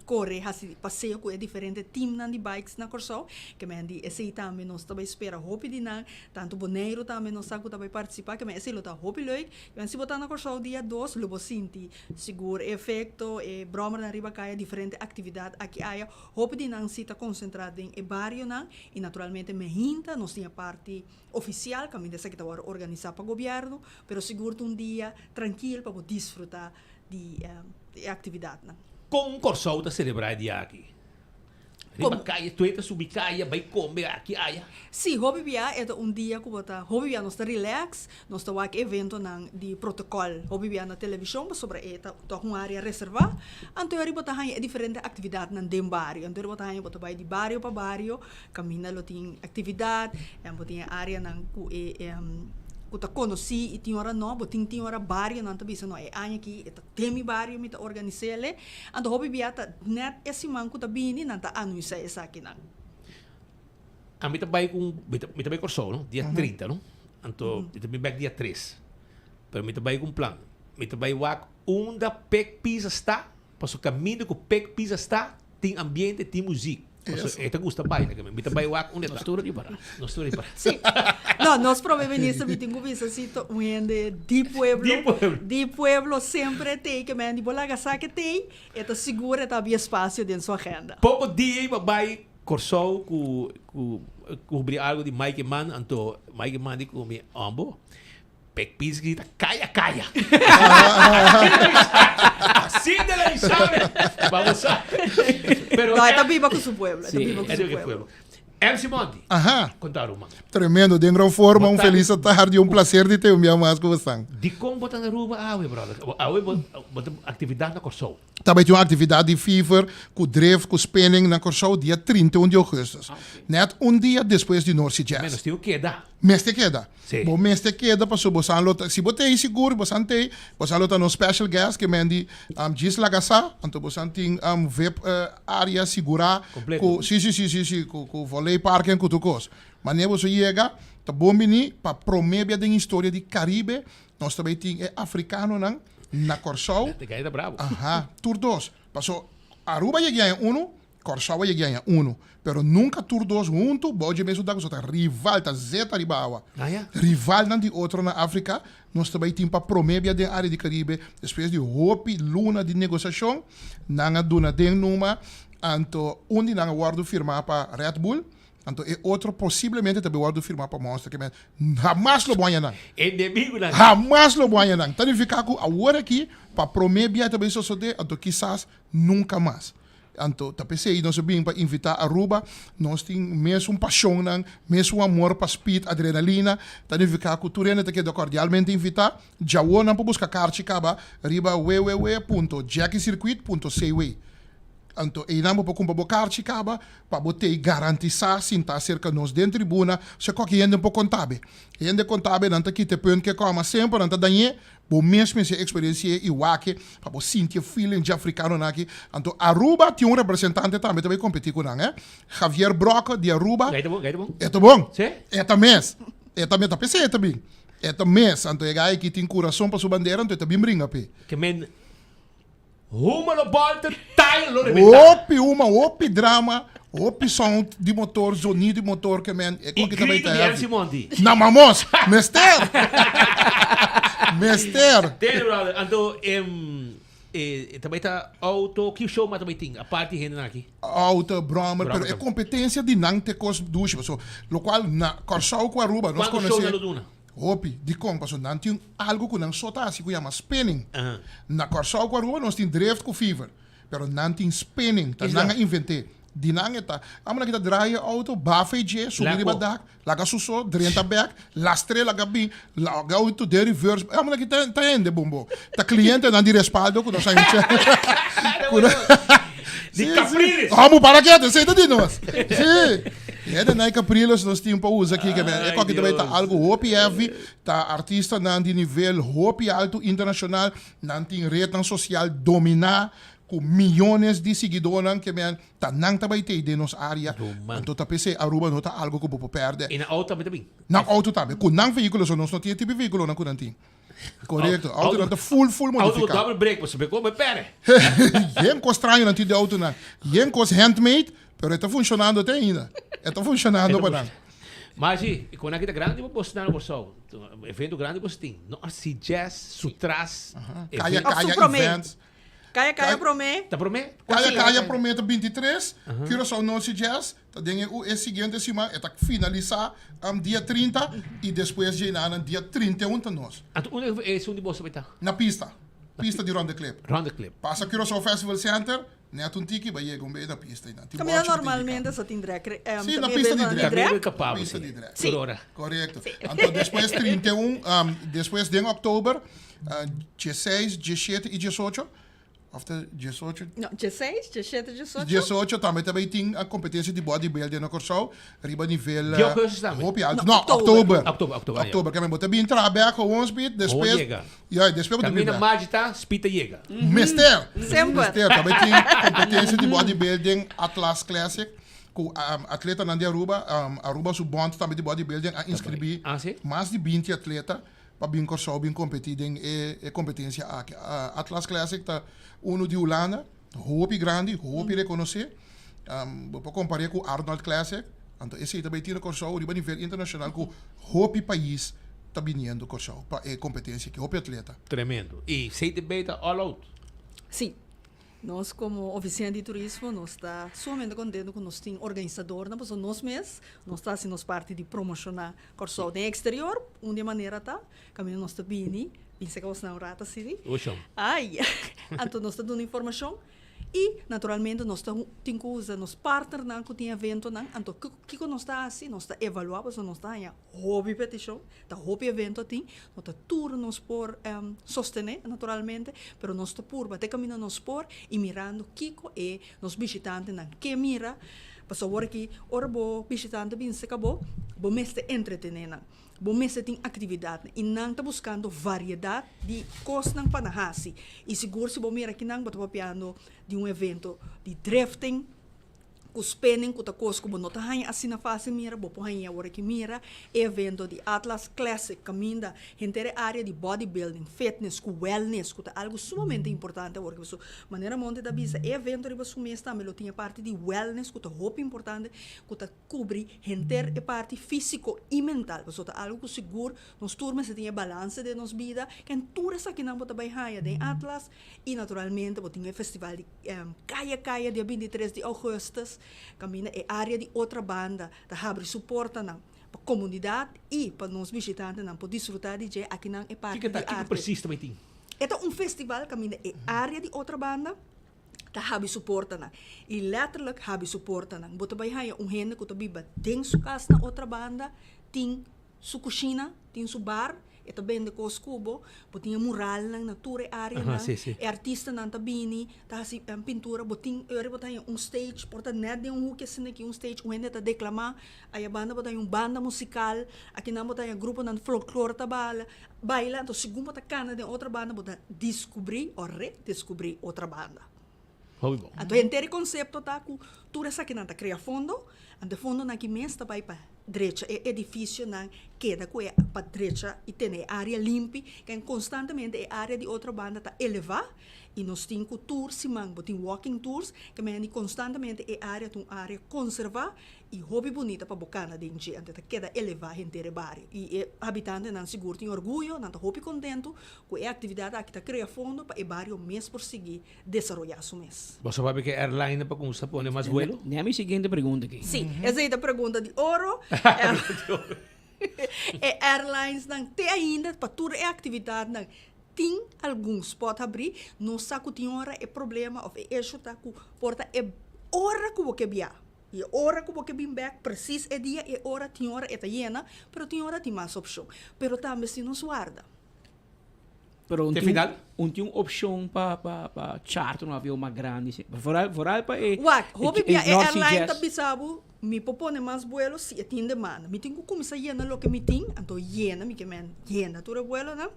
Speaker 5: core haci paseo cu e diferente teamnan di bikes na Corsou. Ke men di esey tambe nos ta bay spera hopi di nan, tanto Boneiru tambe nos sa cu ta bay participa, ke men esey lo ta hopi leuk. Ke men si bo ta na Corsou dia dos lo bo sinti sigur e efecto, e brommernan riba caya, diferente actividad aki aya. Hopi di nan si ta concentra den e barionan y naturalmente mehinta nos tin e parti Ofisial, kaminda esaki ta wòrdu organisá pa gobièrnu, pero sigur ta un dia trankil pa bo disfrutá di e aktividatnan.
Speaker 3: Kon Kòrsou ta selebrá e dia aki? Riba kaya, tur e ta subi kaya, bai kome aki aya.
Speaker 5: Sí, hopi bia e ta un dia ku bo ta, hopi bia nos ta rilèks, nos ta wak eventonan di protokòl hopi bia na televishon pasobra e ta tòg un área reservá. Anto bo ta haña e diferente aktividatnan den bario. Anto bo ta haña bo ta bai di bario pa bario Kaminda lo tin aktividat, bo tin e áreanan ku e ku ta konosí i tin ora no, bo tin tin ora barionan ta bisa no e aña aki e ta den mi bario mi ta organis'é. Anto hopi bia ta nèt e siman ku ta bini nan ta anunsiá esakinan.
Speaker 3: Ami ta bai ku mi ta mi ta bai Kòrsou no dia 30 no anto mi ta bin bèk dia tres pero mi ta bai ku un plan mi ta bai wak unda Pek Pizza sta pasobra kaminda ku Pek Pizza sta tin ambiente tin muzik. Paso e ta gusta baila ke mi ta bai wak unda e ta.
Speaker 1: Nos tur ripará.
Speaker 3: Nos tur ripará.
Speaker 5: Sí. No, nos prome minister mi tin ku bisa si ta un hende di pueblo.
Speaker 3: Di pueblo.
Speaker 5: Di pueblo semper e tei ke men di bo laga sa ke tei e ta sigur e ta habia espasio den su agenda.
Speaker 3: Poko dia i bo bai Kòrsou ku ku kubri algu di Mike Eman anto Mike Eman di ku mi ombo Pek Pis grita kaya kaya. Así de la sabe. Vamos a.
Speaker 5: Pero no, e ta biba ku su pueblo. E ta biba ku su pueblo.
Speaker 3: MC Monty.
Speaker 6: Aha.
Speaker 3: Konta ruman.
Speaker 6: Tremendo, den gran forma, un felis tardi, un placer di te un bia mas ku bosan.
Speaker 3: Dikon bo ta na Aruba awe, brother? Awe bo bo ta aktividat na Kòrsou.
Speaker 6: Tabata tin un aktividat di fever ku drift ku spinning na Kòrsou dia 31 di ougùstùs. Nèt un dia despues di North Sea Jazz.
Speaker 3: Mester tin keda.
Speaker 6: Mester keda.
Speaker 3: Sí.
Speaker 6: Bo mester keda pasobra bo san lo ta, si bo t'ei sigur, bo san t'ei, bo san lo ta nos special guest ke men di djis laga sa, anto bo san tin vip area sigurá
Speaker 3: Kompleto.
Speaker 6: ku, si si si si si, ku ku volley parking ku tur kos. Manera boso yega, ta bon bini pa promé bia den historia di Karibe Nos ta bay tin e africanonan na Corsou.
Speaker 3: Te gay ta bravo.
Speaker 6: Aha, tur dos. Paso Aruba yega aña uno, Corsou a yega aña uno. Pero nunca tur dos hunto bao dje mesun dak pasobra ta rival, ta zeta riba awa.
Speaker 3: Ah ya.
Speaker 6: Rivalnan di otro na Africa, nos ta bay tin pa prome bia den area di Caribe despues di hopi luna di negociacion, nan a duna den numa, anto un di nan a wordo firma pa Red Bull, Anto e otro posiblemente ta bay wordo firma pa Monster ke men hamas lo bo haña nan.
Speaker 3: Enemigunan.
Speaker 6: Hamas lo bo haña nan. Ta nifica cu awor aki pa prome bia ta bay sosode anto kisas nunca mas. Anto ta p'esei nos a bin pa invitá Aruba. Nos tin mesun pashonnan, mesun amor pa speed, adrenalina. Ta nifiká ku tur hende ta keda kordialmente invitá. Djawo nan por buska karchi kaba riba www punto jackiecircuit punto cw. Anto einan bo por kumpra bo karchi kaba pa bo tei garantisá sintá serka nos den tribuna. Osea koki hende por konta be. Hende konta be nan ta kita e punt ke kòma semper nan ta dañ'é. Bo mes mester eksperensi'é i wak-e pa bo sinti e feeling dje afrikanonan aki. Anto Aruba tin un representante tambe ta bai kompetí ku nan, eh. Javier Brokke di Aruba.
Speaker 3: E ta bon, e ta bon.
Speaker 6: E ta bon.
Speaker 3: Sí?
Speaker 6: E ta mes. E ta mes, ta p'esei e ta bin. E ta mes. Anto e gai aki tin kurason pa su bandera, anto e ta bin bringa p'e.
Speaker 3: Ke men huma lo bolter, tayo lo rebentá.
Speaker 6: Hopi huma, hopi drama, hopi sound di motor, zonido di motor ke men e
Speaker 3: I
Speaker 6: koki ta bai
Speaker 3: grito
Speaker 6: ta
Speaker 3: di
Speaker 6: heavy.
Speaker 3: Elsie Monti.
Speaker 6: Na mamos! Mester! Mester!
Speaker 3: Tene brother, anto em e ta bai ta auto, ki show mas ta bai tin apart di hendenan aki?
Speaker 6: Auto, brommer,
Speaker 3: Brommer
Speaker 6: pero e
Speaker 3: tambe.
Speaker 6: competencia di nan te cos dushi paso locual na Corsou cu Aruba nos
Speaker 3: Cuanto show
Speaker 6: conoce
Speaker 3: nan lo duna?
Speaker 6: Hopi, dikon? Pasobra nan tin algu ku nan so ta hasi ku yama spinning. Na Kòrsou ku Aruba nos tin drift ku fever, pero nan tin spinning, ta nan a invent'é. Di nan e ta, amo nan kita draai e outo, bafa e dje, subi riba dak, laga su so, drenta bèk, lastr'é laga bin, laga outo den reverse, amo nan kita ta hende bon bo. Ta klientenan di respaldo ku nos a hincha.
Speaker 3: Di Capriles.
Speaker 6: Amo para ketu, esei ta di nos. Sí. Hende nai Capriles nos tin pa usa aki. E koki ta bai ta algo hopi heavy. Ta artistanan di nivel hopi alto internacional. Nan tin rednan social domina cu miyones di siguidornan ke men ta nan ta bai tei den nos area. Anto ta p'esei Aruba no ta algo cu bo por perde.
Speaker 3: Y na auto tambe ta bin.
Speaker 6: Na auto tambe. Cu nan vehiculo so nos no tin e tipo di vehiculonan cu nan tin. Correcto. Auto nan ta full, full
Speaker 3: Auto
Speaker 6: modifica.
Speaker 3: double brake, pasobra como e pere.
Speaker 6: Yen cos straño nan tin di autonan. Yen cos handmade, pero e ta funcionando te ainda. E ta funcionando pa nan.
Speaker 3: Maji, e con aki ta grandi pa bos na Corsou. Evento grandi bos tin. No RC Jazz, su tras.
Speaker 6: Kaya
Speaker 3: evento.
Speaker 6: Kaya Events.
Speaker 5: Kaya Kaya promé.
Speaker 3: Ta promé?
Speaker 6: Kaya Kaya promé ta 23. Curaçao North Sea Jazz ta den e e siguiente siman. E ta finalisá dia 30 i despues djeinanan dia 31 ta nos.
Speaker 3: Anto unda esun di boso bai ta?
Speaker 6: Na pista. Pista di Ronde Klip.
Speaker 3: Ronde Klip.
Speaker 6: Pasa Curaçao Festival Center, net un tiki bai yega un bei na pista einan. Tin
Speaker 5: Kaminda
Speaker 6: bòrchi ku ta indiká.
Speaker 5: normalmente sa tin drag.
Speaker 6: Sí, na pista di drag.
Speaker 3: Kaminda kapabel.
Speaker 6: Pista di drag.
Speaker 3: Tur ora.
Speaker 6: Korekto. Anto despues 31, despues den òktober Dieseis, diesshete i diesocho, of ta diesocho?
Speaker 5: No, dieseis, diesshete, diesocho.
Speaker 6: Diesocho tambe ta bay tin kompetensia di bodybuilding na Kòrsou riba nivel
Speaker 3: Di augustus tambe?
Speaker 6: hopi alto.
Speaker 5: No,
Speaker 6: No,
Speaker 5: oktober.
Speaker 6: oktober.
Speaker 3: Oktober, oktober, ja.
Speaker 6: Oktober. Kende bo ta bin traha bek gewoon speed, despues.
Speaker 3: Gewoon yega.
Speaker 6: Ja, despues bo ta bin
Speaker 3: Kaminda
Speaker 6: bek.
Speaker 3: Margie ta, speed ta yega.
Speaker 6: Mester.
Speaker 5: Semper.
Speaker 6: Mester. Ta bay tin kompetensia di bodybuilding Atlas Classic ku atletanan di Aruba, Aruba su bond tambe di bodybuilding a inscribi
Speaker 3: Ah, si?
Speaker 6: mas di binti atleta. pa bin Kòrsou bin kompetí den e e kompetensia aki. Atlas Classic ta unu di Hulanda, hopi grandi, hopi rekonosé. Bo por kompar'é ku Arnold Classic. Anto esei ta bai tin na Kòrsou riba nivel internashonal ku hopi pais ta biniendo Kòrsou pa e kompetensia aki, hopi atleta.
Speaker 3: Tremendo. I CTB ta all out.
Speaker 5: Sí. Nos como oficina di turismo nos ta sumamente contento cu nos tin organisadornan pasobra nos mes nos ta haci nos parti di promociona Corsou den exterior. Un di e manera ta caminda nos ta bini, bin seca bosnan un rato asina. Ay, anto nos ta duna informacion y naturalmente nos ta tin cu usa nos partnernan cu tin eventonan. Anto kico nos ta haci? Nos ta evalua pasobra nos ta haña Hopi petishon, ta hopi evento tin, no ta tur nos por sostené naturalmente, pero nos ta purba te kaminda nos por i mirando kiko e nos bishitantenan ke mira, pasobra awor aki ora bo bishitante bin serka bo, bo mester entretené nan, bo mester tin aktividatnan i nan ta buskando variedat di kosnan pa nan hasi i sigur si bo mira akinan bo ta papiando di un evento di drifting, Ku spinning ku ta kos ku bo no ta haña asina fásil mira, bo por hañ'é awor aki mira e evento di Atlas Classic kaminda henter e área di bodybuilding, fitness ku wellness ku ta algu sumamente importante awor aki. Pasobra manera Monty ta bisa e evento riba su mes tambe lo tin e parti di wellness ku ta hopi importante ku ta kubri henter e parti físiko i mental. Pasobra ta algu ku sigur nos tur mester tin e balanse den nos bida ken tur esakinan bo ta bai haña den Atlas i naturalmente bo tin e festival di Kaya Kaya dia 23 di augustus, kaminda e área di Otrabanda ta habri su portanan pa komunidat i pa nos bishitantenan por disfrutá di dje. Akinan e parti
Speaker 3: Kiko
Speaker 5: di
Speaker 3: ta? Kiko
Speaker 5: arte.
Speaker 3: presis ta bai tin?
Speaker 5: E ta un festival kaminda e área di Otrabanda. Ta habi su portanan. I letterlijk habi su portanan. Bo ta bai haña un hende ku ta biba den su kas na Otrabanda, tin su kushina, tin su bar, e ta bende kos ku bo, bo tin e muralnan na tur e areanan, e artistanan ta bini, ta hasi pintura, bo tin ora bo ta haña un stage, por ta nèt den un huki asina aki un stage, un hende ta deklamá, aya banda bo ta haña un banda musikal, akinan bo ta haña gruponan folklor ta bala, baila, anto segun bo ta kana den Otrabanda bo ta diskubrí o redeskubrí Otrabanda.
Speaker 3: Hopi bon.
Speaker 5: Anto henter e konsepto ta ku tur esakinan ta krea fondo, anto e fondonan aki mes ta bai pa drecha e edifisionan, keda ku e pa drecha i tene e área limpi, ken konstantemente e área di Otrabanda ta elevá i nos tin ku tur siman bo tin walking tours, ke mende di konstantemente e área ta un área konservá I hopi bunita pa bo kana den dje, anto ta keda elevá henter e bario. I e habitantenan sigur tin orguyo, nan ta hopi kontentu ku e aktividat aki ta krea fondo pa e bario mes por sigui desaroyá su mes.
Speaker 3: Bo sa papia ku e airline pa kumsa pone mas vuelo?
Speaker 1: Nea mi siguiente pregunta aki.
Speaker 5: Sí, esei ta pregunta di oro. E airlinesnan te ainda pa tur e aktividatnan tin algun spot habrí. Nos sa ku tin ora e problema òf e issue ta ku por ta e ora ku bo ke bia. I e ora ku bo ke bin bèk, presis e dia, e ora, tin ora e ta yena, pero tin ora tin mas opshon. Pero tambe si nos warda.
Speaker 1: Pero un
Speaker 3: Te
Speaker 1: tin,
Speaker 3: final?
Speaker 1: un tin un opshon pa pa pa charter un avion mas grandi si. Vooral vooral pa e
Speaker 5: Wak, hopi
Speaker 1: e
Speaker 5: bia e
Speaker 1: North Sea
Speaker 5: airline ta
Speaker 1: Jazz.
Speaker 5: bisa bo, mi por pone mas buelo si e tin demanda. Mi tin ku kuminsá yena loke mi tin, anto yena, mi ke men yena tur e buelonan.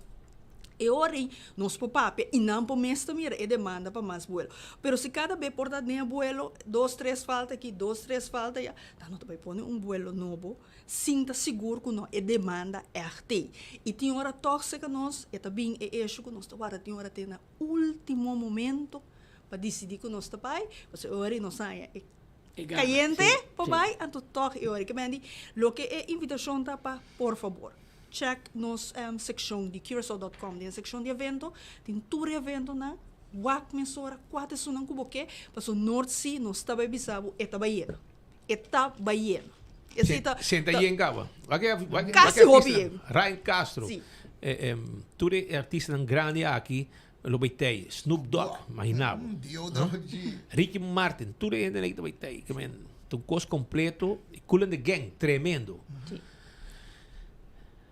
Speaker 5: E ora ei nos por papia i nan por mes ta mira e demanda pa mas buelo. Pero si kada be por ta den e buelo, dos tres falta aki, dos tres falta aya, nan no ta bai pone un buelo nobo sin ta sigur ku no e demanda ègt ei. I tin ora tòg serka nos e ta bin e esho ku nos ta warda tin ora te na último momento pa disidí ku nos ta bai, pasobra e ora ei nos haña e kayente pa bai, anto tòg e ora ei. Ke men di loke e invitashon ta pa por fabor. Check nos seccion di Curacao dot com den seccion di evento tin tur e eventonan wak mesora cua ta esunnan cu bo ke paso North Sea nos ta bay bisa bo e ta bay yena e ta bay yena esey ta
Speaker 3: Senta yen caba wak e wak
Speaker 5: casi hopi yen
Speaker 3: Ryan Castro
Speaker 5: si
Speaker 3: tur e artistanan grandi aki lo bay tey Snoop Dogg imagina bo Ricky Martin tur e hendenan aki ta bay tey ta un cos completo Kool and the Gang tremendo.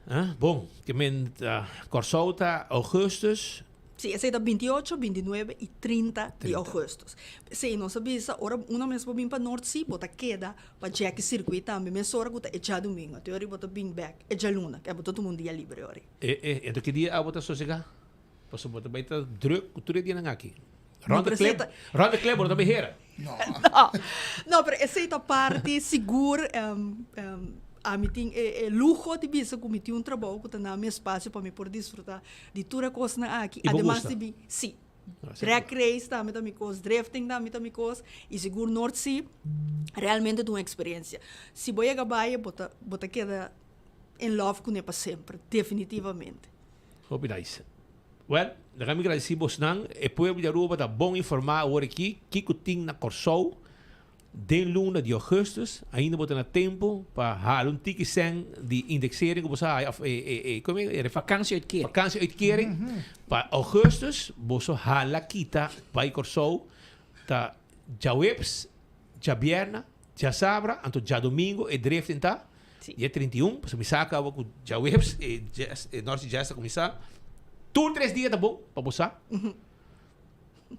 Speaker 3: Ah, bon, ke men ta Kòrsou ta augustus.
Speaker 5: Sí, esei ta 28, 29 i 30 di augustus. P'esei nos a bisa, ora una mes bo bin pa North Sea, bo ta keda pa Jackie Circuit tambe mesora ku ta e djadumingu. Te ora bo ta bin bèk e djaluna, ke bo ta tuma un dia libre ora.
Speaker 3: E, e, enton ki dia abo ta sosegá? Pasobra bo ta bai ta druk ku tur e dianan aki.
Speaker 5: No,
Speaker 3: Rond de
Speaker 5: pero esei
Speaker 3: klep,
Speaker 5: ta.
Speaker 3: rond de klep bo no ta bai hera.
Speaker 5: No. No, pero esei ta parti sigur. Ami tin e e luho di bisa ku mi tin un trabou ku ta na mi espasio pa mi por disfrutá di tur e kosnan aki.
Speaker 3: I bo
Speaker 5: Ademas
Speaker 3: gusta?
Speaker 5: di mi, sí. Drag race tambe ta mi kos, drifting tambe ta mi kos, i sigur North Sea realmente ta un eksperensia. Si bo yega bai bo ta bo ta keda in love kuné pa semper, definitivamente.
Speaker 3: Hopi nice. Well, laga mi gradisí bosnan. E pueblo di Aruba ta bon informá awor aki kiko tin na Kòrsou den luna di augustus. Ainda bo ta na tempu pa hala un tiki sèn di indexering ku bo sa haya òf e e e komo e
Speaker 1: Vakantieuitkering.
Speaker 3: Vakantieuitkering pa augustus boso hala kita bai Kòrsou ta djaweps, djabièrnè, djasabra anto djadomingo e drifting ta. Dia 31, pasobra mi sa caba cu djaweps e jazz, e North Sea Jazz ta cuminsa. Tur tres dia ta bon pa bo sa.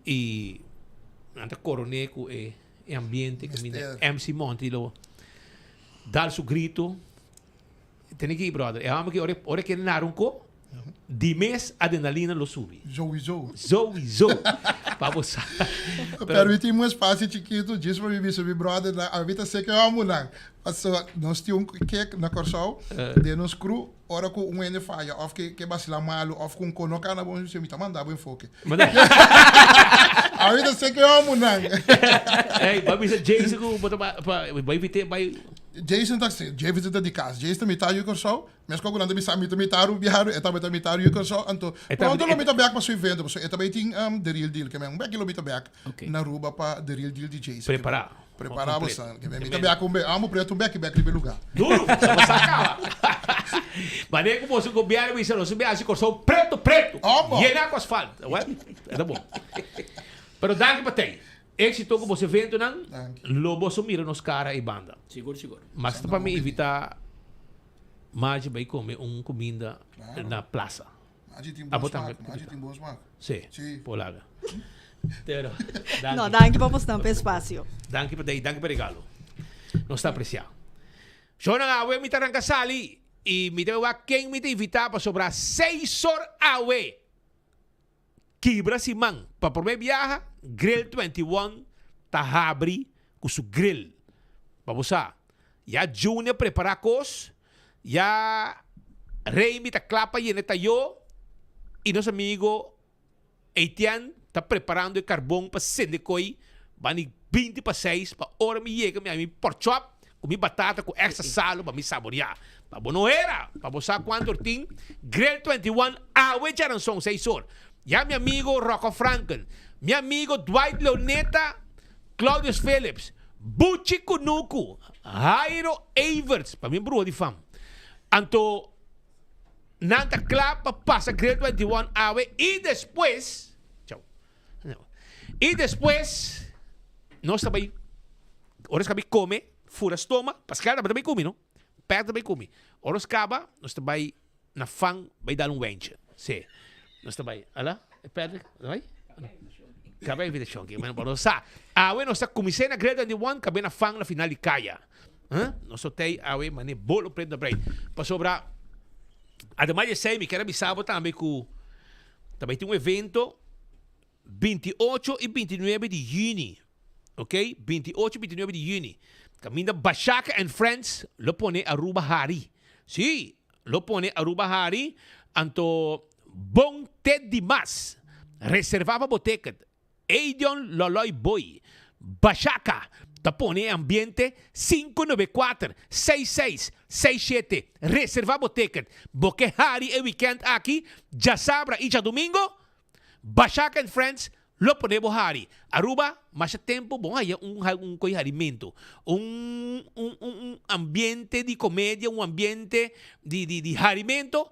Speaker 3: Y nan ta corone cu e e ambiente caminda MC Monty lo dal su grito. Tene ki, brother, e homber ki ora ora ke nara un ko, di mes adrenalina lo subi.
Speaker 6: Sowieso.
Speaker 3: Sowieso. Pa bo sa.
Speaker 6: Permití mi un espacio chikitu djis pa mi bisa mi brothernan, ami ta seke homonan. Paso nos tin un kek na Kòrsou den nos crew, ora ku un hende faya òf ke ke basila malu òf ku un ko no kana bon, mi bisa mi ta manda bo enfoke. Ami ta seke homonan.
Speaker 3: Ey, bo a bisa Jason ku bo ta pa bo a invit'é bai.
Speaker 6: Jason ta, Jason ta di kas. Jason ta mitá yu Kòrsou. Meskos ku nan ta bisa mi ta mitá Rubiaru, e tambe ta mitá Rio Kòrsou, anto pronto lo mi ta bèk pa su evento, pasobra e ta bai tin The Real Deal, ke men un bèki lo mi ta bèk na Aruba pa The Real Deal di Jason.
Speaker 3: Prepará.
Speaker 6: Prepará bosan, ke men mi ta bèk un bè, amo pretu un bèki bèk riba e lugá.
Speaker 3: Duru, sa bo sa kaba. Manera ku boso gobièrnu bisa nos a hasi Kòrsou pretu pretu, yená ku asfalt. Wèl, e ta bon. Pero danki pa tei. Éxito ku boso eventonan. Lo boso mira nos kara ei banda.
Speaker 1: Sigur, sigur.
Speaker 3: Mas ta pa mi invitá Margie bai kome un kuminda na plaza.
Speaker 6: Margie tin bon smak, Margie tin bon smak.
Speaker 3: Sí, por laga. Pero, danki.
Speaker 5: No, danki pa bosnan pa e espacio.
Speaker 3: Danki pa dei, danki pa regalo. Nos ta aprecia. Shownan awe mi ta ranka sali y mi ta bai wak ken mi ta invita pasobra seis or awe kibra siman pa prome biaha Grill 21 ta habri ku su grill. Pa bo sa, ya Junior prepara kos, ya Remy ta kla pa yena e tayo y nos amigo Etienne ta preparando e karbon pa sende koi bani binti pa seis pa ora mi yega mi haña mi porkchop ku mi batata ku extra salo pa mi saboreá. Pa bo no era, pa bo sa kuantu or tin Grill 21 awe djaranson seis or. Ya mi amigo Rocco Franken, mi amigo Dwight Leoneta, Claudius Phillips, Buchi Kunuku, Jairo Everts, pa mi bruha di fam. Anto Nan ta kla pa pasa Grill 21 awe y despues, chau, y despues nos ta bay, ora nos caba come, fura stoma, Pascal ta bay cumi no, Pet ta bay cumi, ora nos caba nos ta bay na fan bay dal un wentje, si, nos ta bay, ala, Patrick, ta bay? Caba invitacion aki, bueno, pa nos sa, awe nos ta cuminsa na Grill 21, cabe na fan na final di caya. Huh? Nos lo tei awe mane bolo preto na brei. Pasobra, ademas di esei, mi kier a bisa bo tambe ku ta bai tin un evento 28 i 29 di yüni. Ok? 28 i 29 di yüni. Kaminda Bashaka and Friends lo pone Aruba hari. Sí, lo pone Aruba hari. Anto bon te dimas. Reserva pa bo ticket. Edion Loloy Boy, Bashaka, ta pone e ambiente 594 66 67 Reserva bo ticket. Bo ke hari e weekend aki, djasabra i djadumingo? Bashaka and Friends lo pone bo hari. Aruba, masha tempo bo haya un un koe harimento. Un un un ambiente di comedia, un ambiente di di di harimento.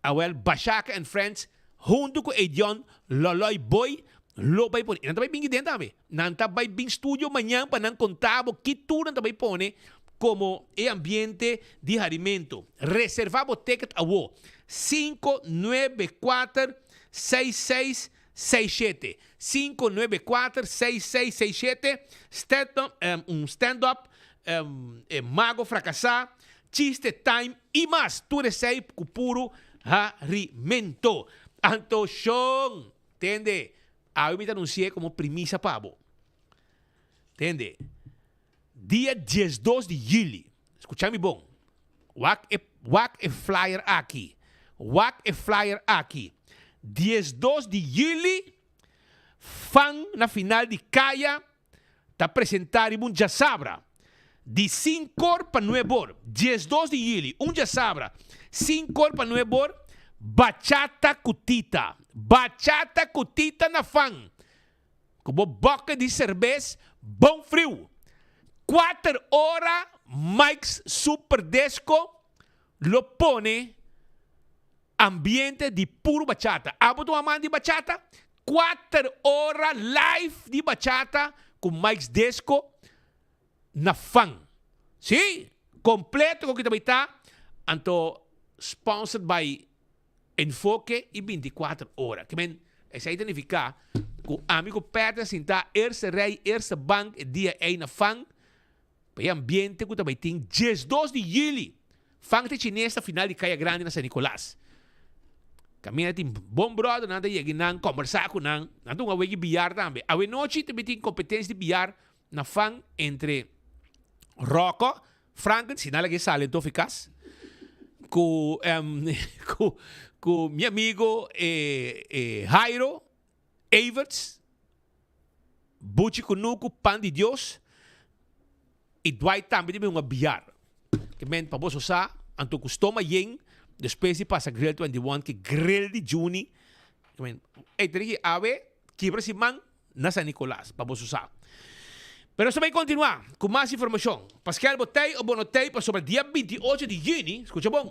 Speaker 3: Awel Bashaka and Friends huntu ku Edion Loloy Boy lo bai pone. I nan ta bai bin kiden tambe. Nan ta bai bin studio mañan pa nan konta bo ki tur nan ta bai pone komo e ambiente di harimento. Reserva bo ticket awo. 594 6667 594 6667 Stand up, un stand up, e mago fracasá, Chiste time y mas, tur esey cu puro harimento. Anto shon, tende, awe mi ta anunci'e como primisa pa bo. Tende, dia diesdos di juli, scucha mi bon, wak e, wak e flyer aki, wak e flyer aki, diesdos di juli, fan na final di caya, ta presentá riba un djasabra di sinkor pa nuebor, diesdos di yüli, un djasabra, sinkor pa nuebor, Bachata ku Tita, Bachata ku Tita na fan, ku bo bòke di serbes bon friu. Kuater ora Mike's Super Disco lo pone Ambiente di puro bachata. Abo ta un amante di bachata? Kuater ora live di bachata ku Mike's Disco na Fan. Sí, kompleto ku kita bai ta, anto sponsored by Enfoke i 24 Ora. Ke men, esei ta nifiká ku ami ku Peter sintá eerste rij, eerste bank e dia ei na Fan. Pa e ambiente ku ta bai tin 12 di yüli, Fang ta chines ta final di Kaya Grandi na San Nicolas. Kaminda tin bon bròder nan ta yega i nan kòmbersá ku nan. Nan ta hunga wega di biyar tambe. Awenochi ta bai tin kompetensia di biyar na Fang entre Ròkò, Franken, si nan laga e sali anto fikas, ku ku mi amigo Jairo Everts. Buchi Kunuku, Pan di Dios y Dwight tambe di un biar. Ke men pa boso sa, anto ku stoma yen, despues di pasa Grill 21 ke grill di Juni. Ke men, ey tene ki awe kibra siman na San Nicolas, pa boso sa. Pero nos ta bay continua ku mas informacion. Paskel bo tey o bo no tey pasobra dia 28 di juni, scucha bon,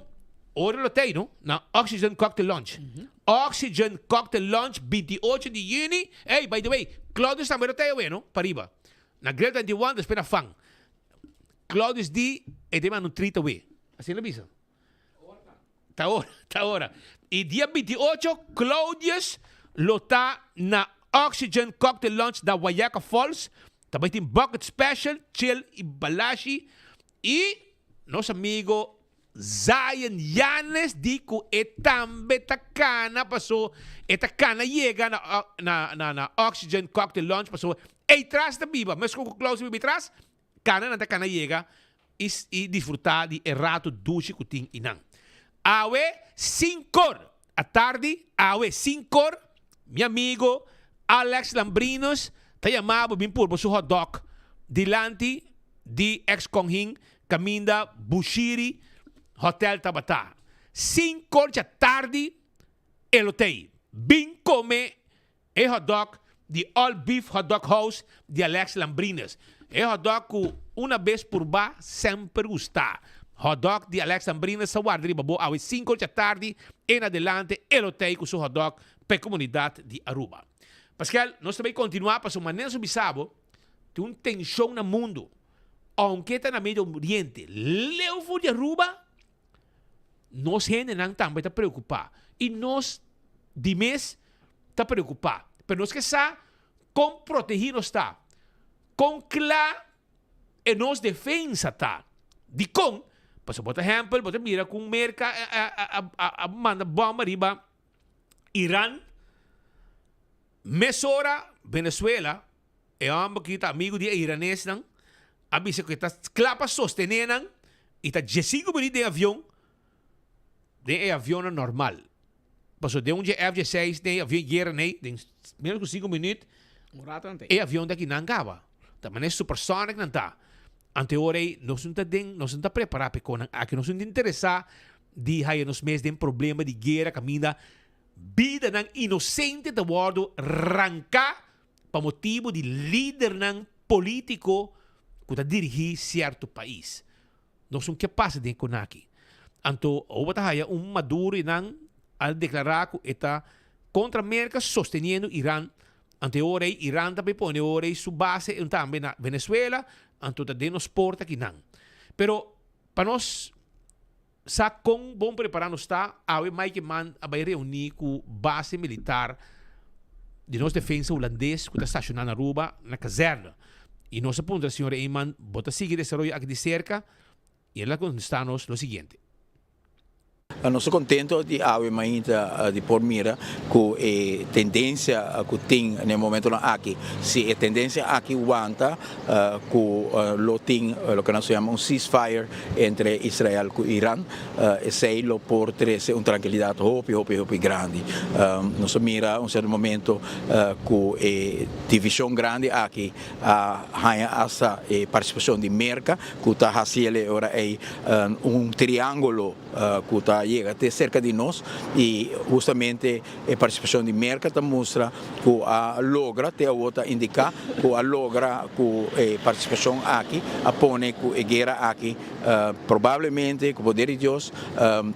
Speaker 3: ora lo tey no, na Oxygen Cocktail Lounge. Oxygen Cocktail Lounge 28 di juni. Ey, by the way, Claudius tambe lo ta awe no, pariba. Na Grill 21 despues na Fan. Claudius di e den manda un treat awe. Asina el a bisa. Ta ora, ta ora. Y dia 28 Claudius lo ta na Oxygen Cocktail Lounge na Wayaca Falls. Ta bay tin bucket special, chill y balashi. Y nos amigo Zion Yanes di cu e tambe ta cana paso e ta cana yega na na na na Oxygen Cocktail Lounge paso ey tras ta biba mescos cu Klaus ta biba ey tras cana nan ta cana yega y y disfruta di e rato dushi cu tin eynan. Awe sincor atardi awe sincor mi amigo Alex Lambrinos ta yama bo bin purba su hot dog dilanti di ex Konhin Kaminda Bushiri Hotel tabata. Sin korcha tardi e lo tei. Bin kome e hotdog di All Beef Hotdog House di Alex Lambrines. E hotdog ku una bes purba semper gusta. Hotdog di Alex Lambrines sa warda riba bo awe sin korcha tardi en adelante e lo tei ku su hotdog pa e komunidat di Aruba. Paskel, nos ta bay kontinua pasobra manera nos a bisa bo tin un tenshon na mundu. Aunke ta na Medio Oriente, leu for di Aruba, nos hendenan tambe ta preocupa. Y nos di mes ta preocupa. Pero nos ke sa con protegi nos ta, con cla e nos defensa ta. Dicon? Pasobra bo ta ehempel, bo ta mira con Merca a manda bomba riba Iran, mesora Venezuela E hòmber ki ta amigu di e iranesnan a bisa ku e ta kla pa sostené nan i ta diesinku minüt den avion, den e avionnan normal. Pasobra den un dje F-16 den e avion guera nei, den ménos ku sinku minüt e avion ta kinan kaba. Ta manera supersonic nan ta. Anto e ora ei nos no ta den, nos no ta prepará pa e konan aki. Nos no ta interesá di haya nos mes den problema di guera kaminda bidanan inosente ta wòrdu ranká pa motibu di lidernan polítiko ku ta dirigí sierto pais. Nos no ke pasa den e konaki. Anto awor bo ta haya un Maduro i nan a deklará ku e ta kontra Merka sosteniendo Iran. Anto e ora ei Iran ta bai pone ora ei su base tambe na Venezuela, anto ta den nos porta kinan. Pero pa nos Sa kon bon prepará nos ta, awe Mike Eman a bai reuní ku base militar di nos defensa hulandes ku ta stashoná na Aruba na kazèrne. I nos a puntra señor Eman, bo ta sigui desaroyo aki di serka? I el a kontestá nos lo siguiente.
Speaker 2: Nos ta kontento di awe mainta di por mira ku e tendensia ku tin na e momentonan aki, si e tendensia aki wanta ku lo tin loke nos ta yama un ceasefire entre Israel ku Iran, esei lo por trese un trankilidat hopi hopi hopi grandi. Nos a mira un sierto momento ku e divishon grandi aki a haña asta e partisipashon di Merka ku ta hasi el e ora ei un triángulo ku ta yega te serka di nos i hustamente e partisipashon di Merka ta mustra ku a logra, te awor ta indiká ku a logra ku e partisipashon aki a pone ku e guera aki probablemente ku poder di Dios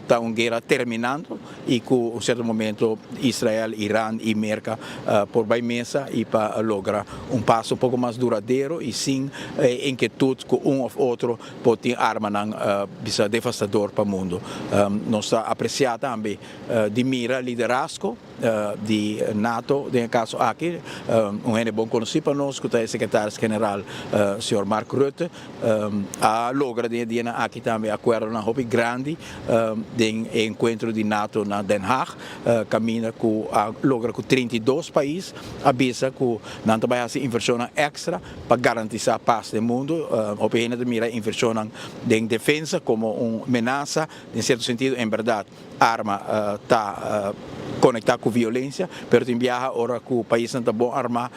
Speaker 2: ta un guera terminando i ku un sierto momento Israel, Iran i Merka por bai mesa i pa logra un pas un poko mas duradero i sin e inkietut ku un òf otro por tin armanan bisa devastador pa mundu. Nos ta apresiá tambe di mira liderazgo di nato den e kaso aki, un hende bon konosí pa nos ku ta e sekretaris general señor Mark Rutte a logra den e dianan aki tambe akuerdonan hopi grandi den e enkuentro di nato na Den Haag kaminda ku a logra ku 32 pais a bisa ku nan ta bai hasi invershonnan èkstra pa garantisá pas den mundu. Hopi hende ta mira invershonnan den defensa komo un menasa den sierto sentido en bèrdat. Arma ta konektá ku violensia, pero tin biaha ora ku paisnan ta bon armá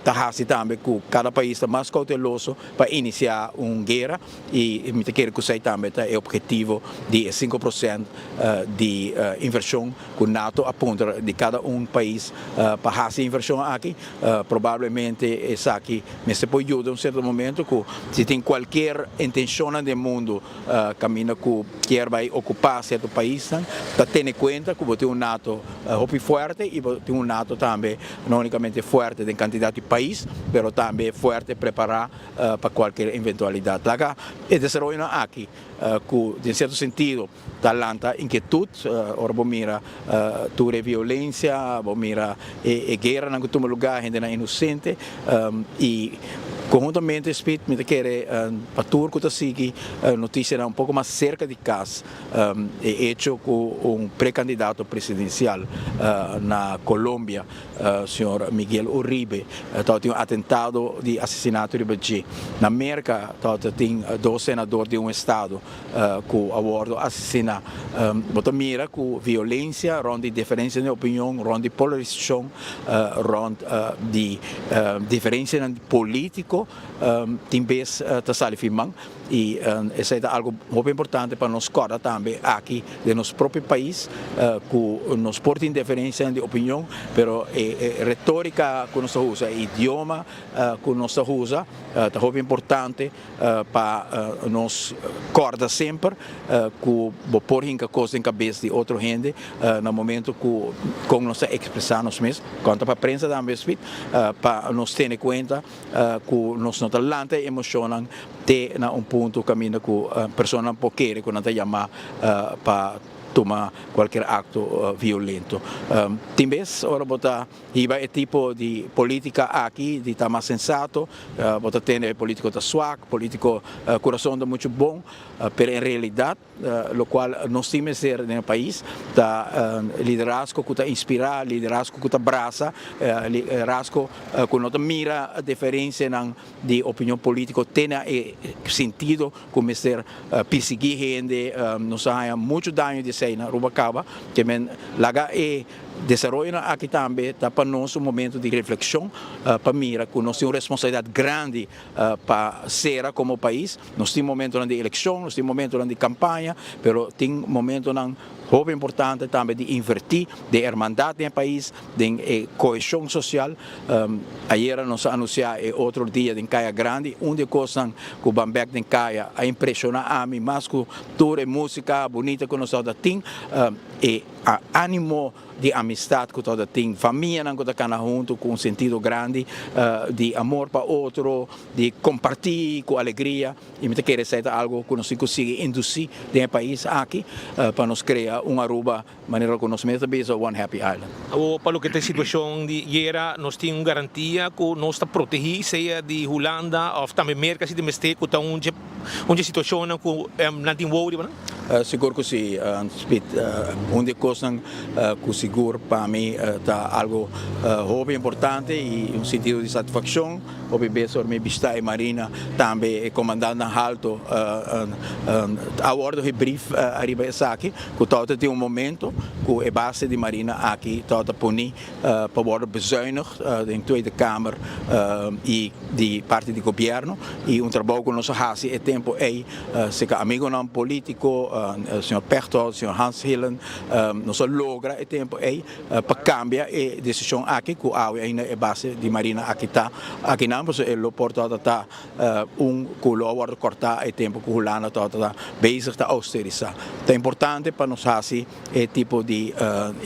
Speaker 2: ta hasi tambe ku kada pais ta mas kouteloso pa inisiá un guera i mi ta kere ku esei tambe ta e ophetivo di e 5% di invershon ku nato a puntra di kada un pais pa hasi e invershon aki. Probablemente esaki mester por yuda un sierto momento ku si tin kualkier intenshonnan den mundu Kaminda ku kier bai okupá sierto paisnan, ta tene kuenta ku bo tin un nato hopi fuerte y bo tin un nato tambe no unicamente fuerte den cantidad di pais pero tambe fuerte prepara pa cualkier eventualidad. Laga e desaroyonan aki cu den cierto sentido ta lanta inkietud ora bo mira tur e violencia, bo mira e gueranan cu tuma lugar, hendenan inocente y conhuntamente Speed mi ta kere pa tur cu ta sigui noticianan un poco mas cerca di cas e hecho cu un precandidato presidencial na Colombia Señor Miguel Uribe tabatin un atentado di asesinato riba dje. Na Merca tabatin dos senador di un estado cu a wordo asesina. Bo ta mira cu violencia rond di diferencia di opinion, rond di polarisacion, rond di diferencianan politico tin bes ta sali fi man. Y esey ta algo hopi importante pa nos corda tambe aki den nos propio pais cu nos por tin diferencianan di opinion, pero e retorica cu nos ta usa, e idioma cu nos ta usa ta hopi importante pa nos corda semper cu bo por hinca cos den cabes di otro hende na momento cu con nos ta expresa nos mes. Con ta pa prensa tambe Speed pa nos tene cuenta cu nos no ta lanta e emocionnan te na un punto caminda cu personanan por kere cu nan ta yama pa tuma cualkier acto violento. Tin bes ora bo ta hiba e tipo di politica aki di ta mas sensato, bo ta tende e politico ta swak, politico curason ta mucho bon, pero en realidad Locual nos tin mester den e pais ta liderazgo cu ta inspira, liderazgo cu ta brasa, liderazgo cu no ta mira diferencianan di opinion politico te na e sentido cu mester persigui hende. Nos a haya mucho daño di esey na Aruba caba, ke men laga e Desaroyonan aki tambe ta pa nos un momento di reflexion pa mira cu nos tin un responsabilidad grandi pa cera como pais. Nos tin momentonan di eleccion, nos tin momentonan di campaña, pero tin momentonan hopi importante tambe di inverti den hermandad den e pais, den e cohesion social. Ayera nos a anuncia e otro dia den Caya Grandi, un di e cosnan cu ban bek den Caya a impresiona ami mas cu tur e musica bunita cu nos tabata tin, e animo di amistad cu tabata tin, famianan cu ta cana hunto cu un sentido grandi di amor pa otro, di comparti cu alegria, y mi ta kere esey ta algo cu nos tin cu sigui induci den e pais aki pa nos crea un Aruba manera cu nos mes ta bisa One Happy Island.
Speaker 3: Awor pa loke ta e situacion di guera nos tin un garantia cu nos ta protegi sea di Hulanda of tambe Merca si ta mester cu ta un dje un dje situacionnan cu nan tin wou riba nan?
Speaker 2: Sigur cu si, Piet. Un di e cosnan cu sigur pa mi ta algo hopi importante y un sentido di satisfaccion, hopi bes ora mi bishita e marina tambe e comandantenan halto a wordo gebrief ariba esaki cu tawata tin un momento cu e base di marina aki tawata poni pa wordo bezuinigd den Tweede Kamer y di parti di gobierno y un trabou cu nos a haci e tempo ey Cerca amigonan politico, señor Pechtold, señor Hans Hillen, nos a logra e tempo ey pa cambia e decision aki cu awe ainda e base di marina aki ta akinan, pasobra e lo por tabata ta un cu lo a wordo corta e tempo cu Hulanda tabata ta bezig ta austerisa. Ta importante pa nos haci e tipo di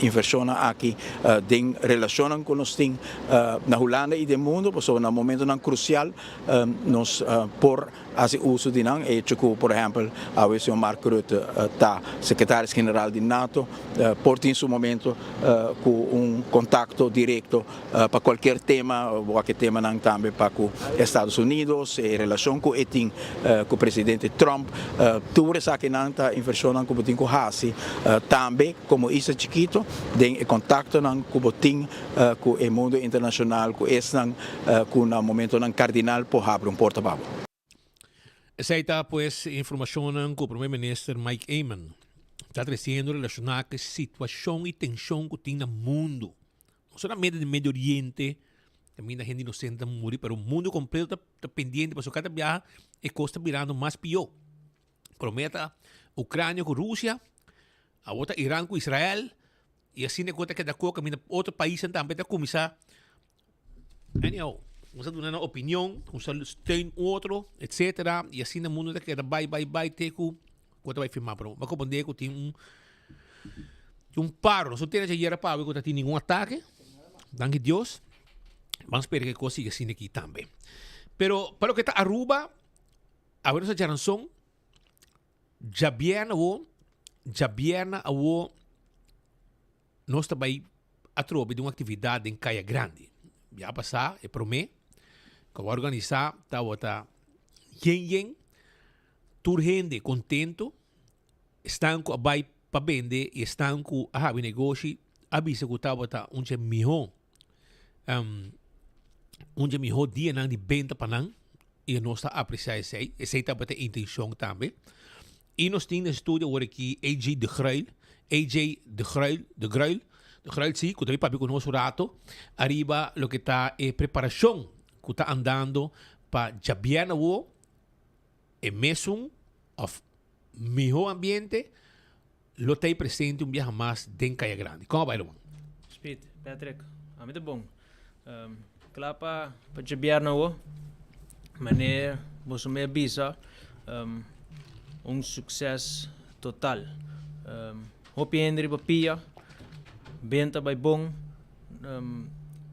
Speaker 2: inversionnan aki den relacionnan cu nos tin na Hulanda y den mundo, pasobra na momentonan crucial nos por Hasi uso di nan hecho ku, por ehèmpel, awe señor Mark Rutte ta sekretaris general di nato, por tin su momento ku un kontakto direkto pa kualkier tema, wak e temanan tambe pa ku Estados Unidos, e relashon ku e tin ku presidente Trump, tur esakinan ta invershonnan ku bo tin ku hasi tambe komo isla chikito den e kontaktonan ku bo tin ku e mundo internashonal, ku esnan ku na momentonan kardinal por habri un porta pa bo.
Speaker 3: Esei ta pues e informashonnan ku Prome Minister Mike Eman ta tresiendo relashoná ku e situashon i tenshon ku tin na mundu. No solamente den Medio Oriente kaminda hende inosente ta muri, pero mundu kompleto ta pendiente pasobra kada biaha e kos ta birando mas pió. Prome ta Ucrania ku Rusia, awor ta Iran ku Israel i asina e kos ta keda ku kaminda otro paisnan tambe ta kuminsá Anyhow, nos a duna nan opinion, nos a steun otro, etcetera, y asina mundo ta keda bai, bai, bai te cu cu ta bai firma. Pero bo a comprende cu tin un. Tin un paro. Nos no tene djayer pa awe ku ta tin ningun atake. Danki Dios. Ban spera ku e kos sigui asina aki tambe. Pero pa loke ta Aruba, awe nos a djaranson, djabièrnè awo, djabièrnè awo nos ta bai atrobe den un aktividat den Kaya Grandi. Bia pasá e promé ku a organisá tabata yen yen, tur hende kontento. Esnan ku a bai pa bende i esnan ku a habi negoshi a bisa ku tabata un dje mihó un dje mihó dianan di benta pa nan i nos ta apresiá esei. Esei tabata e intenshon tambe. I nos tin den studio awor aki AJ de Gruil, AJ de Gruil, de Gruil, de Gruil si, ku ta bin papia ku nos un rato ariba loke ta e preparashon ku ta andando pa djabièrnè awor e mesun òf Miho ambiente lo ta ei presente un biaha mas den Kaya Grandi. Kon a bai Roman?
Speaker 8: Speed, Patrick, ami ta bon. Kla pa pa djabièrnè awo. Manera boso me a bisa, un sukses total. Hopi hende riba pia, benta bai bon.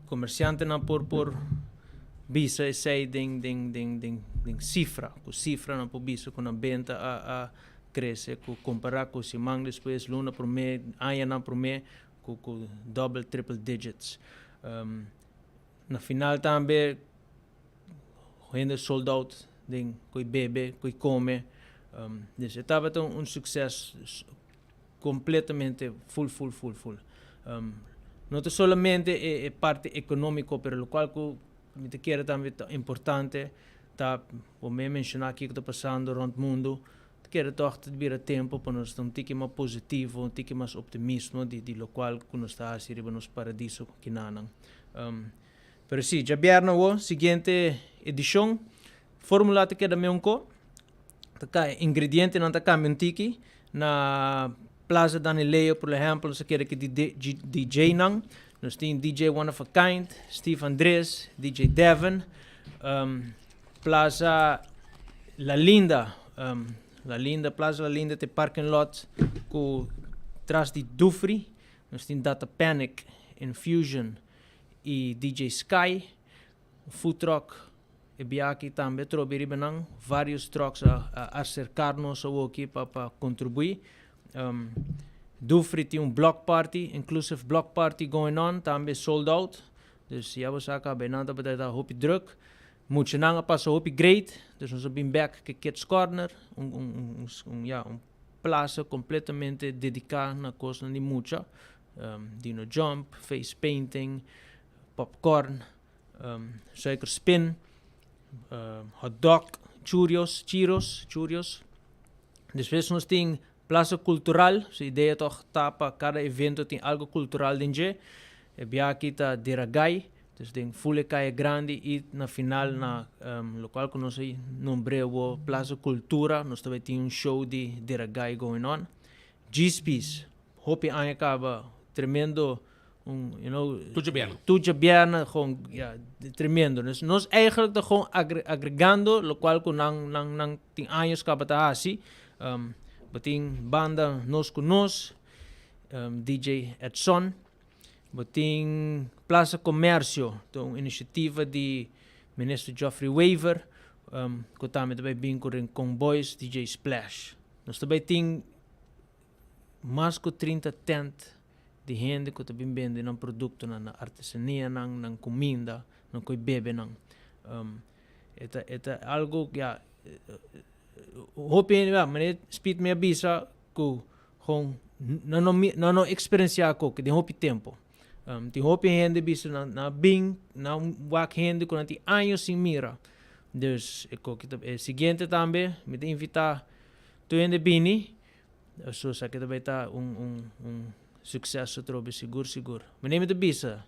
Speaker 8: Komersiantenan por por bisa esei den den den den den sifra, ku sifranan por bisa ku nan benta a a krese ku kompará ku siman despues, luna promé, añanan promé ku ku dòbel, triple digits. Na final tambe hende sold out den ku e bebe, ku e kome. Dus e tabata un sukses Completamente full full full full. No ta solamente e e parti economico pero locual cu mi ta kere tambe ta importante ta bo me menciona kico ta pasando rond mundo ta kere toch ta bira tempo pa nos ta un tiki mas positivo un tiki mas optimismo di di locual cu nos ta haci riba nos paradiso kinanan. Pero si djabièrnè awo siguiente edicion formula ta keda meunco. Ta ka ingredientenan ta cambia un tiki. Na Plaza Danileo por ehempel nos a kere ki DJ nan. Nos tin DJ One of a Kind, Steve Andres, DJ Devin. Plaza La Linda, La Linda, Plaza La Linda ta e parking lot ku tras di Dufry. Nos tin Data Panic, Infusion y DJ Sky. Food truck e biaha tambe trobe riba nan. Varios trucks a a acercar nos awoki pa pa contribui. Um, Dufry tin un block party, inclusive block party going on, tambe sold out. Dus ya bo sa caba nan tabata ta hopi druk. Muchanan a pasa hopi great, dus nos a bin back ke Kids Corner, un un un un ya un plaza completamente dedica na cosnan di mucha. Um, dino jump, face painting, popcorn, suikerspin, hotdog, churios, chiros, churios. Despues nos tin Plaza Cultural, su idea toch ta pa cada evento tin algo cultural den dje. E bia aki ta Deragai, dus den full e caya grandi y na final na locual cu nos a nombre awo Plaza Cultura nos ta bay tin un show di Deragai going on. Djispis, hopi aña caba tremendo un you know
Speaker 3: Tur djabièrnè.
Speaker 8: Tur djabièrnè gewoon ya tremendo. Dus nos eigenlijk ta gewoon agregando locual cu nan nan nan tin años caba ta haci. Bo tin banda Nos cu Nos, DJ Edson. Bo tin Plaza Comercio, ta un iniciativa di Minister Geoffrey Wever cu tambe ta bay bin cu Rincon Boys, DJ Splash. Nos ta bay tin mas cu 30 tent di hende ku ta bin bende nan produktonan, nan artesanianan, nan kuminda, nan koi bebenan. E ta e ta algo ya hopi hende ya manera Speed mi a bisa ku gewoon nan no nan no eksperensiá koke den hopi tempu. Tin hopi hende bisa nan nan a bin nan wak hende ku nan tin años sin mira. Dus e koke ta e siguiente tambe mi ta invitá tur hende bini. So esaki ta bay ta un un un suceso atrobe sigur sigur. Manera mi ta bisa,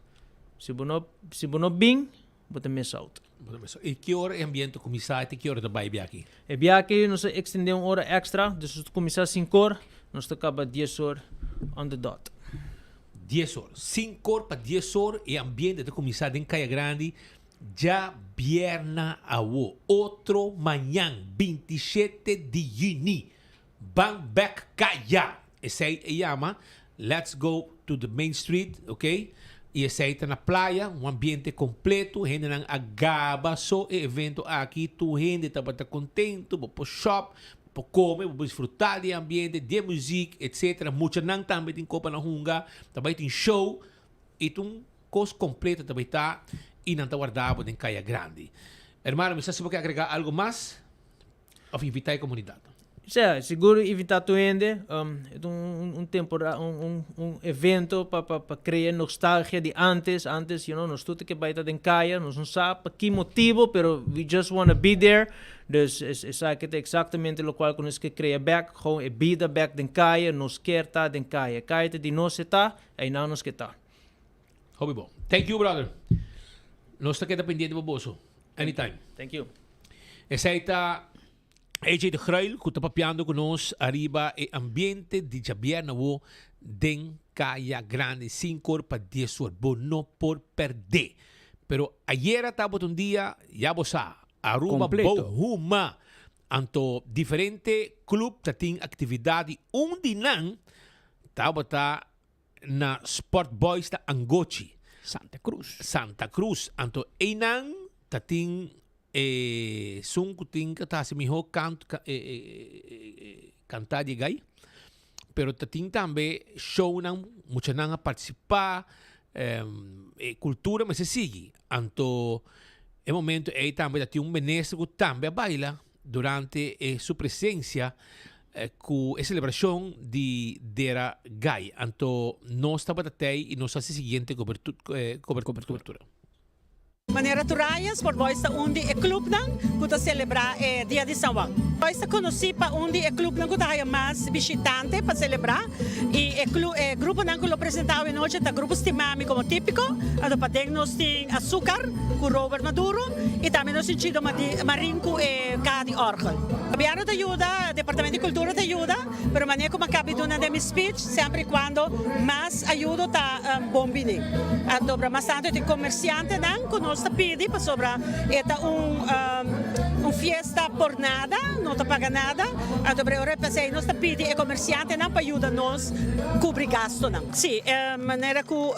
Speaker 8: si bo no si bo no bin, bo ta miss out.
Speaker 3: Bo ta miss out. I ki ora e ambiente ta kuminsá i te ki ora ta bai e biaha aki?
Speaker 8: E biaha aki nos a ekstendé un ora extra, dus nos ta kuminsá sinku or, nos ta kaba dies or on the dot.
Speaker 3: Dies or. Sinku or pa dies or e ambiente ta kuminsá den Kaya Grandi djabièrna awo, otro mañan, 27 di yüni. Ban bek kaya! Esei e yama. Let's go to the main street, ok? Y esey ta na playa, un ambiente completo, hendenan a gaba so e evento aki, tur hende tabata contento, bo por shop, bo por come, bo por disfruta di e ambiente, di e muziek, etc. Muchanan tambe tin copa na hunga, ta bay tin show, y ta un cos completo ta bay ta, y nan ta warda bo den Caya Grandi. Hermano, mi sa si bo ke agrega algo mas? Of invita e comunidad?
Speaker 8: Sea, sigur invita tur hende. E ta un un tempora un un un evento pa pa pa crea nostalgia di antes. Antes, you know, nos tur ta ke bai ta den caya, nos no sa pa ki motibo, pero we just wanna be there. Dus esaki ta exactamente locual cu nos ke crea bek, gewoon e bida bek den caya, nos kier ta den caya. Caya ta di nos e ta, einan nos ke ta.
Speaker 3: Hopi bon. Thank you brother. Nos ta keda pendiente pa boso. Anytime.
Speaker 8: Thank you.
Speaker 3: Esei ta AJ de Gruil ku ta papiando ku nos ariba e ambiente di djabièrnè awo den Kaya Grandi sinkor pa dies or. Bo no por pèrdè. Pero ayera tabata un dia, ya bo sa, Aruba
Speaker 1: Completo.
Speaker 3: bo huma. Anto diferente club ta tin actividad y un di nan tabata na Sport Boys ta Angochi.
Speaker 1: Santa Cruz.
Speaker 3: Santa Cruz. Anto einan ta tin e sun ku tin ka ta hasi miho kant kanta di e gai. Pero ta tin tambe shownan, muchanan a partisipa, e kultura mester sigui. Anto e momento ei tambe ta tin un minister ku tambe a baila durante e su presencia cu e celebracion di Dera Gai. Anto nos tabata tey y nos haci siguiente cobertura.
Speaker 9: Manera tur aña, Sport Boys ta un di e clubnan cu ta celebra e Dia di San Juan. Boys ta conoci pa un di e clubnan cu ta haya mas bishitante pa celebra y e e gruponan cu lo presenta awe nochi ta Grupo Stimami como tipico, anto paden nos tin Azucar cu Robert Maduro y tambe nos tin Chido Marin cu e caha di orgel. Gobierno ta yuda, Departamento di Cultura ta yuda, pero manera cu mi a cabi duna den mi speech, semper y cuando mas ayudo ta bon bini. Anto mas tanto e tin comerciantenan cu nos ta pidi pasobra e ta un un fiesta por nada, no ta paga nada, anto pero ora p'esey nos ta pidi e comerciantenan pa yuda nos cubri gastonan. Si, manera cu.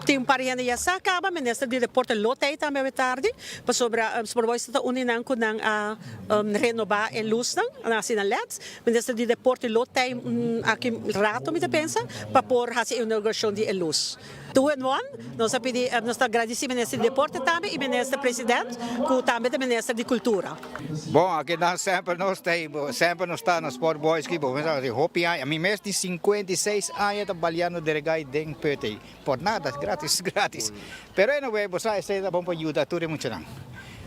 Speaker 9: Tin un par di hende ya sa caba, Minister di Deporte lo ta ey tambe awe tardi, pasobra Sport Boys ta uni nan cu nan a renoba e luznan, nan haci nan leds. Minister di Deporte lo ta ey aki rato mi ta pensa, pa por haci e inauguracion di e luz. Two in one, nos a pidi, nos ta gradici Minister di Deporte tambe y Minister President cu tambe ta Minister di Cultura.
Speaker 22: Bon, aki nan semper nos ta ei, semper nos ta na Sport Boys ki bo mester hasi hopi aña. Mi mes tin 56 aña ta baliando deregai den put ei. Por nada, gratis, gratis. Pero anyway, bo sa esei ta bon pa yuda tur e muchanan.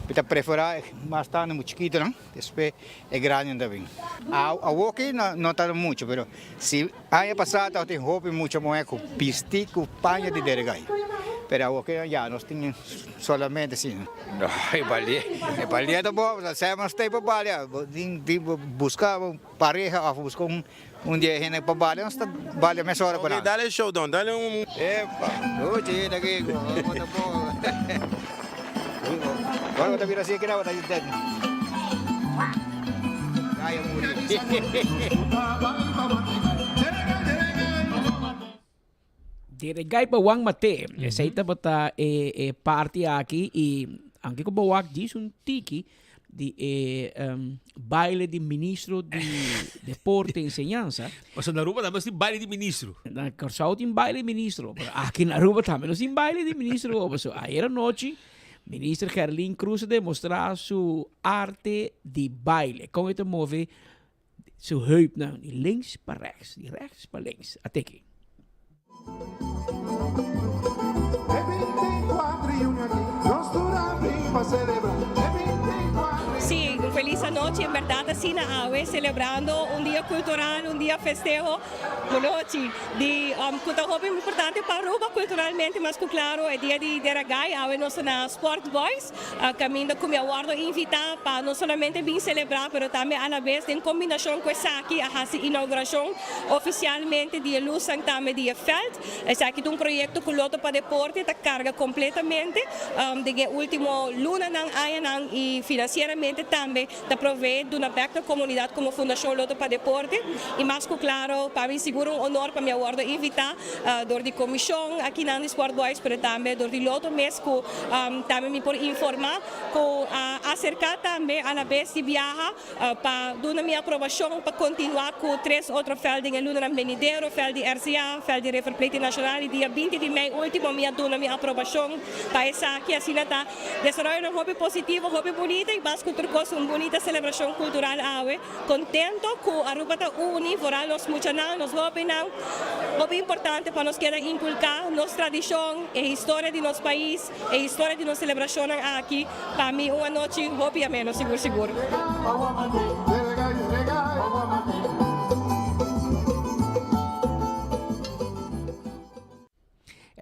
Speaker 22: Mi ta prefera mas tantu mu chikitonan, despues e grandinan ta bin. Awoki no ta mucho, pero si aña pasa tabatin hopi mucha muhé ku bisti ku paña di deregai. Pero awoki ya nos tin solamente si. No, e balia, e balia ta bon, semper nos ta pa balia. Bo tin tin buska un pareha of buska un un di e hende pa balia, nos ta balia mesora ku nan.
Speaker 20: Ok, dale show don, dale un.
Speaker 22: Epa, luchi ta kiko, bo ta bon. Ora bo ta bira asi keda bo ta den. Ay, a muri.
Speaker 1: Dere gai pa Juan Mate. Esei tabata e e parti aki i anke ku bo wak djis un tiki di e baile di ministro di deporte i enseñansa.
Speaker 3: Pasobra na Aruba tambe nos tin baile di ministro.
Speaker 1: Na Kòrsou tin baile di ministro, pero aki na Aruba tambe nos tin baile di ministro. Pasobra ayer anochi minister Gerlin Croes a demostrá su arte di baile. Kon e ta move Su heupnan di links pa rechts, di rechts pa links. Ateki.
Speaker 23: Sí, un felis anochi, en berdad asina awe celebrando un dia cultural, un dia festeho, bonochi, di cu ta hopi importante pa Aruba culturalmente, mas cu claro e dia di Deragai, awe nos ta na Sport Boys. Caminda cu mi a wordo invita pa no solamente bin celebra pero tambe alabes den combinacion cu esaki a haci inauguracion oficialmente di e luznan tambe di e veld. Esaki ta un proyecto cu Lotto pa Deporte ta carga completamente den e ultimo lunanan, añanan y financieramente tambe. ta provee duna bek na comunidad como Fundacion Lotto pa Deporte y mas cu claro pa mi sigur un honor pa mi a wordo invita dor di comision akinan di Sport Boys pero tambe dor di Lotto mes cu tambe mi por informa cu a acerca tambe alabes di biaha pa duna mi aprobacion pa continua cu tres otro veld den e lunanan benidero, veld di RCA, veld di River Plate Nacional y dia binti di mei ultimo mi a duna mi aprobacion pa esaki. Asina ta desaroyonan hopi positivo, hopi bunita y mas cu tur cos un bunita celebracion cultural awe. Contento cu Aruba ta uni, vooral nos muchanan, nos hobennan. Hopi importante pa nos keda inculca nos tradicion, e historia di nos pais. E historia di nos celebracionnan aki pa mi un anochi hopi ameno sigur sigur.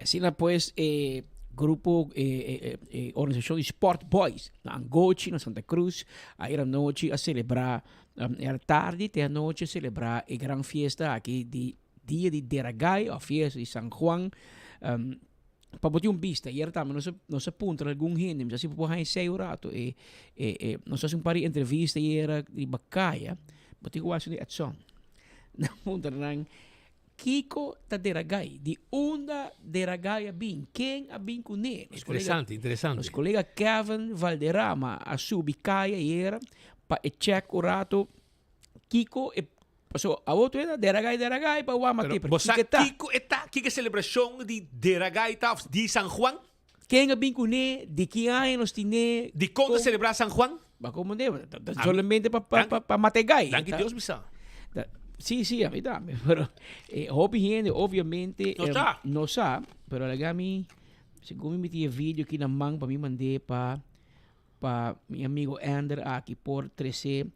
Speaker 1: Asina pues e grupo e e organisacion di Sport Boys na Angochi na Santa Cruz ayer anochi a celebra era tardi te anochi a celebra e gran fiesta aki di dia di Deragai of fiesta di San Juan. Pa bo tin un bista, ayer tambe nos a nos a puntra algun hende, mi sa si bo por haña esei un rato, e e e nos a hasi un par di entrevista ayera riba kaya, bo tin ku wak di Edson. Nan puntra nan, kiko ta Deragai? Di unda Deragai a bin? Ken a bin kuné? Nos kolega
Speaker 3: Interesante, interesante.
Speaker 1: nos kolega Kevin Valderrama a subi kaya ayera pa e chèk un rato kiko e Paso abo tu eta deragai deragai pa wama
Speaker 3: Pero
Speaker 1: te, pero
Speaker 3: bo sa
Speaker 1: kiko e ta?
Speaker 3: kiko e ta? Kiko e selebrashon di deragai ta of di San Juan?
Speaker 1: Ken a bin kuné? Di ki aña nos tin'é?
Speaker 3: Dikon ta
Speaker 1: Kon?
Speaker 3: selebrá San Juan?
Speaker 1: Ba komo ne? Ta
Speaker 3: Ami
Speaker 1: solamente pa pa
Speaker 3: danki
Speaker 1: pa pa mata e gai.
Speaker 3: danki
Speaker 1: Ta
Speaker 3: Dios mi sa.
Speaker 1: ta si si ami tambe pero e hopi hende obviamente
Speaker 3: No sa.
Speaker 1: no sa pero laga mi segun mi miti e video aki na man pa mi mand'é pa pa mi amigo Ender aki por trece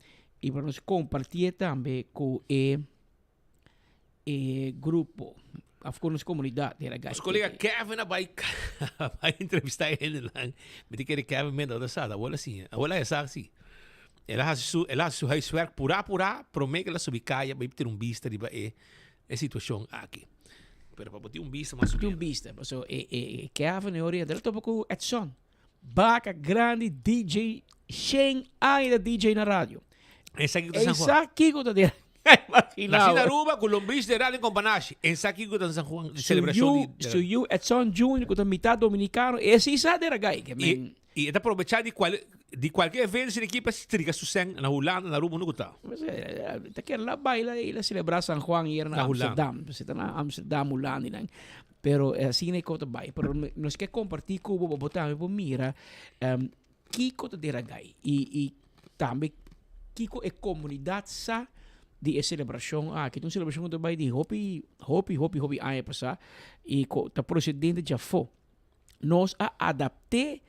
Speaker 1: y pa nos compartie tambe cu e e grupo of cu nos comunidad di
Speaker 3: Nos colega Kevin a bay a bay entrevista e hendenan. Mi ta kere Kevin menda ota sa, abuela si, abuela e sa si. El a haci su, el a haci su huiswerk pura pura prome cu el a subi caya bay tira un bista riba e e situacion aki. Pero pa bo tin un bista mas o
Speaker 1: Tin un
Speaker 3: menos.
Speaker 1: bista, paso e e Kevin e ora el a topa cu Edson. Baka grandi DJ shen aña ta DJ na radio.
Speaker 3: Esaki ku ta San Juan.
Speaker 1: Esaki ku ta di Imagina.
Speaker 3: Nací na Aruba ku Lombriz de Radio Companashi. Esaki ku ta San Juan di celebracion di.
Speaker 1: Su yu Edson Junior ku ta mitad dominicano esi sa dera gai ke men.
Speaker 3: I e ta probecha di kual di kualke evento sin ekipa striga su sen na Hulanda na Aruba unda ku ta.
Speaker 1: Ta kere la baila i la celebra San Juan hier na Amsterdam. Ta na Amsterdam Hulanda nan. Pero asina e kos ta bai. Pero nos ke kompartí ku bo pa bo tambe por mira kiko ta dera gai i i tambe kiko e komunidat sa di e selebrashon aki. Ta un selebrashon ku ta bai di hopi hopi hopi hopi aña pasá i ku ta prosedente djafó. Nos a adapt'é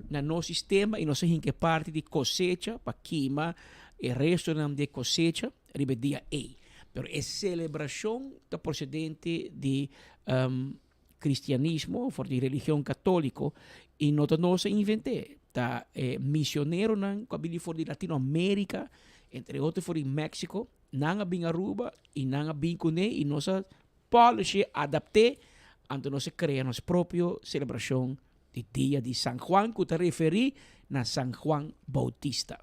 Speaker 1: na nos sistema i nos a hinka e parti di kosecha pa kima e restonan di e kosecha riba e dia ei. Pero e selebrashon ta prosedente di kristianismo for di religion katoliko i no ta nos a invent'é. Ta e misioneronan ku a bini for di Latinoamerika, entre otro for di Mexico, nan a bin Aruba i nan a bin kuné i nos a Polish adapt'é, anto nos a krea nos propio selebrashon di Dia di San Juan ku ta referí na San Juan Bautista.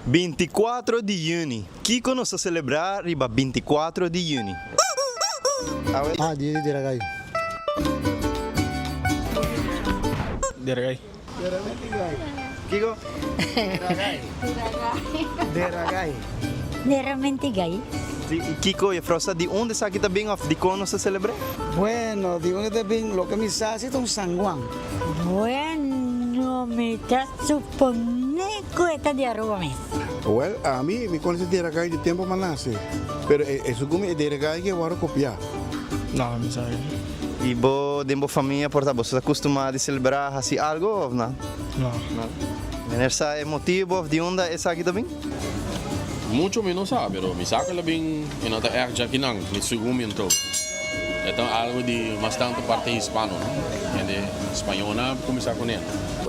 Speaker 10: Binticuatro di juni. Kiko nos ta selebrá riba binticuatro di juni?
Speaker 11: Ah, dia di Deragai.
Speaker 12: Deragai.
Speaker 10: Kiko?
Speaker 11: Deragai. Deragai.
Speaker 24: Deramentigay.
Speaker 10: Si, kiko juffrouw sa di unda esaki ta bin of dikon nos ta selebr'é?
Speaker 11: Bueno, di unda ta bin loke mi sa si ta un San Juan.
Speaker 24: Bueno, mi ta suponé ku e ta di Aruba mes.
Speaker 25: Wel, ami mi konoce Deragai di tempo mi a nace, pero e segun mi e Deragai ke wòrdu kopiá.
Speaker 12: No, mi sa.
Speaker 10: I bo den bo famia por ta boso ta kustumá di selebrá hasi algo of no?
Speaker 12: No.
Speaker 10: No. Meneer sa e motibo of di unda esaki ta bin?
Speaker 26: Mucho mi no sa, pero mi sa ku el a bin e no ta ègt djakinan, mi segun mi anto. E ta algo di mas tantu parti hispano, no? Hende spañolnan a kuminsá kuné.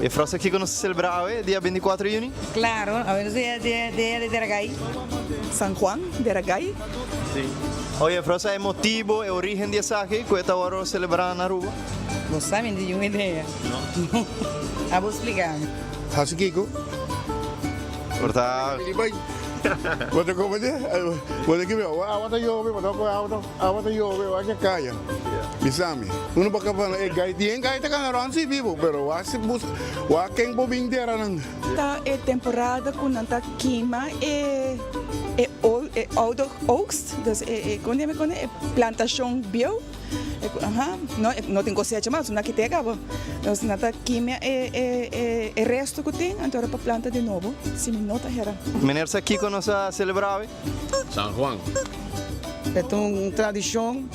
Speaker 10: E frase kiko nos ta selebrá awe, dia binticuatro di juni?
Speaker 27: Claro, awe nos dia dia di Deragai.
Speaker 5: San Juan, Deragai.
Speaker 10: Sí. Oye, Fro, sa e motibo, e origen di esaki ku e ta wòrdu selebrá na Aruba?
Speaker 27: No sa, mi no tin niun idea.
Speaker 10: No?
Speaker 27: Abo splika mi.
Speaker 25: Hasi kiko?
Speaker 10: Por ta.
Speaker 25: Bo ta come di? Bo ta kibe? Awa ta yobe, bo ta kohe awa ta awa ta yobe, wak e kaya. Bisa mi. Uno por kaba e gai tin gai ta kana rond si bibo, pero wak si bus wak ken por bin dera nan.
Speaker 4: Ta e temporada ku nan ta kima e e e oude oogst, dus e e kon yama e plantashon bieu. Aha, no, no tin cosecha mas, nan kite caba. Entonces nan ta kimia e, e, e, e resto cu tin, anto ora pa planta di nobo, si mi no ta hera.
Speaker 10: Meneer sa kico nos a celebra awe?
Speaker 26: San Juan.
Speaker 11: E ta un tradicion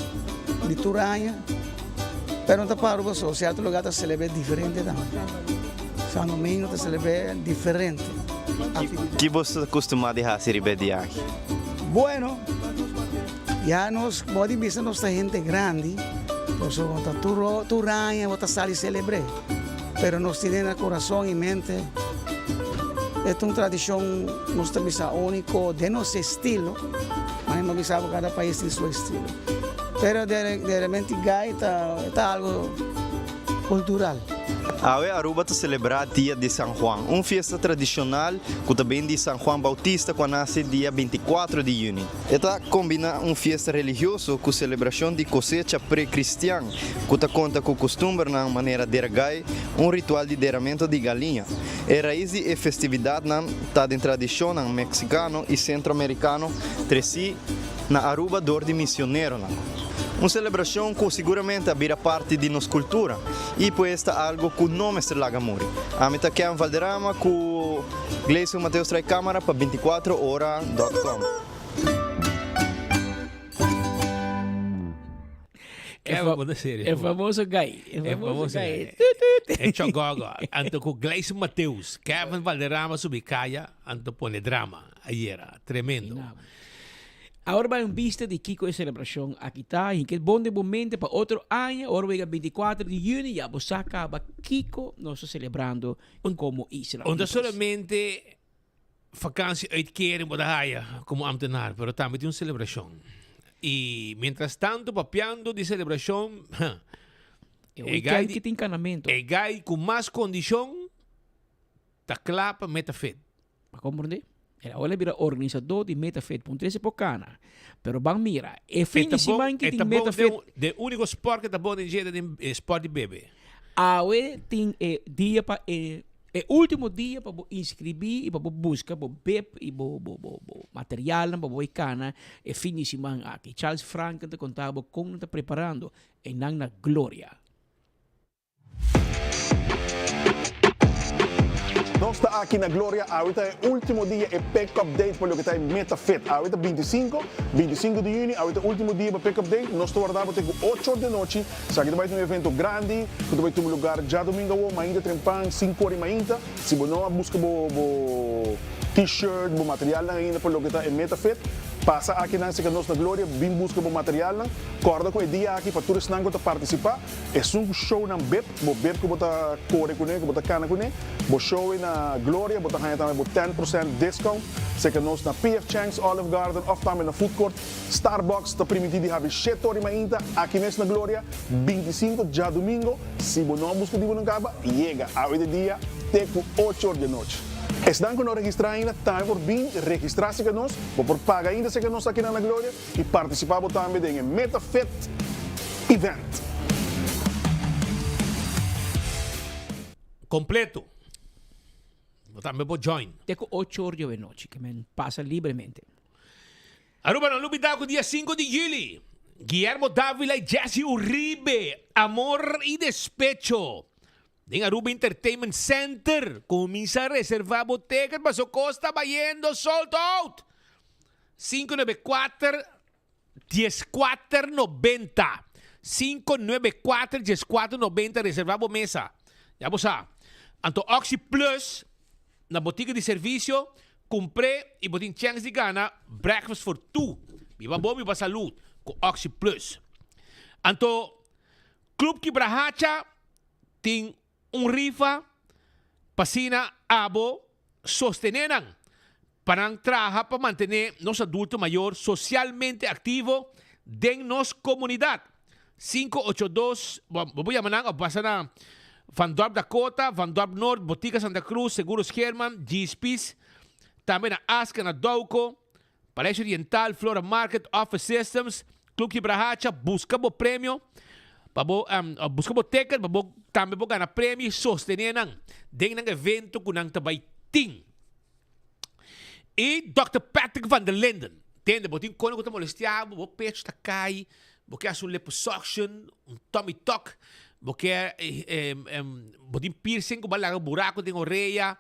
Speaker 11: di tur aña, pero no ta pa Aruba so, cierto lugar ta celebr'e diferente tambe. San Domingo ta celebr'e diferente.
Speaker 10: Ki bo ta custuma di haci riba e dia aki?
Speaker 11: Bueno. Ya nos bo di bisa nos ta hende grandi, pasobra bo ta tur tur aña bo ta sali selebr'é, pero nos tene na kurason i mente e ta un tradishon nos ta bisa úniko den nos estilo, manera mi a bisa bo kada pais tin su estilo, pero derementi gai ta e ta algo. Cultural.
Speaker 10: Awe Aruba ta celebra Dia di San Juan, un fiesta tradicional cu ta bin di San Juan Bautista cu a nace dia 24 di juni. E ta combina un fiesta religioso cu celebracion di cosecha pre-cristian cu ta conta cu custumbernan manera dergai, un ritual di deramento di galiña. E rais di e festividadnan ta den tradicionnan Mexicano y Centroamericano treci na Aruba dor di misioneronan. Un celebracion cu siguramente a bira parti di nos cultura y pues ta algo cu no mester laga muri. Ami ta Ken Valderrama cu Gleison Mateus trae camara pa 24 ora dot com.
Speaker 1: E famoso gai. E famoso gai.
Speaker 3: E chogogo. Anto cu Gleison Mateus, Kevin Valderrama subi caya, anto pone drama ayera. Tremendo.
Speaker 1: Awor bai un bista di kiko e selebrashon aki ta i ke bon den bo mente pa otro aña ora bo yega 24 di yüni ya bo sa kaba kiko nos ta selebrando komo isla.
Speaker 3: Un ta solamente vakantie uitkering bo ta haya komo ambtenaar, pero tambe tin un selebrashon. I mientras tanto papiando di selebrashon,
Speaker 1: E weekend ki tin kanamentu.
Speaker 3: E gai ku mas kondishon ta kla pa meta fit.
Speaker 1: Bo a komprendé? El awor a bira organisadó di Metafit pa un trese por kana. Pero ban mira, e fin di siman ki tin Metafit.
Speaker 3: De úniko spòrt ke ta bon den dje ta den e spòrt di bebe.
Speaker 1: Awe tin e dia pa e e último dia pa bo inskribí i pa bo buska bo bib i bo bo bo bo materialnan pa bo bai kana e fin di siman aki. Charles Franken ta konta bo kon nan ta preparando einan na Gloria.
Speaker 13: Nos ta aki na Gloria, awe ta e ultimo dia e pick up date pa loke ta e Meta Fit. Awe ta 25, 25 di juni, awe ta e ultimo dia pa pick up date. Nos ta warda bo te ku ocho or di anochi. Esaki ta bai ta un evento grandi ku ta bai tuma lugar djadomingo awo, mainta trempan, sinku or di mainta. Si bo no a buska bo bo t-shirt, bo materialnan ainda pa loke ta e Meta Fit, pasa akinan serka nos na Gloria, bin buska bo materialnan. Kòrda ku e dia aki pa tur esnan ku ta partisipá. Esun ku show nan beb, bo beb ku bo ta kore kuné, ku bo ta kana kuné, bo show e na Gloria, bo ta haña tambe bo 10% discount. Seka nos na PF Chang's, Olive Garden òf tambe na Food Court. Starbucks ta primintí di habri shete ora di mainta aki mes na Gloria, 25 djadumingo. Si bo no a buska di bo nan kaba, yega awe di dia te ku ocho or di anochi. Esnan ku no registrá ainda tambe por bin registrá seka nos, bo por paga ainda seka nos akinan na Gloria. I partisipá bo tambe den e Meta Fit Event.
Speaker 3: Kompleto. Bo tambe por join.
Speaker 1: Te ku ocho or di awenochi ke men pasa libremente.
Speaker 3: Aruba no lubida ku dia sinku di juli, Guillermo Davila i Jesse Uribe, Amor i Despecho, den Aruba Entertainment Center. Kuminsá reservá bo ticket paso kos ta bayendo sold out! 594 1490 594 1490 reserva bo mesa. Ya bo sa. Anto Oxi Plus na botica di servicio cumpr'e y bo tin chance di gana breakfast for two. Biba bon biba salud cu Oxi Plus. Anto Club Kibrahacha tin Un rifa pa asina abo sostené nan pa nan traha pa mantené nos adulto mayor socialmente activo den nos comunidad. 582, bo bo por yama nan of pasa na Van Dorp Dakota, Van Dorp Noord, Botica Santa Cruz, Seguros Geerman, G's Peace. Tambe na Aska na Douco, Paleis Oriental, Flora Market, Office Systems, Club Kibrahacha, busca bo premio pa bo busca bo ticket pa bo tambe bo gana premio y sostene nan den nan evento cu nan ta bay tin. Y Dòkter Patrick van der Linden, tende bo tin kono ku ta molestia bo, bo pecho ta kai, bo ke hasi un liposuction, un tummy tuck, bo ke bo tin piercing ku bo a laga buraku den orea,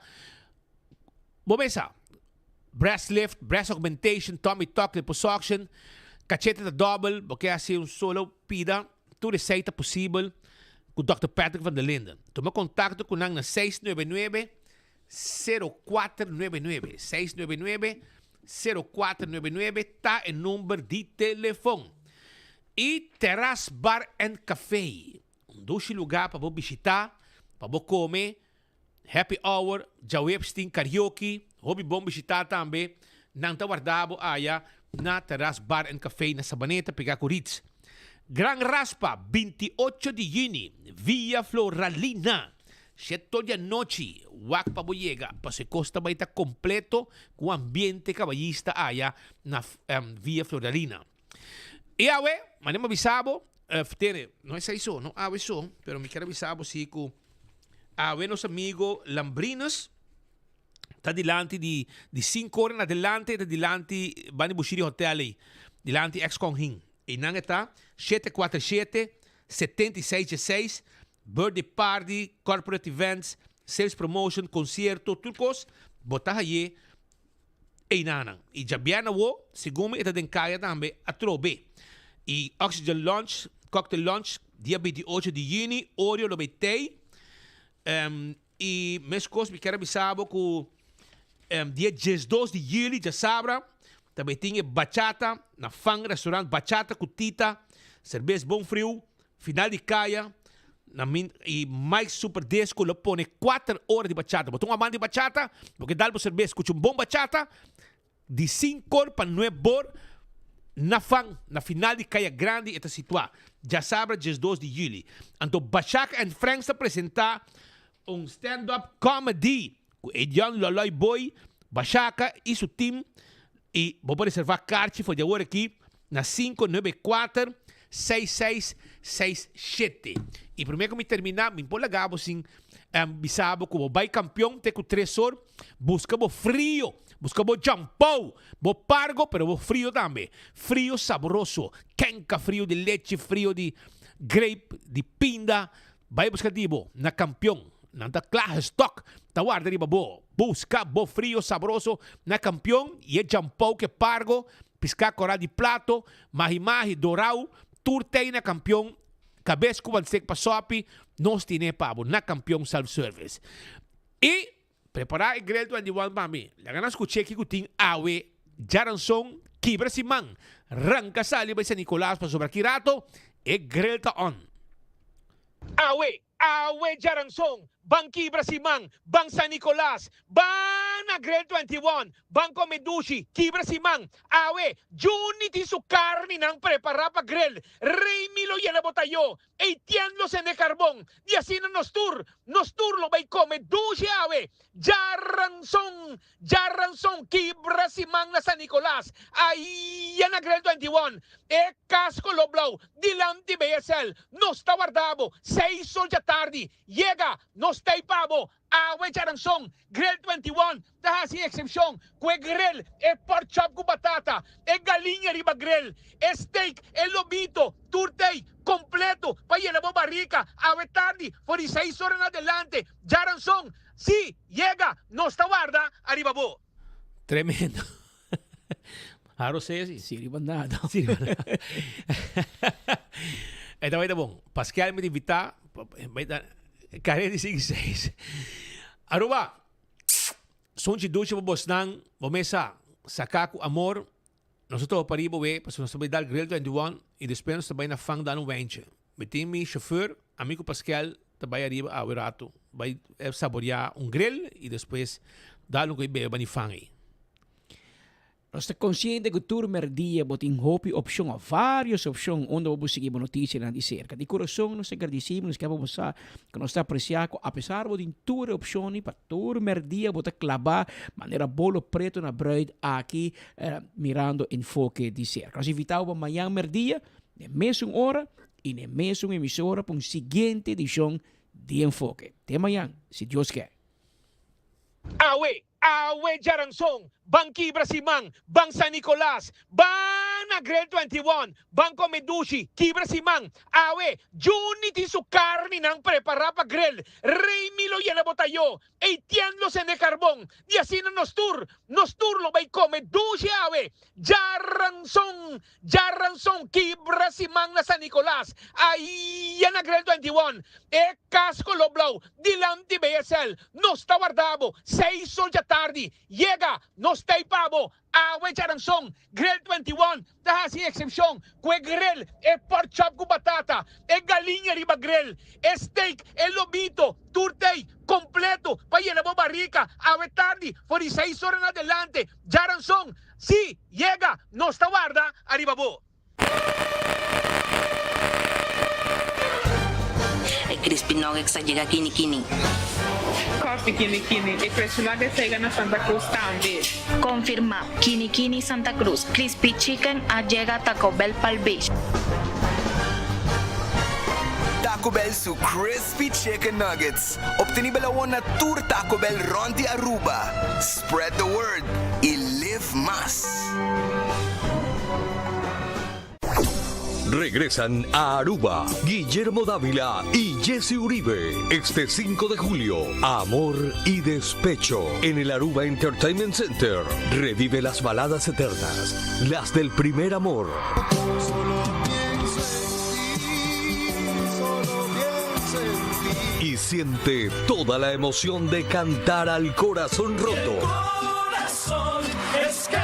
Speaker 3: bo mesa breast lift, breast augmentation, tummy tuck, liposuction, kachete ta dòbel, bo ke hasi un solo pida, tur esei ta posibel ku Dòkter Patrick van der Linden. Tuma kontakto ku nan na 699 0499, 699 0499 ta e number di telefon. Y Terras Bar and Café, un dushi lugar pa bo bishita, pa bo come, happy hour, djaweps tin karaoke, hopi bon bishita tambe, nan ta warda bo aya na Terras Bar and Café na Sabaneta pega cu Ritz. Gran Raspa, 28 di juni, Villa Floralina. Sheto di anochi, wak pa bo yega, paso e kos ta bai ta kompleto ku ambiente kabayista aya na Villa Floralina. I awe, manera mi a bisa bo, tene, no esei so, no awe so, pero mi kier a bisa bo si ku awe nos amigo Lambrinus ta dilanti di di sinku ora en adelante e ta dilanti banda di Bushiri Hotel ei, dilanti ex Konhin. Einan e ta 747 76 16 Birthday party, corporate events, sales promotion, concierto, tur cos bo ta haye eynanan. Y djabièrnè awo, segun mi e ta den kaya tambe atrobe. Y Oxygen Lounge, Cocktail Lounge, dia 28 di juni, Oreo lo bay tey. Y mescos mi kier a bisa bo cu dia 12 di juli, djasabra, ta bay tin e bachata na Fang Restaurant, bachata cu Tita, cerbes bon friu, Final di kaya na min y Mike Super Disco lo pone kuater ora di bachata. Bo ta un amante di bachata, bo ke dal bo serbes skucha un bon bachata di sinkor pa nuebor na fan na final di kaya grandi e ta situa djasabra 12 di juli. Anto Bachaka and Friends ta presenta un stand up comedy ku Edion Loloy Boy, Bachaka y su team y bo por reserva karchi for di awor aki na 594 6667. Y prome ku mi termina mi por laga bo sin bisa bo ku bo bai kampion te ku tres or buska bo frio, buska bo jampou, bo pargo pero bo frio tambe, frio sabroso, kenka frio di lechi, frio di grape, di pinda, Bai buska di bo na Kampion. Nan ta kla gestok ta warda riba bo. Buska bo frio sabroso na Kampion y e jampou ke pargo, piská kora di plato, mahi mahi, dorau, tur tei na Kampion. Kabes ku wansek pa sopi, nos tine pa bo na Kampion Self Service. Y prepara e grill 21 pa mi. Laga nan skuché kiko tin awe djaranson kibra siman ranka sali bai San Nicolas pasobra ki rato e grill ta on. Awe, awe djaranson, ban kibra siman, ban San Nicolas, ban na grill 21, ban kome dushi, kibra siman, awe Juni tin su karninan prepara pa grill, Remy lo yena bo tayo, Etienne lo sende carbon y asina nos tur, nos tur lo bay come dushi awe. Djaranson, djaranson, kibra siman na San Nicolas, aya na Grill 21, e cas color blauw dilanti BSL. Nos ta warda bo, seis or djatardi, yega, nos ta ey pa bo. Awe djaranson, Grill 21 ta hasi eksepshon ku e grill, e pork chop ku batata, e galiña riba grill, e steak, e lobito, tur t'ei kompleto pa yena bo barika. Awe tardi for di seis ora na adelante, djaranson, si, yega, nos ta warda ariba bo. Tremendo. Haro sea si.
Speaker 1: Si riba nada.
Speaker 3: Si riba nada. E ta bai ta bon. Pascal mi ta invita. Bai ta kare di sigi seis. Aruba, sunchi dushi pa bosnan, bo mesa saka ku amor. Nos ta topa pariba we, pasobra nos ta bai dal Grill 21 i despues nos ta bai na Fang dal un wentje. Mi tin mi chauffeur, amigo Pascal, ta bai ariba awe rato, bai saborea un grill i despues dal un koe bebe bani Fang ei.
Speaker 1: Nos ta konsiente ku tur merdia bo tin hopi opshon òf vários opshon unda bo por sigui bo notisianan di serka. Di kurason nos ta gradisí bo, nos ke pa bo sa ku nos ta apresiá ku apesar bo tin tur e opshonnan pa tur merdia bo ta klabá manera bolo pretu na bruid aki mirando Enfoke di Serka. Nos invitá bo pa mañan merdia n'e mesun ora i n'e mesun emisora pa un siguiente edishon di Enfoke. Te mañan, si Dios ke.
Speaker 3: Awe, Awe djaranson, ban kibra siman, ban San Nicolas, ban na Grill 21, ban come dushi, kibra siman. Awe, Juni tin su carninan prepara pa grill, Remy lo yena bo tayo, Etienne lo sende carbon, di asina nos tur, nos tur lo bay come dushi awe. Djaranson, Djaranson, kibra siman na San Nicolas, aya na Grill 21, e cas color blauw, dilanti BSL. Nos ta warda bo, seis or djatardi. Yega, nos ta ei pa bo. Awe djaranson, Grill 21 ta hasi eksepshon ku e grill, e pork chop ku batata, e galiña riba grill, e steak, e lobito, tur ta ei kompleto pa yena bo barika. Awe tardi, for di seis ora na adelante, djaranson. Sí, yega, nos ta warda ariba bo.
Speaker 7: E crispy nuggets a yega kini kini.
Speaker 14: Coffee kini kini. E crispy nuggets a yega na Santa Cruz tambe.
Speaker 7: Confirma, Kini Kini Santa Cruz, Crispy Chicken a yega Taco Bell Palm Beach.
Speaker 15: Taco Bell su Crispy Chicken Nuggets, obtenibel awor na tur Taco Bell rond di Aruba. Spread the word y live mas!
Speaker 16: Regresan a Aruba Guillermo Dávila y Jesse Uribe este 5 de julio. Amor y despecho en el Aruba Entertainment Center. Revive las baladas eternas, las del primer amor. Y siente toda la emoción de cantar al corazón roto.
Speaker 17: Corazón es que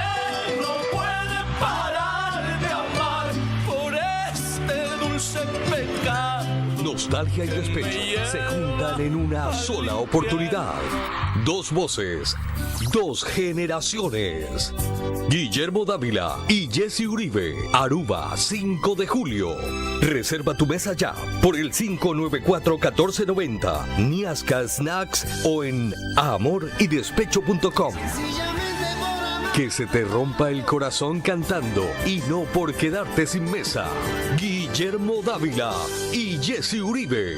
Speaker 17: no puede parar de amar por este dulce pecado.
Speaker 16: Nostalgia y despecho se juntan en una sola oportunidad. Dos voces, dos generaciones. Guillermo Dávila y Jesse Uribe, Aruba, 5 de julio. Reserva tu mesa ya por el 594-1490, Niasca Snacks o en amoridespecho.com. Que se te rompa el corazón cantando y no por quedarte sin mesa. Guillermo Dávila y Jesse Uribe.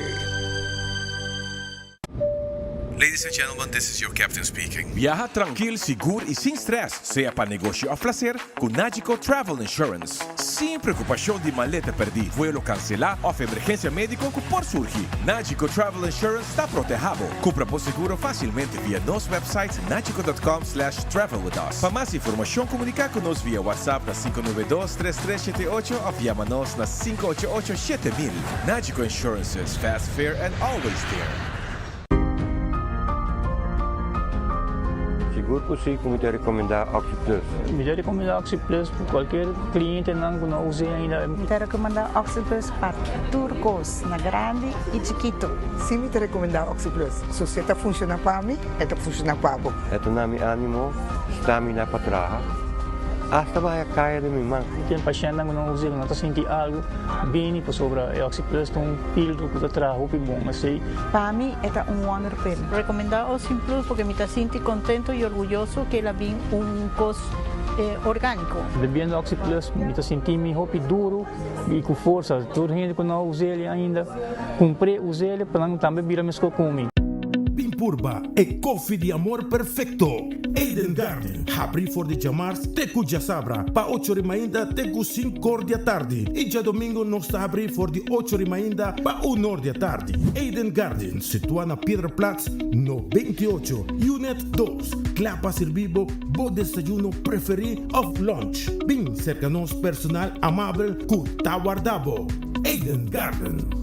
Speaker 18: Ladies and gentlemen, this is your captain speaking.
Speaker 21: Biaha trankil, sigur y sin stress, sea pa negoshi of placer, cu Nagico Travel Insurance. Sin preocupacion di maleta perdi, vuelo cancela of emergencia medico cu por surgi, Nagico Travel Insurance ta proteha bo. Cumpra bo seguro facilmente via nos website nagico.com slash travel with us. Pa mas informacion comunica cu nos via WhatsApp na 592 3378 of yama nos na 588 7000. Nagico Insurances, fast, fair and always there.
Speaker 28: Sigur cu si cu mi ta recomenda OxyPlus.
Speaker 29: Mi ta recomenda OxyPlus pa cualkier clientenan cu no a us'e ainda.
Speaker 30: Mi ta recomenda OxyPlus pa tur cos, na grandi y chikito.
Speaker 31: Si mi ta recomenda OxyPlus. So si e ta funciona pa mi, e ta funciona pa bo.
Speaker 28: E ta na mi animo, stamina pa traha, hasta baha caya den mi man.
Speaker 29: Tin pashentnan cu no a us'e cu no ta sinti algo bini pasobra e OxyPlus ta un filtro cu ta traha hopi bon. Esey.
Speaker 30: Pa mi e ta un wonder pill.
Speaker 32: Recomenda Ocean Plus porque mi ta sinti contento y orguyoso que el a bin un cos organico.
Speaker 29: Bebiendo Oxy Plus mi ta sinti mi hopi duro y cu forsa. Tur hende cu no a us'el ainda cumpr'e us'el pa nan tambe bira mesco cu mi.
Speaker 33: Bin purba e koffie di amor perfecto! Eden Garden, habri for di djamars te ku djasabra pa ocho ri mainta te ku sinkor di atardi i djadomingo nos ta habri for di ocho ri mainta pa unor di atardi. Eden Garden, situá na Piedraplaats no 28, Unit dos, kla pa sirbi bo bo desayuno preferí òf lunch. Bin serka nos personal amabel ku ta warda bo. Eden Garden.